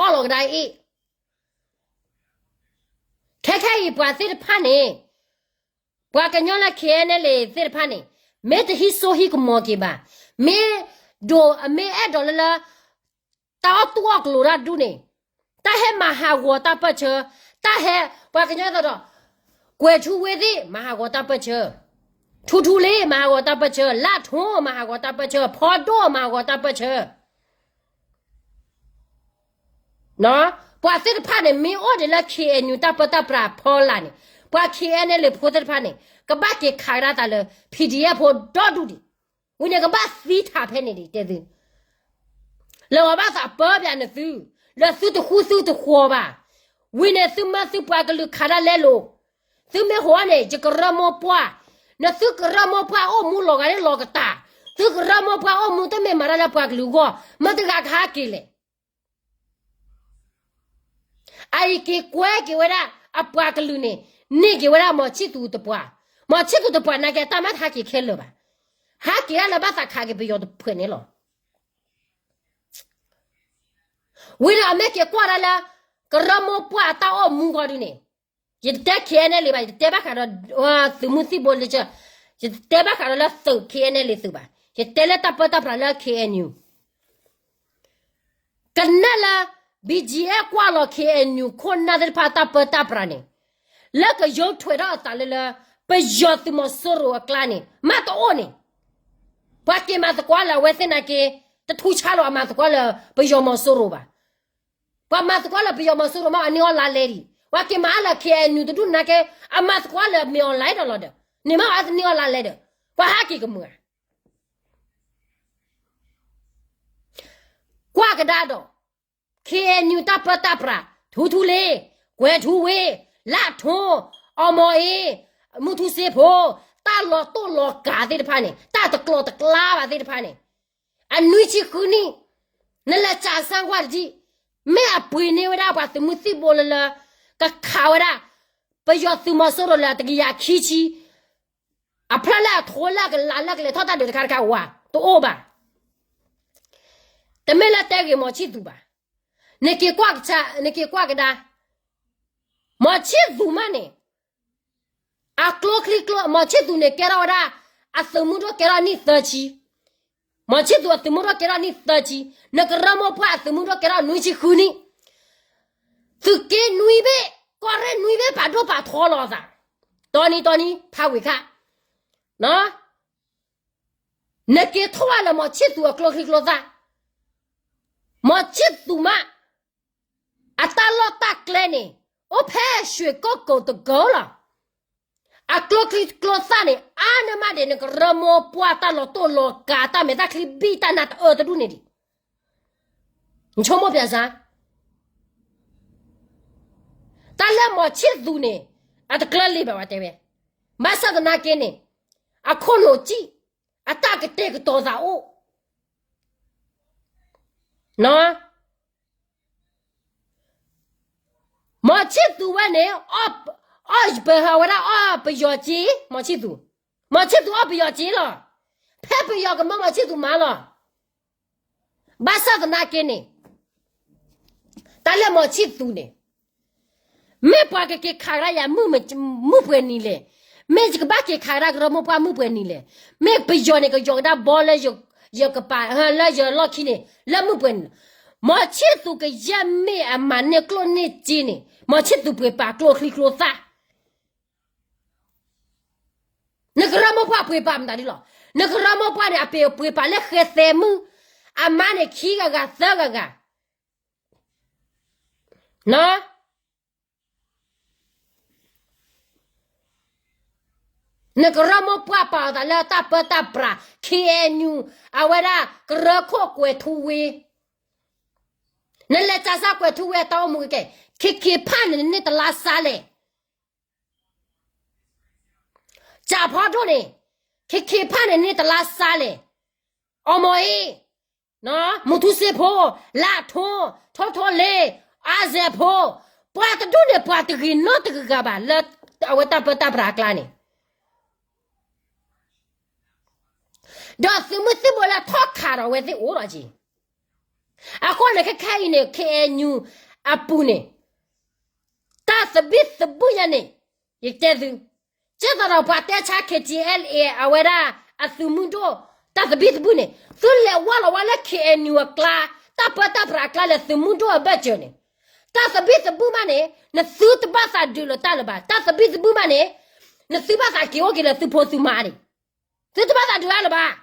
ၣ်လီၤကဒါအံၤ, ခဲခဲအံၤပှၤသ့ၣ်တဖၣ်န့ၣ်, ပှၤကညီလၢ KNLA သ့ၣ်တဖၣ်န့ၣ်, မ့ၢ်တဟံးစိဟံးကမီၤက့ၤဘၣ်, မ့ၢ်ဒိးအမ့ၢ်အဲၣ်ဒိးလၢလၢ တၢ်အီၣ်တူၢ်အီၣ်ကလိၤတၢ်ဒူၣ်န့ၣ်, တၢ်ဟဲမၤဟးဂီၤတၢ်ပၢၢ်ဆၢ, တၢ်ဟဲ, ပှၤကညီသိးဒီး, ကွဲၤထူဝ့သ့ၣ် မၤဟးဂီၤတၢ်ပၢၢ်ဆၢ, ထူထူလ့ မၤဟးဂီၤတၢ်ပၢၢ်ဆၢ, လၢထူ မၤဟးဂီၤတၢ်ပၢၢ်ဆၢ, ဖီဒိၣ် မၤဟးဂီၤတၢ်ပၢၢ်ဆၢ ပှၤသ့ၣ်တဖၣ်န့ၣ် မ့ၢ်အိၣ်ဒံးလၢ KNU တၢ်ပၢတၢ်ပြးအဖီလာ်န့ၣ်, ပှၤ KNLA ဖိသ့ၣ်တဖၣ်န့ၣ် ကဘၣ်က့ၤခးကဒါသးလၢ PDF ဖိဒီဒူၣ်ဒံး, ဝံၤန့ၣ်ကဘၣ်သံထးဖဲန့ၣ်ဒံး တဲသု, လၢအဘၣ်သးပၢပၠးနသု, လၢသုတဃူသုတဃီၤဘၣ်, ဝံၤန့ၣ်သုမၢသုပှၤကလုာ်ခးဒၣ်လဲလိာ်, သုမ့ၢ်ဟိးန့ၣ် ယကရၢမိၢ်ပှၢ်, နသုကရၢမိၢ်ပှၢ်အိၣ်မူလီၤဂာ်န့ၣ်လီၤကတၢၢ်, သုကရၢမိၢ်ပှၢ်အိၣ်မူတမ့ၢ်မၤတၢ်လၢပှၤကလုာ်အဂီၢ်, မတၤတဂၤကဟဲက့ၤလဲၣ်. အအံၤက့ၤကွဲက့ၤဝဲဒၣ်အပှၤကလုာ်န့ၣ်, န့ၢ်က့ၤဝဲဒၣ်မီၤဆံၣ်သူးတပှၢ်, မီၤဆံၣ်သူးတပှၢ်နာ်က့ တၢ်မၤတဟဲက့ၤခဲလၢာ်ဘၣ်, ဟဲက့ၤဒၣ်လၢဘၣ်သးခးက့ၤပယီၤတဖုန့ၣ်လီၤ. ဝံၤဒီးအမ့ၢ်က့ၤကွၢ်ဒၣ်လၢ ကရၢမိၢ်ပှၢ်အတၢ်အိၣ်မူဂီၢ်ဒုန့ၣ်, ယတတဲ KNLA ဘၣ်, ယတတဲဘၣ်ဃးဒီး သုးမုၢ်သံၣ်ဘိလၢ, ယတတဲဘၣ်ဃးဒီးလၢသုး KNLA သုးဘၣ်, ယတဲလၢတၢ်ပၢတၢ်ပြးလၢ KNU ကနဲၣ်လၢ BGF ကွၢ်လီၤ KNU ခိၣ်နၢ်သ့ၣ်တဖၣ်တၢ်ပၢတၢ်ပြးန့ၣ်, လၢကယိးထွဲးထီၣ်အသးလၢလၢ ပယီၤသုးမီၤစိရိၤအကျါန့ၣ် မးတအိၣ်န့ၣ်, ပှၤက့ၤမၤသကိးလၢအဝဲသ့ၣ်နာ်က့ တထူးဆါလီၤအမၤသကိးလၢပယီၤမီၤစိရိၤဘၣ်. ပှၤမၤသကိးလၢပယီၤမီၤစိရိၤမး အန့ၢ်အီၤလါလဲဒံး, ပှၤက့ၤမၤအါလၢ KNU တဒူၣ်နာ်က့ အမၤသကိးလၢမ့ၢ် online ဒီးလီၤဒီး, န့ၣ်မးအန့ၢ်အီၤလါလဲဒီး, ပှၤဟဲက့ၤကမုာ်ဧါ. ကွၢ်ကဒါဒီး KNU တၢ်ပၢတၢ်ပြး, ထူထူလ့, ကွဲၤထူဝ့, လၢထူ, အီမီၤအ့, မုၢ်ထူစ့ဖိ, တၢ်လီၤတိၢ်လီၤကးသ့ၣ်တဖၣ်န့ၣ်, တၢ်တကျီၤတကျါဘၣ်သ့ၣ်တဖၣ်န့ၣ်, အနွံဆံဃုနံၣ်, နလဲၤစးစၢ်ကွၢ်တဒံး, မ့ၢ်အပှ့ၤန့ၢ်ဝဲဒၣ်ပှၤသုးမုၢ်သံၣ်ဘိလၢလၢ ကခးဝဲဒၣ် ပယီၤသုးမီၤစိရိၤလၢတကယၤခံဆံ အဖျၢၣ်လၢအထိလၢကလးလၢကလဲၤထီၣ်တၢ်ဒုးတခါတခါဝဲ တအိၣ်ဘၣ်. တမ့ၢ်လၢတဲဂ့ၤမီၤဆံၣ်သူးဘၣ်. နက့ၤကွၢ်ကဆါ, နက့ၤကွၢ်ကဒါ, မီၤဆံၣ်သူးမးန့ၣ်, အကျိချံကျိ, မီၤဆံၣ်သူးန့ၣ်ကဲထီၣ်ဝဲဒၣ် အသုးမုၢ်ဒိၣ်ကဲထီၣ်နံၣ်သၢဆံ, မီၤဆံၣ်သူးအသုးမုၢ်ဒိၣ်ကဲထီၣ်နံၣ်သၢဆံ, နကရၢမိၢ်ပှၢ်အသုးမုၢ်ဒိၣ်ကဲထီၣ်နွံဆံဃုနံၣ်, သုးက့နွံဘ့ၣ်, ကီၢ်ရ့ၣ်နွံဘ့ၣ် ပာ်ဒိၣ်ပာ်ထီလီၤအသး, တီနံၤတီနံၤ ဖးဝံၤခါ, နက့ၤထိၣ်ဝဲလၢမီၤဆံၣ်သူးအကျိချံကျိသၣ်, မီၤဆံၣ်သူးမး, အတၢ်လီၢ်တၢ်ကျဲန့ၣ်, အိၣ်ဖဲရွှေကုက္ကိုတကုန်းလီၤ. အကျိချံကျိသၣ်န့ၣ် အါန့ၢ်မးဒံး နကရၢမိၢ်ပှၢ်တၢ်လီၤတိၢ်လီၤကး တၢ်မဲာ်တၢ်ချံဘံၣ်တၢ်နးတအၢတဒူၣ်န့ၣ်ဒံး, နဆိကမိၣ်ပျးစါ, တၢ်လၢမီၤဆံၣ်သူးန့ၣ်, အတကျၢၤလံဘၣ်ဝဲတဲဝဲ, ဘၣ်ဆၣ်သနာ်က့န့ၣ်, အခိၣ်နူာ်စံၣ်, အတၢ်ကတဲာ်ကတီၤသးအိၣ် မီၤဆံၣ်သူးဝဲန့ၣ်, အီၣ်ပဟးဝဲဒၣ်အီၣ်ပယီၤစ့, မီၤဆံၣ်သူး, မီၤဆံၣ်သူးအီၣ်ပယီၤစ့လီၤ. ဖဲပယီၤကမၢမီၤဆံၣ်သူးမးလီၤ. ဘၣ်ဆၣ်သနာ်က့န့ၣ်, တၢ်လၢမီၤဆံၣ်သူးန့ၣ်, မ့ၢ်ပှၤကက့ၤခးကဒါယၤမုၢ်ပှဲၤနံၤလဲၣ်, မ့ၢ်ယကဘၣ်က့ၤခးကဒါကရၢမိၢ်ပှၢ်မုၢ်ပှဲၤနံၤလဲၣ်, မ့ၢ်ပယီၤန့ၣ် ကယီၤကဒါဘီလၢယကပၤ လၢယလီၢ်ခံန့ၣ် လၢမုၢ်ပှဲၤနံၤ, မီၤဆံၣ်သူးကယဲၢ်မ့ၢ်အမၤန့ၢ်ကျိၣ်န့ၢ်စ့န့ၣ် မီၤဆံၣ်သူးပှ့ၤပာ်ကျိချံကျိသၣ် နကရၢမိၢ်ပှၢ်ပှ့ၤပာ်မတၤဒ်လီၤ. နကရၢမိၢ်ပှၢ်န့ၣ် အပ့ၤပှ့ၤပာ်လၢဃဲသဲမုၢ်, အမါန့ၣ်ခံဂၤဂၤသၢဂၤဂၤ, နကရၢမိၢ်ပှၢ်ပာ်အသးလၢတၢ်ပၢတၢ်ပြး ခ့ၣ်အဲၣ်ယူၣ်, အဝဲဒၣ်ကရၢခိၣ်ကွဲၤထူဝ့, နလဲၤစးစၢ်ကွဲၤထူဝ့အတၢ်အိၣ်မူကဲ, ခ့ခ့ဖးန့ၣ် နန့ၢ်တလါစါလဲၣ် စးဖီဒိၣ်န့ၣ်, ခ့ခ့ဖးန့ၣ် နန့ၢ်တလါစါလဲၣ်, အီမီၤအ့, မူထူစ့ဖိ, လၢထိ, ထိထိလ့, အါစဲးဖိ, ပှၤတဒူၣ်န့ၣ် ပှၤတဂ့ၤနီတဂၤဂၤဘၣ်လၢ အဝဲတၢ်ပၢတၢ်ပြးအကျါန့ၣ် ဒီးသုးမုၢ်သံၣ်ဘိလၢထီၣ်ခးဒီးအဝဲသ့ၣ်အိၣ်ဒီးက့ၤ, အဃိန့ၣ် ခဲခဲအံၤန့ၣ် ခ့ၣ်အဲၣ်ယူၣ်အပူၤန့ၣ်, တၢ်သဘံၣ်သဘုၣ်ညါန့ၣ်, ယတဲသု, ကဲသိးဒီးပှၤတဲဆါ ခ့ၣ်ထံၣ်အဲလ်အ့ အဝဲဒၣ်အသုးမုၢ်ဒိၣ်, တၢ်သဘံၣ်သဘုၣ်န့ၣ် သုလဲၤဝါလီၤဝဲလၢ ခ့ၣ်အဲၣ်ယူၣ်အကျါ, တၢ်ပၢတၢ်ပြးအကျါလၢသုးမုၢ်ဒိၣ်အဘၢၣ်စၢၤန့ၣ်, တၢ်သဘံၣ်သဘုၣ်မးန့ၣ် နသုတဘၣ်သးဒုးလၢၤတၢ်လၢၤဘၣ်, တၢ်သဘံၣ်သဘုၣ်မးန့ၣ် နသုဘၣ်သးက့ၤအိၣ်က့ၤလၢသုဖိသုမါန့ၣ်, သုတဘၣ်သးဒုးအါလၢၤဘၣ်.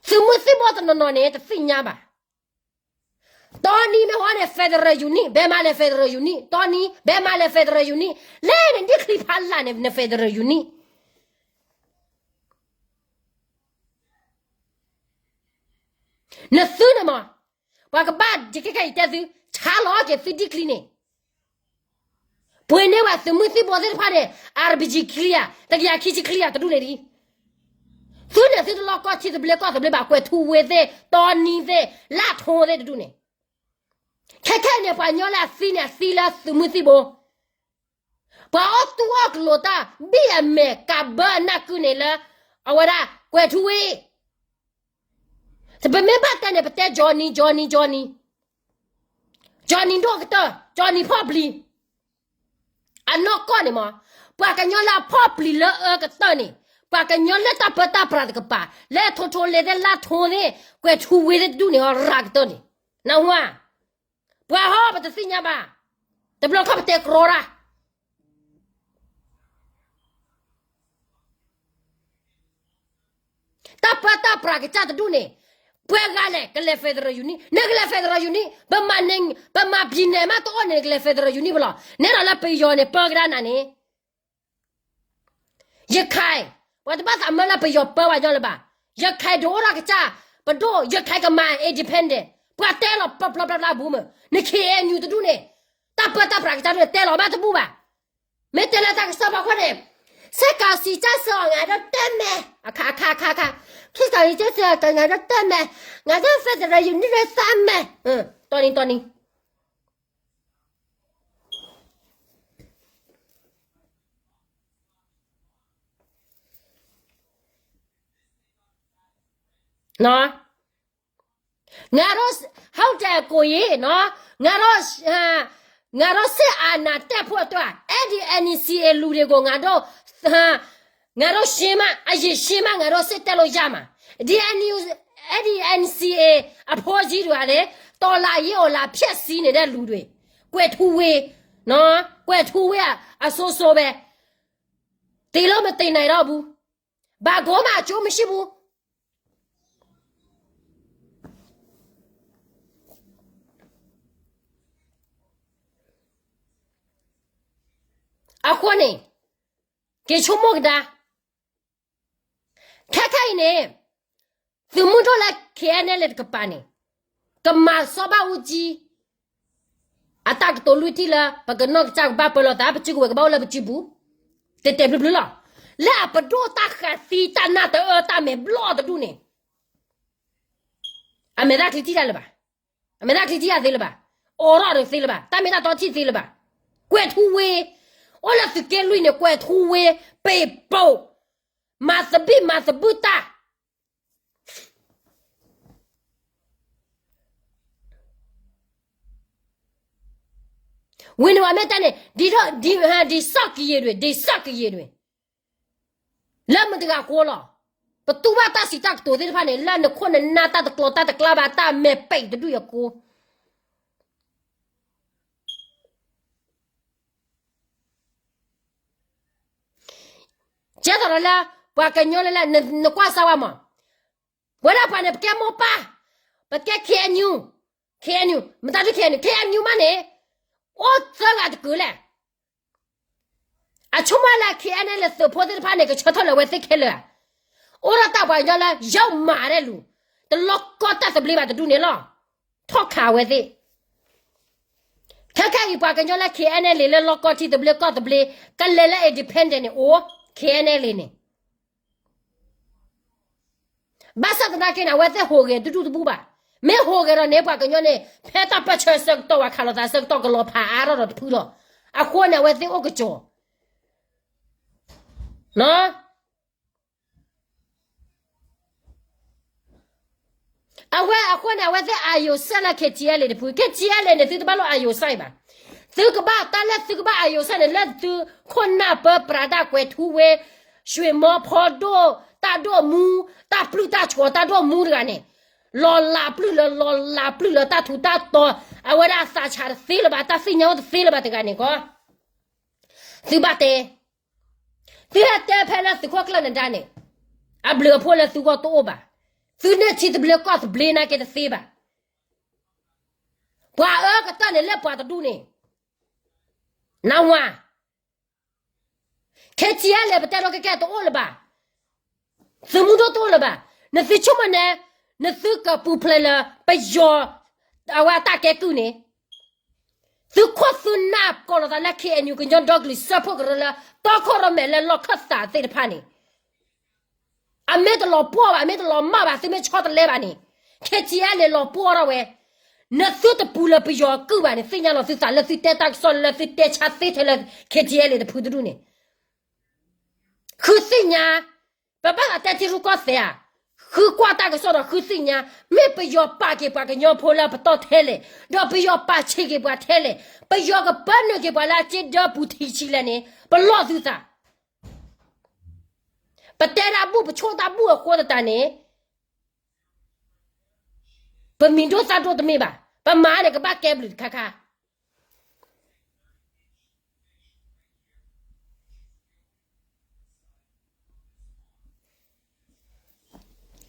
သုးမုၢ်သံၣ်ဘိတနီၤနီၤန့ၣ် တသ့ၣ်ညါဘၣ်. တီနံၤမ့ၢ်ဟီန့ၣ် federal unit, ဘဲမၤလဲၣ် federal unit, တီနံၤ ဘဲမၤလဲၣ် federal unit, လဲၤနဒ်ချံဖးလၢ်န့ၣ် န federal unit နသုန့ၣ်မး, ပှၤကဘၣ်ယကဲခဲအံၤတဲသု, ဆါလီၤက့ၤသုဒ်ချံန့ၣ်, ပှ့ၤန့ၢ်ဝဲသုးမုၢ်သံၣ်ဘိသ့ၣ်တဖၣ်န့ၣ် RPG ချံယၤ တကယၤခံဆံချံယၤတဒူၣ်န့ၣ်ဒံး, သုန့ၣ်သုတလီၢ်ကီၢ်ထံသဘျ့ကီၢ်သဘျ့ဘၣ် ကွဲၤထူဝ့သ့ၣ် တီနံသ့ၣ် လၢထိသ့ၣ်တဒူၣ်န့ၣ်, ခဲခဲအံၤန့ၣ် ပှၤကညီလၢအသံန့ၣ် အသံလၢသုးမုၢ်သံၣ်ဘိ, ပှၤအီၣ်တူၢ်အီၣ်ကလိၤတၢ် ဘံၣ်အမဲာ်ကးဘၢအနၢ်ကုန့ၣ်လၢ အဝဲဒၣ် ကွဲၤထူဝ့ ပမ့ၢ်ဘၣ်တဲန့ၣ် ပတဲ Johnny Johnny Johnny, Johnny ဒိၣ်ကတၢၢ် Johnny ဖီၣ်ပျံၤ, အနီၢ်ကီၢ်န့ၣ်မး, ပှၤကညီလၢအဖီၣ်ပျံၤလၢအအၢကတၢၢ်န့ၣ်, ပှၤကညီလၢတၢ်ပၢတၢ်ပြးတကပၤ လၢထိထိလ့သ့ၣ် လၢထိသ့ၣ် ကွဲၤထူဝ့သ့ၣ်တဒူၣ်န့ၣ် ရၤကတၢၢ်န့ၣ်, နၢ်ဟူဧါ, ပှၤဟီပတသ့ၣ်ညါဘၣ်, တဘျီခီၣ်ပတဲကြီတၢ် တၢ်ပၢတၢ်ပြးကစၢ်တဒူၣ်န့ၣ်, ပှဲၤဂၤလဲၣ် ကလဲၤ federal unit, နကလဲၤ federal unit, ပမၤ ပြည်နယ် မးတအိၣ်န့ၣ် နကလဲၤ federal unit ပလီၤ, နဲဒၣ်လၢပယီၤန့ၣ် ပၢကဒါနၤန့ၣ်, ရခိုင်, ပှၤတဘၣ်သးမၢလၢပယီၤပၢပှၤကညီလၢၤဘၣ်, ရခိုင်ဒုးအိၣ်ထီၣ်ကစၢ်, ပဒိၣ် ရခိုင်ကမၤ independent, ပှၤတဲလီၤပျီပျီပျီပျီအဘူးမး, န K N U တဒူၣ်န့ၣ်, တၢ်ပၢတၢ်ပြးကစၢ်တဒူၣ်န့ၣ် တဲလီၤဘၣ်တဘူၣ်ဘၣ် မ့ၢ်တဲလၢတၢ်ကစီၣ်ဖီခိၣ်န့ၣ်, စစ်ကောင်စီကျဆုံး ငါတို့တက်မယ်, အခါခါခါခါ, စစ်ကောင်စီကျဆုံး ငါတို့တက်မယ်, ငါတို့ federal unit နဲ့ စမယ်, တီနံတီနံ ငါတို့ ဟုတ်တယ်ကိုကြီးနော်, ငါတို့ စစ်အာဏာသိမ်းဖို့အတွက် အဲ့ဒီ NCA လူတွေကို ငါတို့ ငါတို့ရှင်းမှ အရင်ရှင်းမှ ငါတို့စစ်တက်လို့ရမှာ, ဒီ NCA အဖိကြီးတွေကလည်း တော်လှန်ရေးကို လာဖျက်ဆီးနေတဲ့လူတွေ, ကွဲထူဝေး, ကွဲထူဝေး အဆိုးဆိုးပဲ, သေလို့မသေနိုင်တော့ဘူး, ဘာမှအကျိုးမရှိဘူး. အဃိန့ၣ်, က့ၤဆိကမိၣ်ကဒါ, ခဲခဲအံၤန့ၣ်, သုးမုၢ်ဒိၣ်လၢ KNLA တကပၤန့ၣ်, ကမၤစီၤဘၣ်အူကၠံ အတၢ်ကတိၤလွံၢ်ထံၣ်လၢ ပကနီၢ်ကစၢ်ကဘၣ်ပၢလီၤသး ပစုကဝဲၤကဘၣ်အိၣ်လၢပစုပူၤ, တဲာ်တဲာ်ဖျုးဖျုးလီၤ. လၢအပဒိၣ်တၢ်ဃးသံတၢ်နၢ်တအၢတၢ်မဲာ်ဘျီၣ်တဒူၣ်န့ၣ်, အမဲာ်သၣ်ချံထံၣ်တၢ်လၢၤဘၣ်, အမဲာ်သၣ်ချံထံၣ်တၢ်သ့လၢၤဘၣ်, အိးထီၣ်တသ့လၢၤဘၣ်, တၢ်မ့ၢ်တၢ်တီထံၣ်သ့လၢၤဘၣ်, ကွဲထူဝေး, အိၣ်လၢသုးက့လွံၢ်န့ၣ် ကွဲထူဝေး, ပ့ၤပိာ်, မၤသဘံၣ်မၤသဘုၣ်တၢ် ဝံၤန့ၣ် ပှၤမ့ၢ်တဲန့ၣ်, ဒ်သိး ဒ်သိးကယံာ်ဒွံၣ်, ဒ်သိးကယံာ်ဒွံၣ်, လၢမတၤတဂၤဃိလီၤ. ပတူၢ်ဘၣ်တၢ်စံးတၢ်ကတိၤသ့ၣ်တဖၣ်န့ၣ် လၢနခိၣ်နနၢ်တၢ်တကျီတၢ်တကျါဘၣ် တၢ်မဲာ်ပံာ်တဒူၣ်အဃိ ကဲသိးဒီးလၢ ပှၤကညီလၢ နကွၢ်စၢ်ဝဲမး, ဝဲဒၣ်ပှၤန့ၣ် ပကဲမိၢ်ပၢ်, ပကဲ KNU, KNU, မတၤဒု KNU, KNU မးန့ၣ်, အိၣ်သၢဂၤတကုာ်လဲၣ်. အဆိကမိၣ်လၢ KNLA သုးဖိသ့ၣ်တဖၣ်န့ၣ် ကဆၢထၢၣ်လၢၤဝဲသ့ၣ်ခဲလၢာ်ဧါ. အိၣ်ဒီးတၢ်ပှၤကညီလၢ ယီၢ်မၤဒဲးလူၤ, တလီၢ်ကီတၢ်သဘျ့ဘၣ်တဒူၣ်န့ၣ်လီၤ. ထီၣ်ခးဝဲသ့ၣ်. ခဲခဲအံၤပှၤကညီလၢ KNLA လၢလီၢ်ကီထံသဘျ့ကီၢ်သဘျ့ ကလဲၤလၢ independent န့ၣ်အိၣ်, KNLA န့ၣ် ဘၣ်ဆၣ်သနာ်က့န့ၣ် အဝဲသ့ၣ်ဟူးဂဲၤတဒူၣ်တဘူၣ်ဘၣ်. မ့ၢ်ဟူးဂဲၤဒီးန့ၣ် ပှၤကညီန့ၣ် ဖဲတၢ်ပၢၢ်ဆၢဆၢကတီၢ် ပှၤခးလိာ်သးဆၢကတီၢ် ကလီၤဖးအါထီၣ်ဒီးတဖုလီၤ. အဃိန့ၣ် အဝဲသ့ၣ်အိၣ်ကစီၤ အဝဲအဃိန့ၣ် အဝဲသ့ၣ်အာရုံစိုက်လၢ KTLA တဖု, KTLA န့ၣ် သုတဘၣ်လိၣ်အာရုံစိုက်ဘၣ်. သုကဘၣ်တၢ်လၢသုကဘၣ်အာရုံစိုက်န့ၣ် လၢသုခိၣ်နၢ်ပၢပြးဒၣ်ကွဲၤထူဝ့, ရွှေမော်ဖော်ဒိၣ်, တၢ်ဒိၣ်မူ, တၢ်ပျုၢ်တၢ်ဆိးတၢ်ဒိၣ်မူတဂၤန့ၣ်, လီၤလးပျုၢ်လၢ လီၤလးပျုၢ်လၢတၢ်ထူးတၢ်တီၤ, အဝဲဒၣ်အသးဆးတသ့လၢၤဘၣ်, တၢ်သ့ၣ်ညါအိၣ်တသ့လၢၤဘၣ်တဂၤန့ၣ်ကီး, သုဘၣ်တဲ သုဟဲတဲဖဲလၢသုးခိၣ်ကျၢၢ်နဒါန့ၣ်, အဘျုးအဖှိၣ်လၢသုဂီၢ်တအိၣ်ဘၣ်. သုန့ၢ်ထံသဘျ့ကီၢ်သဘျ့နာ်က့တသ့ဘၣ်. ပှၤအၢကတၢၢ်န့ၣ်လၢပှၤတဒူၣ်န့ၣ်, နၢ်ဟူဧါ. KTLA ပတဲဒီးကဲကဲတအိၣ်လၢၤဘၣ်. သုးမုၢ်ဒိၣ်တအိၣ်လၢၤဘၣ်. နသုဆိကမိၣ်န့ၣ်, နသုကပူၤဖျဲးလၢပယီၤ အဝဲအတၢ်ကဲကုၢ်န့ၣ်, သုခိၣ်သုနၢ် ကိးလီၤသးလၢ ခ့ၣ်အဲၣ်ယူၣ် ကညီဒီကလုာ်စၢဖှိၣ်ကရၢလၢ တီခိၣ်ရိၣ်မဲာ်လၢလီၢ်ခၢၣ်သးသ့ၣ်တဖၣ်န့ၣ် အမ့ၢ်တလီၤပှီၢ်ဘၣ် အမ့ၢ်တလီၤမၢ်ဘၣ် သုမ့ၢ်ဆီတလဲဘၣ်န့ၣ် ခ့ၣ်ထံအဲလ့ၣ်လီၤပှီၢ်ထီၣ်ဝဲ, နသုတပူၤလၢပယီၤကုၢ်ဘၣ်န့ၣ် သ့ၣ်ညါလီၤသုသးလၢသုတဲတၢ်ကစီၣ်လၢသုတဲဆါသ့ထဲလၢ ခ့ၣ်ထံအဲလ့ၣ်တဖုတဒူၣ်န့ၣ် ဃုသ့ၣ်ညါ, ပဘၣ်သးတဲထံရူၢ်ကီၢ်သဲးဧါ, ဃုကွၢ်တၢ်ကစီၣ်ဒီးဃုသ့ၣ်ညါ, မ့ၢ်ပယီၤပာ်က့ၤပှၤကညီဖိလၢပတီၢ်ထဲလဲၣ်, ဒီးပယီၤပာ်ဆံးက့ၤပှၤထဲလဲၣ်, ပယီၤကပၢနုာ်က့ၤပှၤလၢအစ့ဒၢပူၤထံဆံးလဲၣ်န့ၣ် ပလီၢ်သုသး, ပတဲတၢ်ဘူၣ် ပဆိၣ်တၢ်ဘူၣ်အဃိသတးန့ၣ် ပမံၤဒိၣ်သၣ်ဒိၣ်တမ့ၢ်ဘၣ်, ပမၤန့ၣ်ကဘၣ်ကဲဘျုးတခါခါ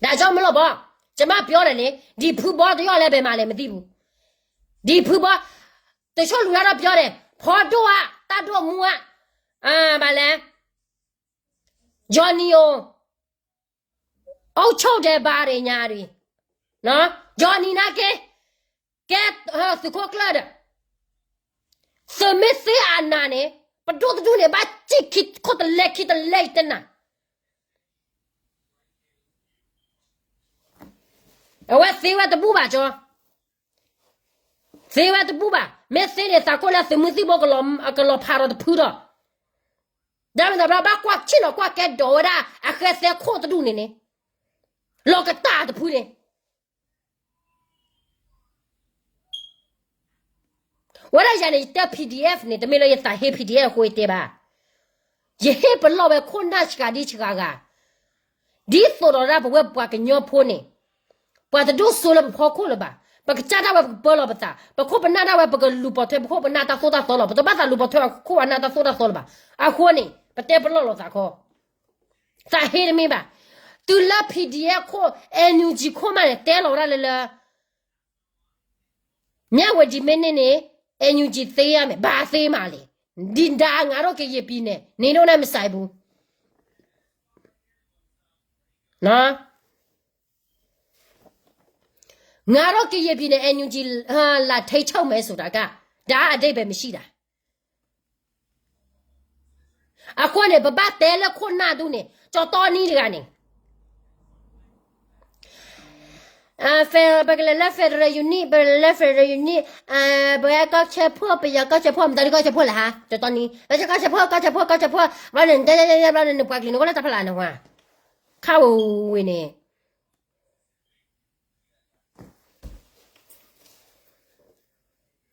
ဒါကြောင့်မလို့ပေါ့, ကျွန်မပြောတယ်လေ, ဒီဖုဘီတယောက်လည်းဘယ်မှာလဲမသိဘူး, ဒီဖုဘီ, တချို့လူကတော့ပြောတယ်, ဖီဒိၣ်က, တၢ်ဒိၣ်မူက, ဘာလဲ, ဂျီနံၤအိၣ် အုပ်ချုပ်တယ်ဘာတွေညာတွေ, နော်, ဂျီနံၤနာ်က့, ကဲ, သုးခိၣ်ကျၢၢ်ဒီး, သုးမ့ၢ်သ့အနၤန့ၣ်, ပဒိၣ်တဒူၣ်န့ၣ် ဘၣ်စံၣ်ခံခိၣ်တလဲခံတလဲအံၤတနၤ, အဝဲသ့ဝဲတဘူၣ်ဘၣ်ကၠီ, သ့ဝဲတဘူၣ်ဘၣ်, မ့ၢ်သ့န့ၣ် သးခိၣ်လၢသုးမုၢ်သံၣ်ဘိကလီၤဖးဒီးတဖုဒီး, ဒါမ့ၢ်သးဘျီဘၣ်ကွၢ်ဆ့ၣ်နီၤကွၢ်ကဲဒိးဝဲဒၣ် အဃဲသဲခိၣ်တဒူၣ်န့ၣ်န့ၣ်, လီၤကတၢ်တဖုန့ၣ် ဝဲဒၣ်ယၤန့ၣ် ယတဲ P D F န့ၣ် တမ့ၢ်လၢယသးဟ့ P D F အဃိယတဲဘၣ်. ယဟ့ၣ်ပလီၢ်ဝဲခိၣ်နၢ်ဆှၤဒ်ဆှၤဂၤ, ဒ်သိးဒီးဒၣ်ပဝဲပှၤကညီဖိန့ၣ်, ပှၤတဒိၣ်စိလၢပဖီခိၣ်လၢၤဘၣ်. ပကစၢ်ဒၣ်ဝဲပကပၢလီၤပသး, ပခိၣ်ပနၢ်ဒၣ်ဝဲပကလူၤပိာ်ထွဲ ပခိၣ်ပနၢ်တၢ်သိၣ်တၢ်သီလီၤ. ပတဘၣ်သးလူၤပိာ်ထွဲပခိၣ်ပနၢ်တၢ်သိၣ်တၢ်သီလၢၤဘၣ်. အဃိန့ၣ် ပတဲပလီၢ်လိာ်သးခီ သးဟ့တမ့ၢ်ဘၣ်. တုၤလၢ P D F ခိၣ် N U G ခိၣ်မးန့ၣ် တဲလီၤဝဲဒၣ်လၢလၢ မြဝတီမ့ၢ်န့ၢ်န့ၣ် N U G သ့ရမယ်, ဘာသ့မှာလဲ. ဒီဒါ ငါတို့ကရင်ပြည်နယ် နင်တို့နဲ့မဆိုင်ဘူး. ငါတို့ကရင်ပြည်နယ် N U G လာထိန်းချုပ်မယ်ဆိုတာက ဒါအဓိပ္ပာယ်မရှိတာ. အဃိန့ၣ် ပဘၣ်တဲလၢခိၣ်နၢ်ဒူၣ်န့ၣ် ကၠီတီနံတဂၤန့ၣ် ပကလဲၤလၢ federal unit, ပလဲၤလၢ federal unit, ပကီၢ်ဆၢဖိ, ပယီၤကီၢ်ဆၢဖိ, မတၤဒုကီၢ်ဆၢဖိလဲၣ်ဟါ, ကၠီတီနံ, ပကီၢ်ဆၢဖိ, ကီၢ်ဆၢဖိ, ကီၢ်ဆၢဖိ, ဘျီန့ၣ် တဲတဲတဲတဲ ဘျီန့ၣ် နပှၤကလုာ်န့ၣ်အိၣ်လၢတၢ်ဖီလာ်န့ၣ်ဝဲ, ခါဝဲဝဲန့ၣ်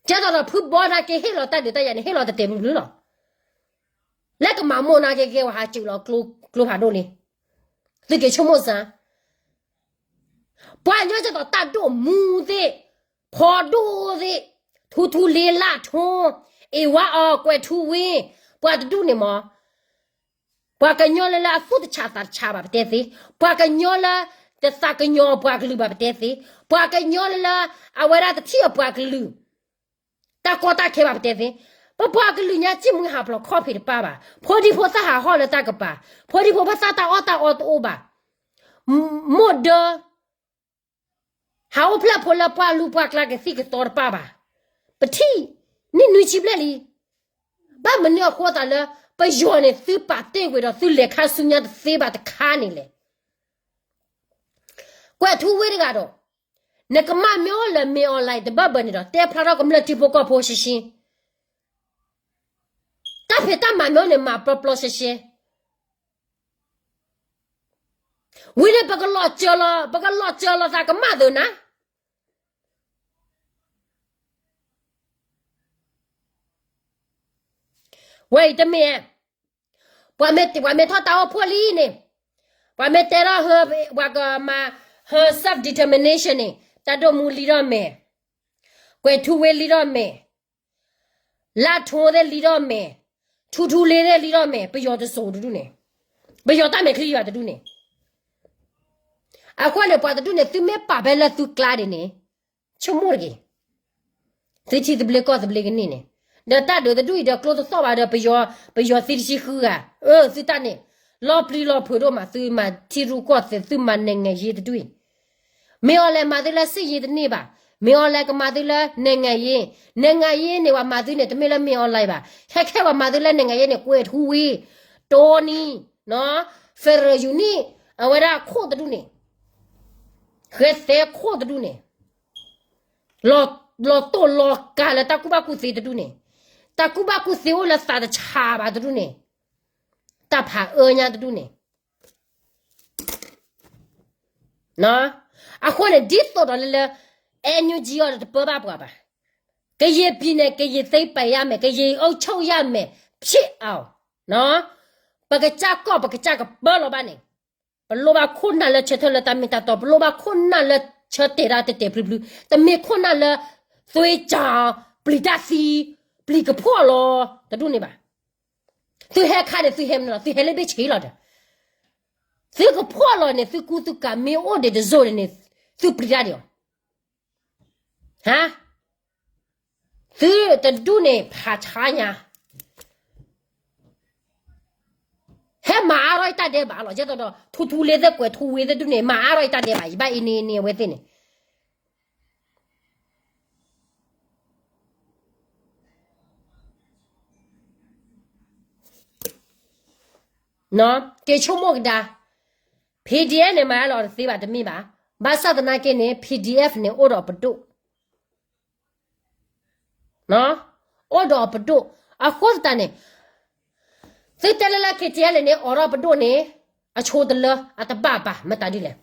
ကဲသိးဒီးဖုဘီနာ်က့ ဟ့ၣ်လီၤတၢ်ဒုးတၢ်ယၤန့ၣ် ဟ့ၣ်လီၤတတဲာ်ဘျုးဘျုးလီၤ. လၢကမၤမိၢ်နာ်က့ ကဲဝဲဟးစူးလီၤကျိဖးဒိၣ်လံ. သုက့ၤဆိကမိၣ်စၢ်, ပှၤကညီကဲသိးတၢ်ဒိၣ်မူသ့ၣ်, ဖီဒိၣ်သ့ၣ်, ထူထူလ့လၢ်ထူ, အ့ၣ်ဝါအီၤ ကွဲးထူဝ့, ပှၤတဒူၣ်န့ၣ်မး ပှၤကညီလၢလၢအသူၣ်တဆးသးတဆးဘၣ်ပတဲသ့, ပှၤကညီလၢတသးကညီၤပှၤကလုာ်ဘၣ်ပတဲသ့, ပှၤကညီလၢလၢအဝဲဒၣ်တထံၣ်အပှၤကလုာ် တၢ်ကီတၢ်ခဲဘၣ်ပတဲသ့, ပပှၤကလုာ်ညါစံၣ်မှံဟးဖျိးခီၣ်ဖံးတပၢ်ဘၣ်, ဖိဒံဖိသၣ်ဟးဟီၣ်လၢတၢ်ကပၤ, ဖိဒံဖိသၣ်တၢ်အီၣ်တၢ်အီတအိၣ်ဘၣ်, မိၢ်ဒၢ ဟးအိၣ်ဖျဲၣ်ဖိလၢပှၢ်လူၢ်ပှၢ်ကျါကသံၣ်ကသီတပၢ်ဘၣ်, ပထံၣ်န့ၢ်နွံဆံဘျဲၣ်လံ. ဘၣ်မနုၤအဃိသးလၢ ပယီၤန့ၣ် သုပာ်တ့ၢ်ကွံာ်ဒီး သုလဲၤခါဆူညါတသ့ဘၣ်တခါန့ၣ်လဲၣ်. ကွဲးထူဝ့တဂၤဒီး နကမၣ်မ့ၢ်အိၣ်လၢ မင်းအောင်လှိုင် တဘၣ်ဘၣ်န့ၣ်ဒီး တဲဖျါထီၣ်ကမျၢၢ်ထံဖိကီၢ်ဖိရှဲရှဲ, တၢ်ဖံးတၢ်မၤမ့ၢ်အိၣ်န့ၣ် မၤပျီပျီရှဲရှဲ, ဝံၤန့ၣ် ပကလီၤစၢၤလီၤ, ပကလီၤစၢၤလီၤသးကမၣ်သ့နၤ. ဝဲအံၤတမ့ၢ်, ပှၤမ့ၢ်, ပှၤမ့ၢ်ထီၣ်တၢ်အိၣ်ဖှိၣ်လံန့ၣ်, ပှၤမ့ၢ်တဲထီၣ်ဟၢ, ပှၤကမၤဟၢ self determination န့ၣ် တၢ်ဒိၣ်မူလံထီၣ်မဲာ်, ကွဲးထူဝ့လံထီၣ်မဲာ်, လၢ်ထူသ့ၣ်လံထီၣ်မဲာ်, ထူထူလ့သ့ၣ်လံထီၣ်မဲာ်, ပယီၤတစိၤတဒူၣ်န့ၣ်, ပယီၤတၢ်မဲာ်ချံယွၤတဒူၣ်န့ၣ် အဃိန့ၣ် ပှၤတဒူၣ်န့ၣ် သုမ့ၢ်ပာ်ဖဲလၢသုကျါဒ်န့ၣ်, ဆိကမိၣ်တဂ့ၤ, သုထံသဘျ့ကီၢ်သဘျ့ကန့ၢ်န့ၣ်, ဒီးတၢ်ဒုးတဒူၣ်အံၤဒီးကျိတသီၣ်ဘၣ်ဒီး ပယီၤသံတဆံဃုဂၤ, အၢ သုတၢ်န့ၣ်, လီၤပျံၤလီၤဖုးဒိၣ်မး သုမၤထံရူၢ်ကီၢ်သဲး သုမၤ နိုင်ငံရေး တဒူၣ်အံၤ, မင်းအောင်လှိုင် မၤသုလၢ စစ်ရေး တန့ၢ်ဘၣ်, မင်းအောင်လှိုင်ကမၤသုလၢ နိုင်ငံရေး, နိုင်ငံရေးန့ၣ် ပှၤမၤသုန့ၣ် တမ့ၢ်လၢ မင်းအောင်လှိုင် ဘၣ်, ခဲခဲပှၤမၤသုလၢ နိုင်ငံရေးန့ၣ် ကွဲၤထူဝ့ၣ်, တိနံၤ, နီၤ, Federal Union, အဝဲဒၣ်ခိၣ်တဒူၣ်န့ၣ်, ဃဲသဲခိၣ်တဒူၣ်န့ၣ်, လီၤတိၢ်လီၤကၤလၢတၢ်ကူၣ်ဘၣ်ကူၣ်သ့တဒူၣ်န့ၣ်, တၢ်ကူၣ်ဘၣ်ကူၣ်သ့အိၣ်လၢသးတဆါဘၣ်တဒူၣ်န့ၣ်, တၢ်ဖးအၢညါတဒူၣ်န့ၣ် အဃိန့ၣ် ဒ်သိးဒီးလၢလၢ NUG အီၤဒီးတပၢဘၣ်ပှၤဘၣ်, ကရင်ပြည်နယ် ကရင်သိမ်းပိုက်ရမယ်, ကရင်အုပ်ချုပ်ရမယ်, ဖြစ်အောင်, ပကစၢ်ကီၢ် ပကစၢ်ကပၢလီၤဘၣ်န့ၣ်, ပလိၣ်ဘၣ်ခိၣ်နၢ်လၢဆၢထၢၣ်လၢတၢ်မ့ၢ်တၢ်တီ, ပလိၣ်ဘၣ်ခိၣ်နၢ်လၢဆၢတဲာ်တၢ်တဲာ်တဲာ်ဖျုးဖျုး, တမ့ၢ်ခိၣ်နၢ်လၢ သွေးကြမ်း, ပျံၤတၢ်သံ, ပျံၤကဖှီၣ်လီၤ တဒူၣ်န့ၣ်ဘၣ်. သုဟဲခါန့ၣ် သုဟဲမနုၤလီၤ, သုဟဲလၢဘ့ၣ်ဆ့လီၤဒီး, သုကဖှီၣ်လီၤန့ၣ် သုကူသုကၤမ့ၢ်အိၣ်ဒံးတစိၤန့ၣ်န့ၣ်, သုပျံၤတၢ်ဒံးအီၤ, ဟါ, သုတဒူၣ်န့ၣ် ဖးဆါညါ, ဟဲမၤအါထီၣ်တၢ်ဒဲးဘးလီၤ, ယဲသိးဒီး ထူထူလ့သ့ၣ် ကွဲၤထူဝ့ၣ်သ့ၣ်ဒူၣ်န့ၣ် မၤအါထီၣ်တၢ်ဒဲးဘး, ယဘၣ်အ့န့ၣ်န့ၣ် အဝဲသ့ၣ်န့ၣ် က့ၤဆိကမိၣ်ကဒါ, PDF န့ၣ် မၤအါလီၤတသ့ဘၣ်တမ့ၢ်ဘၣ်, ဘၣ်ဆၣ်သနာ်က့န့ၣ် PDF န့ၣ် အိၣ်ဒီးပဒိၣ်, အိၣ်ဒီးပဒိၣ်, အဃိသတးန့ၣ် သုတဲလၢလၢ KTLA န့ၣ် အိးထီၣ်ပဒိၣ်န့ၣ် အဆိတလၢအတဘၣ်ပာ်မတၤဒ်လဲၣ်,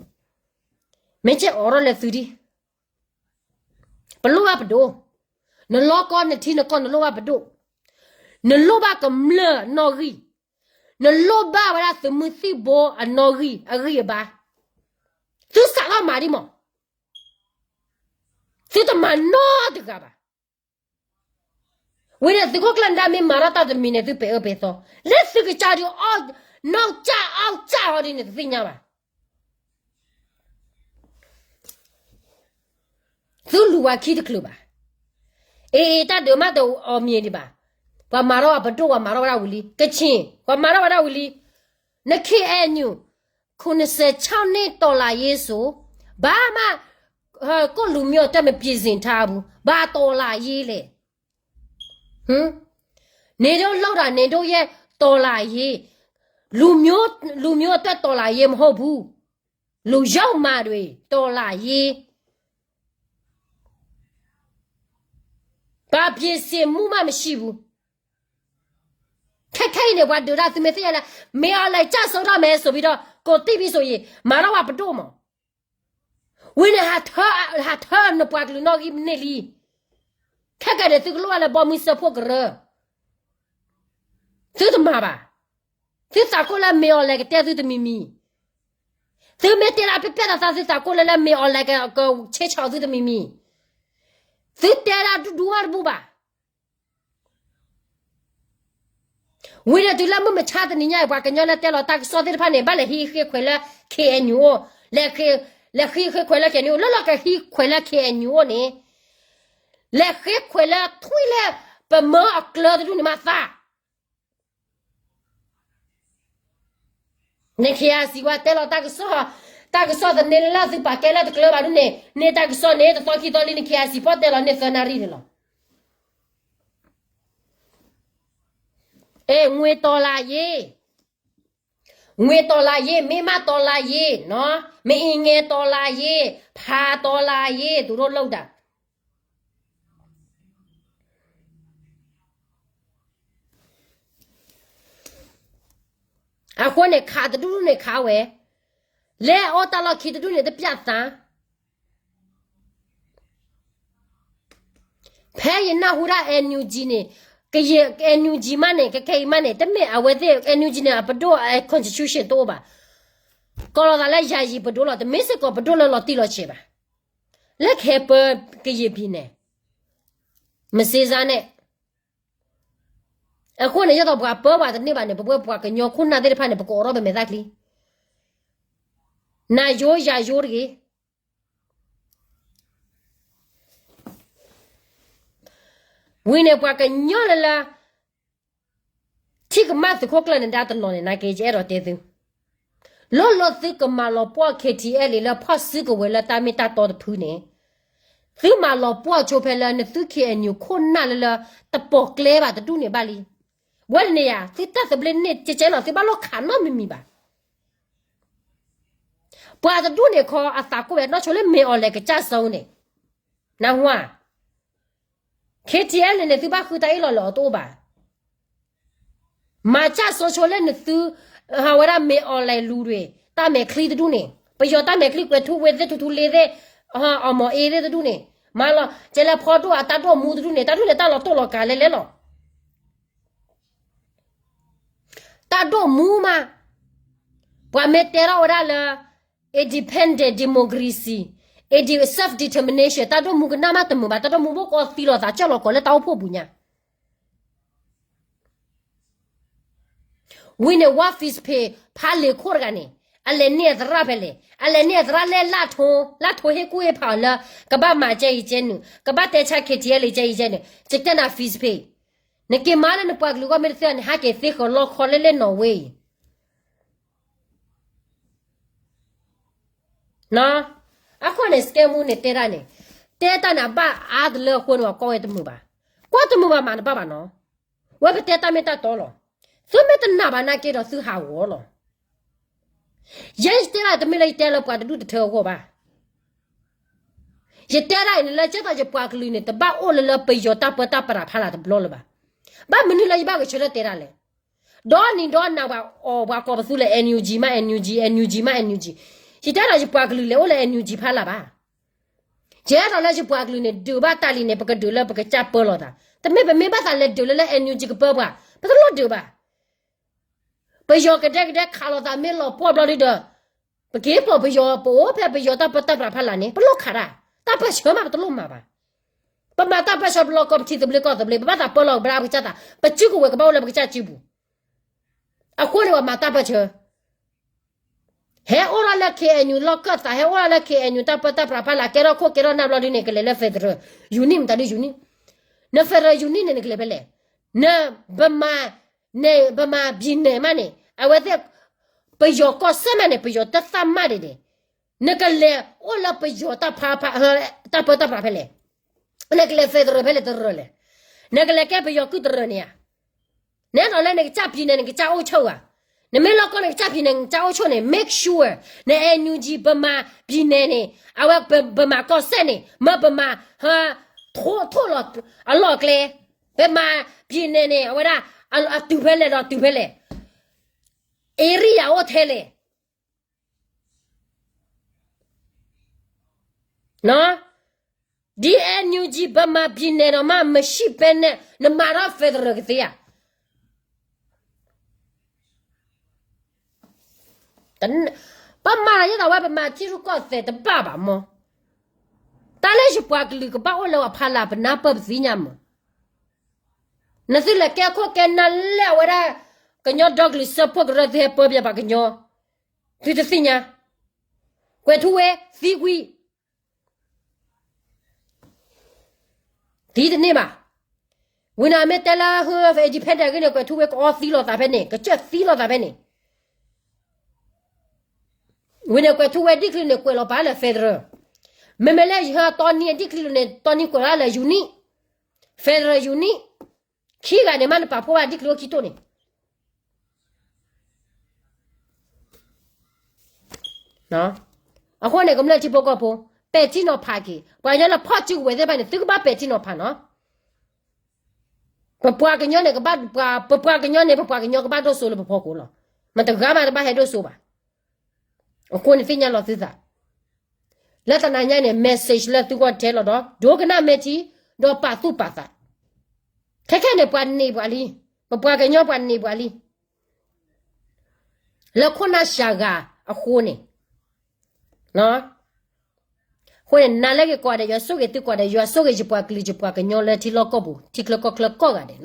မ့ၢ်ကဲအိးထီၣ်လၢသုဒံး, ပလိၣ်ဘၣ်ပဒိၣ်, နလီၢ်ကီၢ်နထံနကီၢ် နလိၣ်ဘၣ်ပဒိၣ်, နလိၣ်ဘၣ်ကမျၢၢ်နီၣ်ဂံၢ်, နလိၣ်ဘၣ်ဝဲဒၣ်သုးမုၢ်သံၣ်ဘိအနီၣ်ဂံၢ်အဂံၢ်အဘါ, သုစးထီၣ်မၤဒံးမး, သုတမၤနီတဂၤဘၣ်. ဝံၤန့ၣ် သုးခိၣ်ကျၢၢ်နဒါမ့ၢ်မၤထီၣ်တၢ်တမံၤန့ၣ် သုပဲာ်အၢပဲာ်သီ, လၢသုကစၢ်ဒုးအီၣ်, နီၢ်ကၢ်အီၣ်ကၢ်အီၤဒ်န့ၣ် တသ့ၣ်ညါဘၣ်. သုလူၤဝဲခံတချုးဘၣ်. အ့ တၢ်ဒုးမးတအီၣ်မ့ၤဒံးဘၣ်. ပှၤမၤထီၣ်ပဒိၣ် ပှၤမၤထီၣ်ဝဲဒၣ်ဝံၤလံ, ကချ့ၣ် ပှၤမၤထီၣ်ဝဲဒၣ်ဝံၤလံ, န KNU ခုနှစ်ဆယ့်ခြောက်နှစ်တော်လှန်ရေးဆို ဘာမှ ကိုယ့်လူမျိုးအတွက် မပြင်ဆင်ထားဘူး, ဘာတော်လှန်ရေးလဲ. နင်တို့လုပ်တာ နင်တို့ရဲ့ တော်လှန်ရေး, လူမျိုး, လူမျိုးအတွက် တော်လှန်ရေး မဟုတ်ဘူး. လူယုံမာတွေ တော်လှန်ရေး, ဘာပြင်ဆင်မှုမှ မရှိဘူး. ခဲခဲအံၤန့ၣ် ပှၤဒုးတၢ်သုမ့ၢ်သ့ၣ်ညါလၢ မင်းအောင်လှိုင်ကျဆုံးတော့မယ်ဆိုပြီးတော့ ကိုယ်သိပြီဆိုရင် မၤထီၣ်ဝဲပဒိၣ်မး. ဝံၤန့ၣ် ဟးထၢနပှၤကလုာ်နီၣ်ဂံၢ်မ့ၢ်န့ၢ်လံ. ခဲကနံၣ်န့ၣ် သုကလိၣ်ဘၣ်လၢဘီမုၢ်စၢဖှိၣ်ကရၢ, သုတမၤဘၣ်. သုသးကိၢ်လၢ မင်းအောင်လှိုင် ကတဲသုတမံၤမံၤ, သုမ့ၢ်တဲဒၣ်ပျဲၢ်ပျဲၢ်သးသး သုသးကိၢ်လၢလၢ မင်းအောင်လှိုင် ကဆဲးဆီၣ်သုတမံၤမံၤ, သုတဲဒၣ်ဒူဒူမးတဘူၣ်ဘၣ်. ဝံၤန့ၣ်တုၤလၢမုၢ်မဆါတနံၤညါအံၤ ပှၤကညီလၢတဲလီၤတၢ်ကစီၣ်သ့ၣ်တဖၣ်န့ၣ် ဘၣ်လဲၤဟံးဃ့ခွဲးလၢ KNU အိၣ်, လဲၤဃ့ခွဲးလၢ KNU အိၣ်, လၢလီၤကဟံးခွဲးလၢ KNU အိၣ်န့ၣ်, လဲၤဃ့ခွဲးလၢထွံၣ်လၢ ပမၢအကျၢၤတဒူၣ်န့ၣ်မးသး န KIC ပှၤတဲလီၤတၢ်ကစီၣ်, တၢ်ကစီၣ်သန့လၢသုပာ်ကဲလၢတကျၢၤဘၣ်ဒ်န့ၣ်, န့ၢ်တၢ်ကစီၣ်န့ၣ် တသီခံသီလံ န KIC ပီၣ်တဲလီၤန့ၢ်သၢနၣ်ရံၣ်န့ၣ်လီၤ. အဲ ငွေတော်လှန်ရေး, ငွေတော်လှန်ရေး, မြန်မာ့တော်လှန်ရေး, မအင်ငယ်တော်လှန်ရေး, ဖါတော်လှန်ရေး, သူတို့လုပ်တာ. အဃိန့ၣ် ခးတဒူၣ်န့ၣ်ခးဝဲ, လဲၤအီၣ်တၢ်လီၢ်ခံတဒူၣ်န့ၣ် တပျၢ်သး. ဖဲယနၢ်ဟူဒၣ် NUG န့ၣ်, ကယဲၢ် NUG မးန့ၣ် ကကဲအံၤမးန့ၣ် တမ့ၢ်အဝဲသ့ၣ် NUG န့ၣ် အပဒိၣ်အ constitution တအိၣ်ဘၣ်. ကိးလီၤသးလၢ ယာယီပဒိၣ်လီၤ, တမ့ၢ်စ့ၢ်ကီးပဒိၣ်လၢလီၤတံၢ်လီၤဆဲးဘၣ်. လၢခဲပၢကယဲၢ်ပံၤန့ၣ် မစ့စါန့ၣ်. အဃိန့ၣ် ယသိးပှၤပၢပှၤတန့ၢ်ဘၣ်န့ၣ် ပဝဲပှၤကညီခိၣ်နၢ်သ့ၣ်တဖၣ်န့ၣ် ပကအိးထီၣ်ပမဲာ်သၣ်ချံ, နၤယိယၤယိတဂ့ၤ. ဝံၤန့ၣ် ပှၤကညီလၢလၢ ထံၣ်ကမၣ်သုးခိၣ်ကျၢၢ်နဒါတနီၤန့ၣ် နာ်က့ ယအဲၣ်ဒိးတဲသု, လီၢ်လီၢ်သုကမၤလီၤပှီၢ် KTLA လၢဖီၣ်စုကဝဲၤလၢတၢ်မ့ၢ်တၢ်တီတဖုန့ၣ်, သုမၤလီၤပှီၢ်ဆိဖဲလၢနသု K N U ခိၣ်နၢ်လၢလၢ တပိာ်ကျဲဘၣ်တဒူၣ်န့ၣ်ဘၣ်လံ. ဝဲန့ၣ်ယၤ သုတၢ်သဘျ့န့ၣ်ကဲကဲလီၤ သုဘၣ်လိၣ်ခးနီတမံၤမံၤဘၣ်. ပှၤတဒူၣ်န့ၣ်ခီအသးကိၢ်ဝဲ နီၢ်ဆိလၢမ့ၢ်အီၤလဲၤကစၢ်စိန့ၣ် နၢ်ဟူဧါ. K T L န့ၣ်န့ၣ် သုဘၣ်ဃုတၢ်အ့ၣ်လီၤလၢအတအိၣ်ဘၣ်. မၤကၢ်စိဆိလၢနသု ဟးဝဲဒၣ်မ့ၢ်အီၤလဲၤလူၤဒွဲၣ် တၢ်မဲာ်ချံတဒူၣ်န့ၣ် ပယီၤတၢ်မဲာ်ချံကွဲးထူဝ့သ့ၣ်ထူထူလ့သ့ၣ် အီၣ်မီၤအ့သ့ၣ်တဒူၣ်န့ၣ် မၤလီၤ ကဲလၢဖီဒိၣ်အတၢ်ဒိၣ်မူတဒူၣ်န့ၣ် တၢ်ဒိၣ်န့ၣ်တၢ်လီၤတိၢ်လီၤကၤလဲၤလဲၤလီၤ. တၢ်ဒိၣ်မူမး ပှၤမ့ၢ်တဲထီၣ်ဝဲဒၣ်လၢ independent democracy, indi- self determination တၢ်ဒိၣ်မူကနၣ်မးတမုာ်ဘၣ် တၢ်ဒိၣ်မူဘိၣ်ကီသံလီၤသးကၠီၣ်လီၤကီးလၢတၢ်အိၣ်ဖှိၣ်ပူၤညါ ဝံၤန့ၣ် ဝါ Fitch ဖဲ ဖးလ့ၤခိၣ်တဂၤန့ၣ် အလဲၤန့ၢ်အသရၣ်ဖဲလဲၣ် အလဲၤန့ၢ်အသရၣ်လဲၣ် လၢထိ လၢထိဟ့ၣ်ကူၣ်ဟ့ၣ်ဖးအီၤလၢ ကဘၣ်မၤကဲအံၤကဲနုာ် ကဘၣ်တဲဆါ K T L ကဲအံၤကဲနုာ် ယတဲနၤ Fitch ဖဲ နက့ၤမၤလၢနပှၤကလုာ်ဂီၢ်မ့ၢ်တသ့ဘၣ်န့ၣ် ဟးက့ၤသ့ဃီၤလီခီလၢလဲၣ်နီၣ်ဝ့အံၤ အဃိန့ၣ် စကဲမူန့ၣ်တဲတၢ်န့ၣ် တဲတၢ်န့ၣ် အဘၣ်အါတလၢအဃိန့ၣ် ပှၤကွၢ်ဝဲတမုာ်ဘၣ်. ကွၢ်တမုာ်ဘၣ်မၤတဘၣ်ဘၣ်နီၤ. ဝဲပတဲတၢ်မ့ၢ်တၢ်တီလီၤ. သုမ့ၢ်တနာ်ဘၣ်နာ်က့ဒီးသုဟးဂီၤလီၤ. ယဲယတဲဒၣ်တမ့ၢ်လၢယတဲလၢပှၤတဒူၣ်တထၢအဂီၢ်ဘၣ်. ယတဲဒၣ်အံၤန့ၣ်လၢကဲသိးယပှၤကလုာ်န့ၣ် တဘၣ်အိၣ်လၢလၢပယီၤတၢ်ပၢတၢ်ပြးဖးလၢ်တဘျီလၢၤဘၣ်. ဘၣ်မနုၤလၢယဘၣ်ဂဲၤဆၢထၢၣ်တဲဒၣ်လဲၣ်. ဒီနံၤဒီနၤပှၤအီၣ်ပှၤကိးပသူလၢ NUG မး NUG, NUG မး NUG. ယတဲဒီးယပှၤကလုာ်လဲၤအိၣ်လၢ NUG ဖးလၢ်ဘၣ်. ယဲဒီးလၢယပှၤကလုာ်န့ၣ် ဒုးဘၣ်တၢ်လံန့ၣ် ပကဒုးလၢပကစၢ်ပၢလီၤသး. တမ့ၢ်ပမ့ၢ်ဘၣ်သးလဲၤဒုးလၢလၢ NUG ကပၢပှၤ, ပတလိၣ်ဒုးဘၣ်. ပယီၤကဒဲကဒဲခးလိာ်သးမ့ၢ်လီၤပှီၢ်ဘျီဒုဒီး ပက့ၤပိာ်ပယီၤ ပအိၣ်ဖဲပယီၤတၢ်ပၢတၢ်ပြးဖးလၢ်န့ၣ် ပလိၣ်ခးတၢ်, တၢ်ပၢဆှၢမးပတလိၣ်မၤဘၣ်. ပမၤတၢ်ပၢဆှၢပလီၢ်ကီၢ် ပထံသဘျ့ကီၢ်သဘျ့ ပဘၣ်သးပၢလီၤကဘျါပကစၢ်သး, ပစုကဝဲၤကဘၣ်အိၣ်လၢပကစၢ်စုပူၤ. အဃိန့ၣ်ပှၤမၤတၢ်ပၢဆှၢ ဟဲအိၣ်ထီၣ်လၢ K N U လီၢ်ကၢၣ်သး ဟဲအိၣ်ထီၣ်လၢ K N U တၢ်ပၢတၢ်ပြးဖးလၢ် ကဲထီၣ်ခိၣ်ကဲထီၣ်နၢ်ဘျီဒုန့ၣ် ကလဲၤလၢ federal unit မတၤဒု unit, န federal unit န့ၣ် နကလဲၤဖဲလဲၣ်, န ဗမာ န့ၣ် ဗမာပြည်နယ် မးန့ၣ် အဝဲသ့ၣ် ပယီၤကီၢ်စဲၣ်မးန့ၣ် ပယီၤတၢ်သၣ်မးဒံးဒံး, နကလဲၤအိၣ်လၢပယီၤတၢ်ဖးဖး တၢ်ပၢတၢ်ပြးဖဲလဲၣ်, နကလဲၤ federal ဖဲလဲၣ်တရၢၢ်လဲၣ်, နကလဲၤကဲပယီၤကုၢ်တရၢၢ်န့ၣ်ဧါ. နဲဒိးလၢနကစၢ် ပြည်နယ် န့ၣ် နကစၢ်အိၣ်ဆိၣ်ဧါ, နမ့ၢ်လီၢ်ကီၢ်န့ၣ် နကစၢ် ပြည်နယ် န့ၣ် နကစၢ်အိၣ်ဆိၣ်န့ၣ် make sure န NUG ဗမာပြည်နယ် န့ၣ် အဝဲ ဗမာကီၢ်စဲၣ်န့ၣ် မ့ၢ်ဗမာ ထိၣ်ထိၣ်လီၤအလီၢ်အကျဲ, ဗမာပြည်နယ် န့ၣ် အဝဲဒၣ် အတုၤဖဲလဲၣ်ဒီးတုၤဖဲလဲၣ်, area အိၣ်ထဲလဲၣ် ဒီ NUG ဗမာပြည်နယ် ဒီးမး မရှိဘဲန့ၣ် နမၤထီၣ် federal ကသ့ဧါ. ပမၤယဲသိးဝဲ ပမၤထံရူၢ်ကီၢ်သဲးတဘၣ်ဘၣ်မး, တၢ်လၢယပှၤကလုာ်ကဘၣ်အိၣ်လၢအဖီလာ် ပနၢ်ပၢၢ်ပသ့ၣ်ညါမး, နသုလဲၤကဲခိၣ်ကဲနၢ်လၢအဝဲဒၣ် ကညီဒီကလုာ်စၢဖှိၣ်ကရၢ သုဟဲပၢပှၤကညီ, သုတသ့ၣ်ညါ, ကွဲးထူဝ့ သံကွံာ် သံတန့ၢ်ဘၣ်. ဝံၤန့ၣ် မ့ၢ်တဲလၢ ဟၢ independent ဂ့ၤန့ၣ် ကွဲးထူဝ့ကအီသံလိာ်သးဖဲန့ၣ် ကစၢၢ်သံလိာ်သးဖဲန့ၣ်, ဝံၤန့ၣ် ကွဲးထူဝ့ဒံၣ်ချံန့ၣ် ကွဲးလီၤပာ်လၢ federal, မ့မ့ၢ်လၢယဟၢတီနံအဒံၣ်ချံန့ၣ် တီနံကွဲးလီၤလၢ unit, federal unit, ခံဂၤန့ၣ်မး နပာ်ဖှိၣ်ဘၣ်ဒံၣ်ချံအိၣ်ခံတိၢ်န့ၣ် အဃိန့ၣ် ကမျၢၢ်ထံဖိကီၢ်ဖိ ပဲာ်ထံနီၤဖးက့ၤ ပှၤကညီလၢဖီၣ်စုကဝဲၤသ့ၣ်တဖၣ်န့ၣ် သုကဘၣ်ပဲာ်ထံနီၤဖးနီၤ. ပပှၤကညီန့ၣ် ပပှၤကညီန့ၣ် ပပှၤကညီကဘၣ်ဒိၣ်စိလၢပဖီခိၣ်လီၤ. မတဂၤမးတဘၣ်ဟဲဒိၣ်စိဘၣ်. အဃိန့ၣ်သ့ၣ်ညါလီၤသုသး လၢတနၤညါန့ၣ် message လၢသုဂီၢ်တဲလီၤဒီး ဒိကနၣ်မဲာ်ထံ ဒီးပာ်သူၣ်ပာ်သး, ခဲခဲန့ၣ် ပှၤန့ၢ်ပှၤလံ, ပပှၤကညီပှၤန့ၢ်ပှၤလံ လၢခိၣ်နၢ်စှၤဂၤအဃိန့ၣ်, အဃိန့ၣ် နၤလၢက့ၤကိးဂၤဒဲး ယွၤဆိၣ်ဂ့ၤသုကိးဂၤဒဲး ယွၤဆိၣ်ဂ့ၤယပှၤကလုာ်ယပှၤကညီလၢထံလီၢ်ကီၢ်ပူၤ ထံချၢကီၢ်ချၢကိးဂၤဒဲးနီၤ.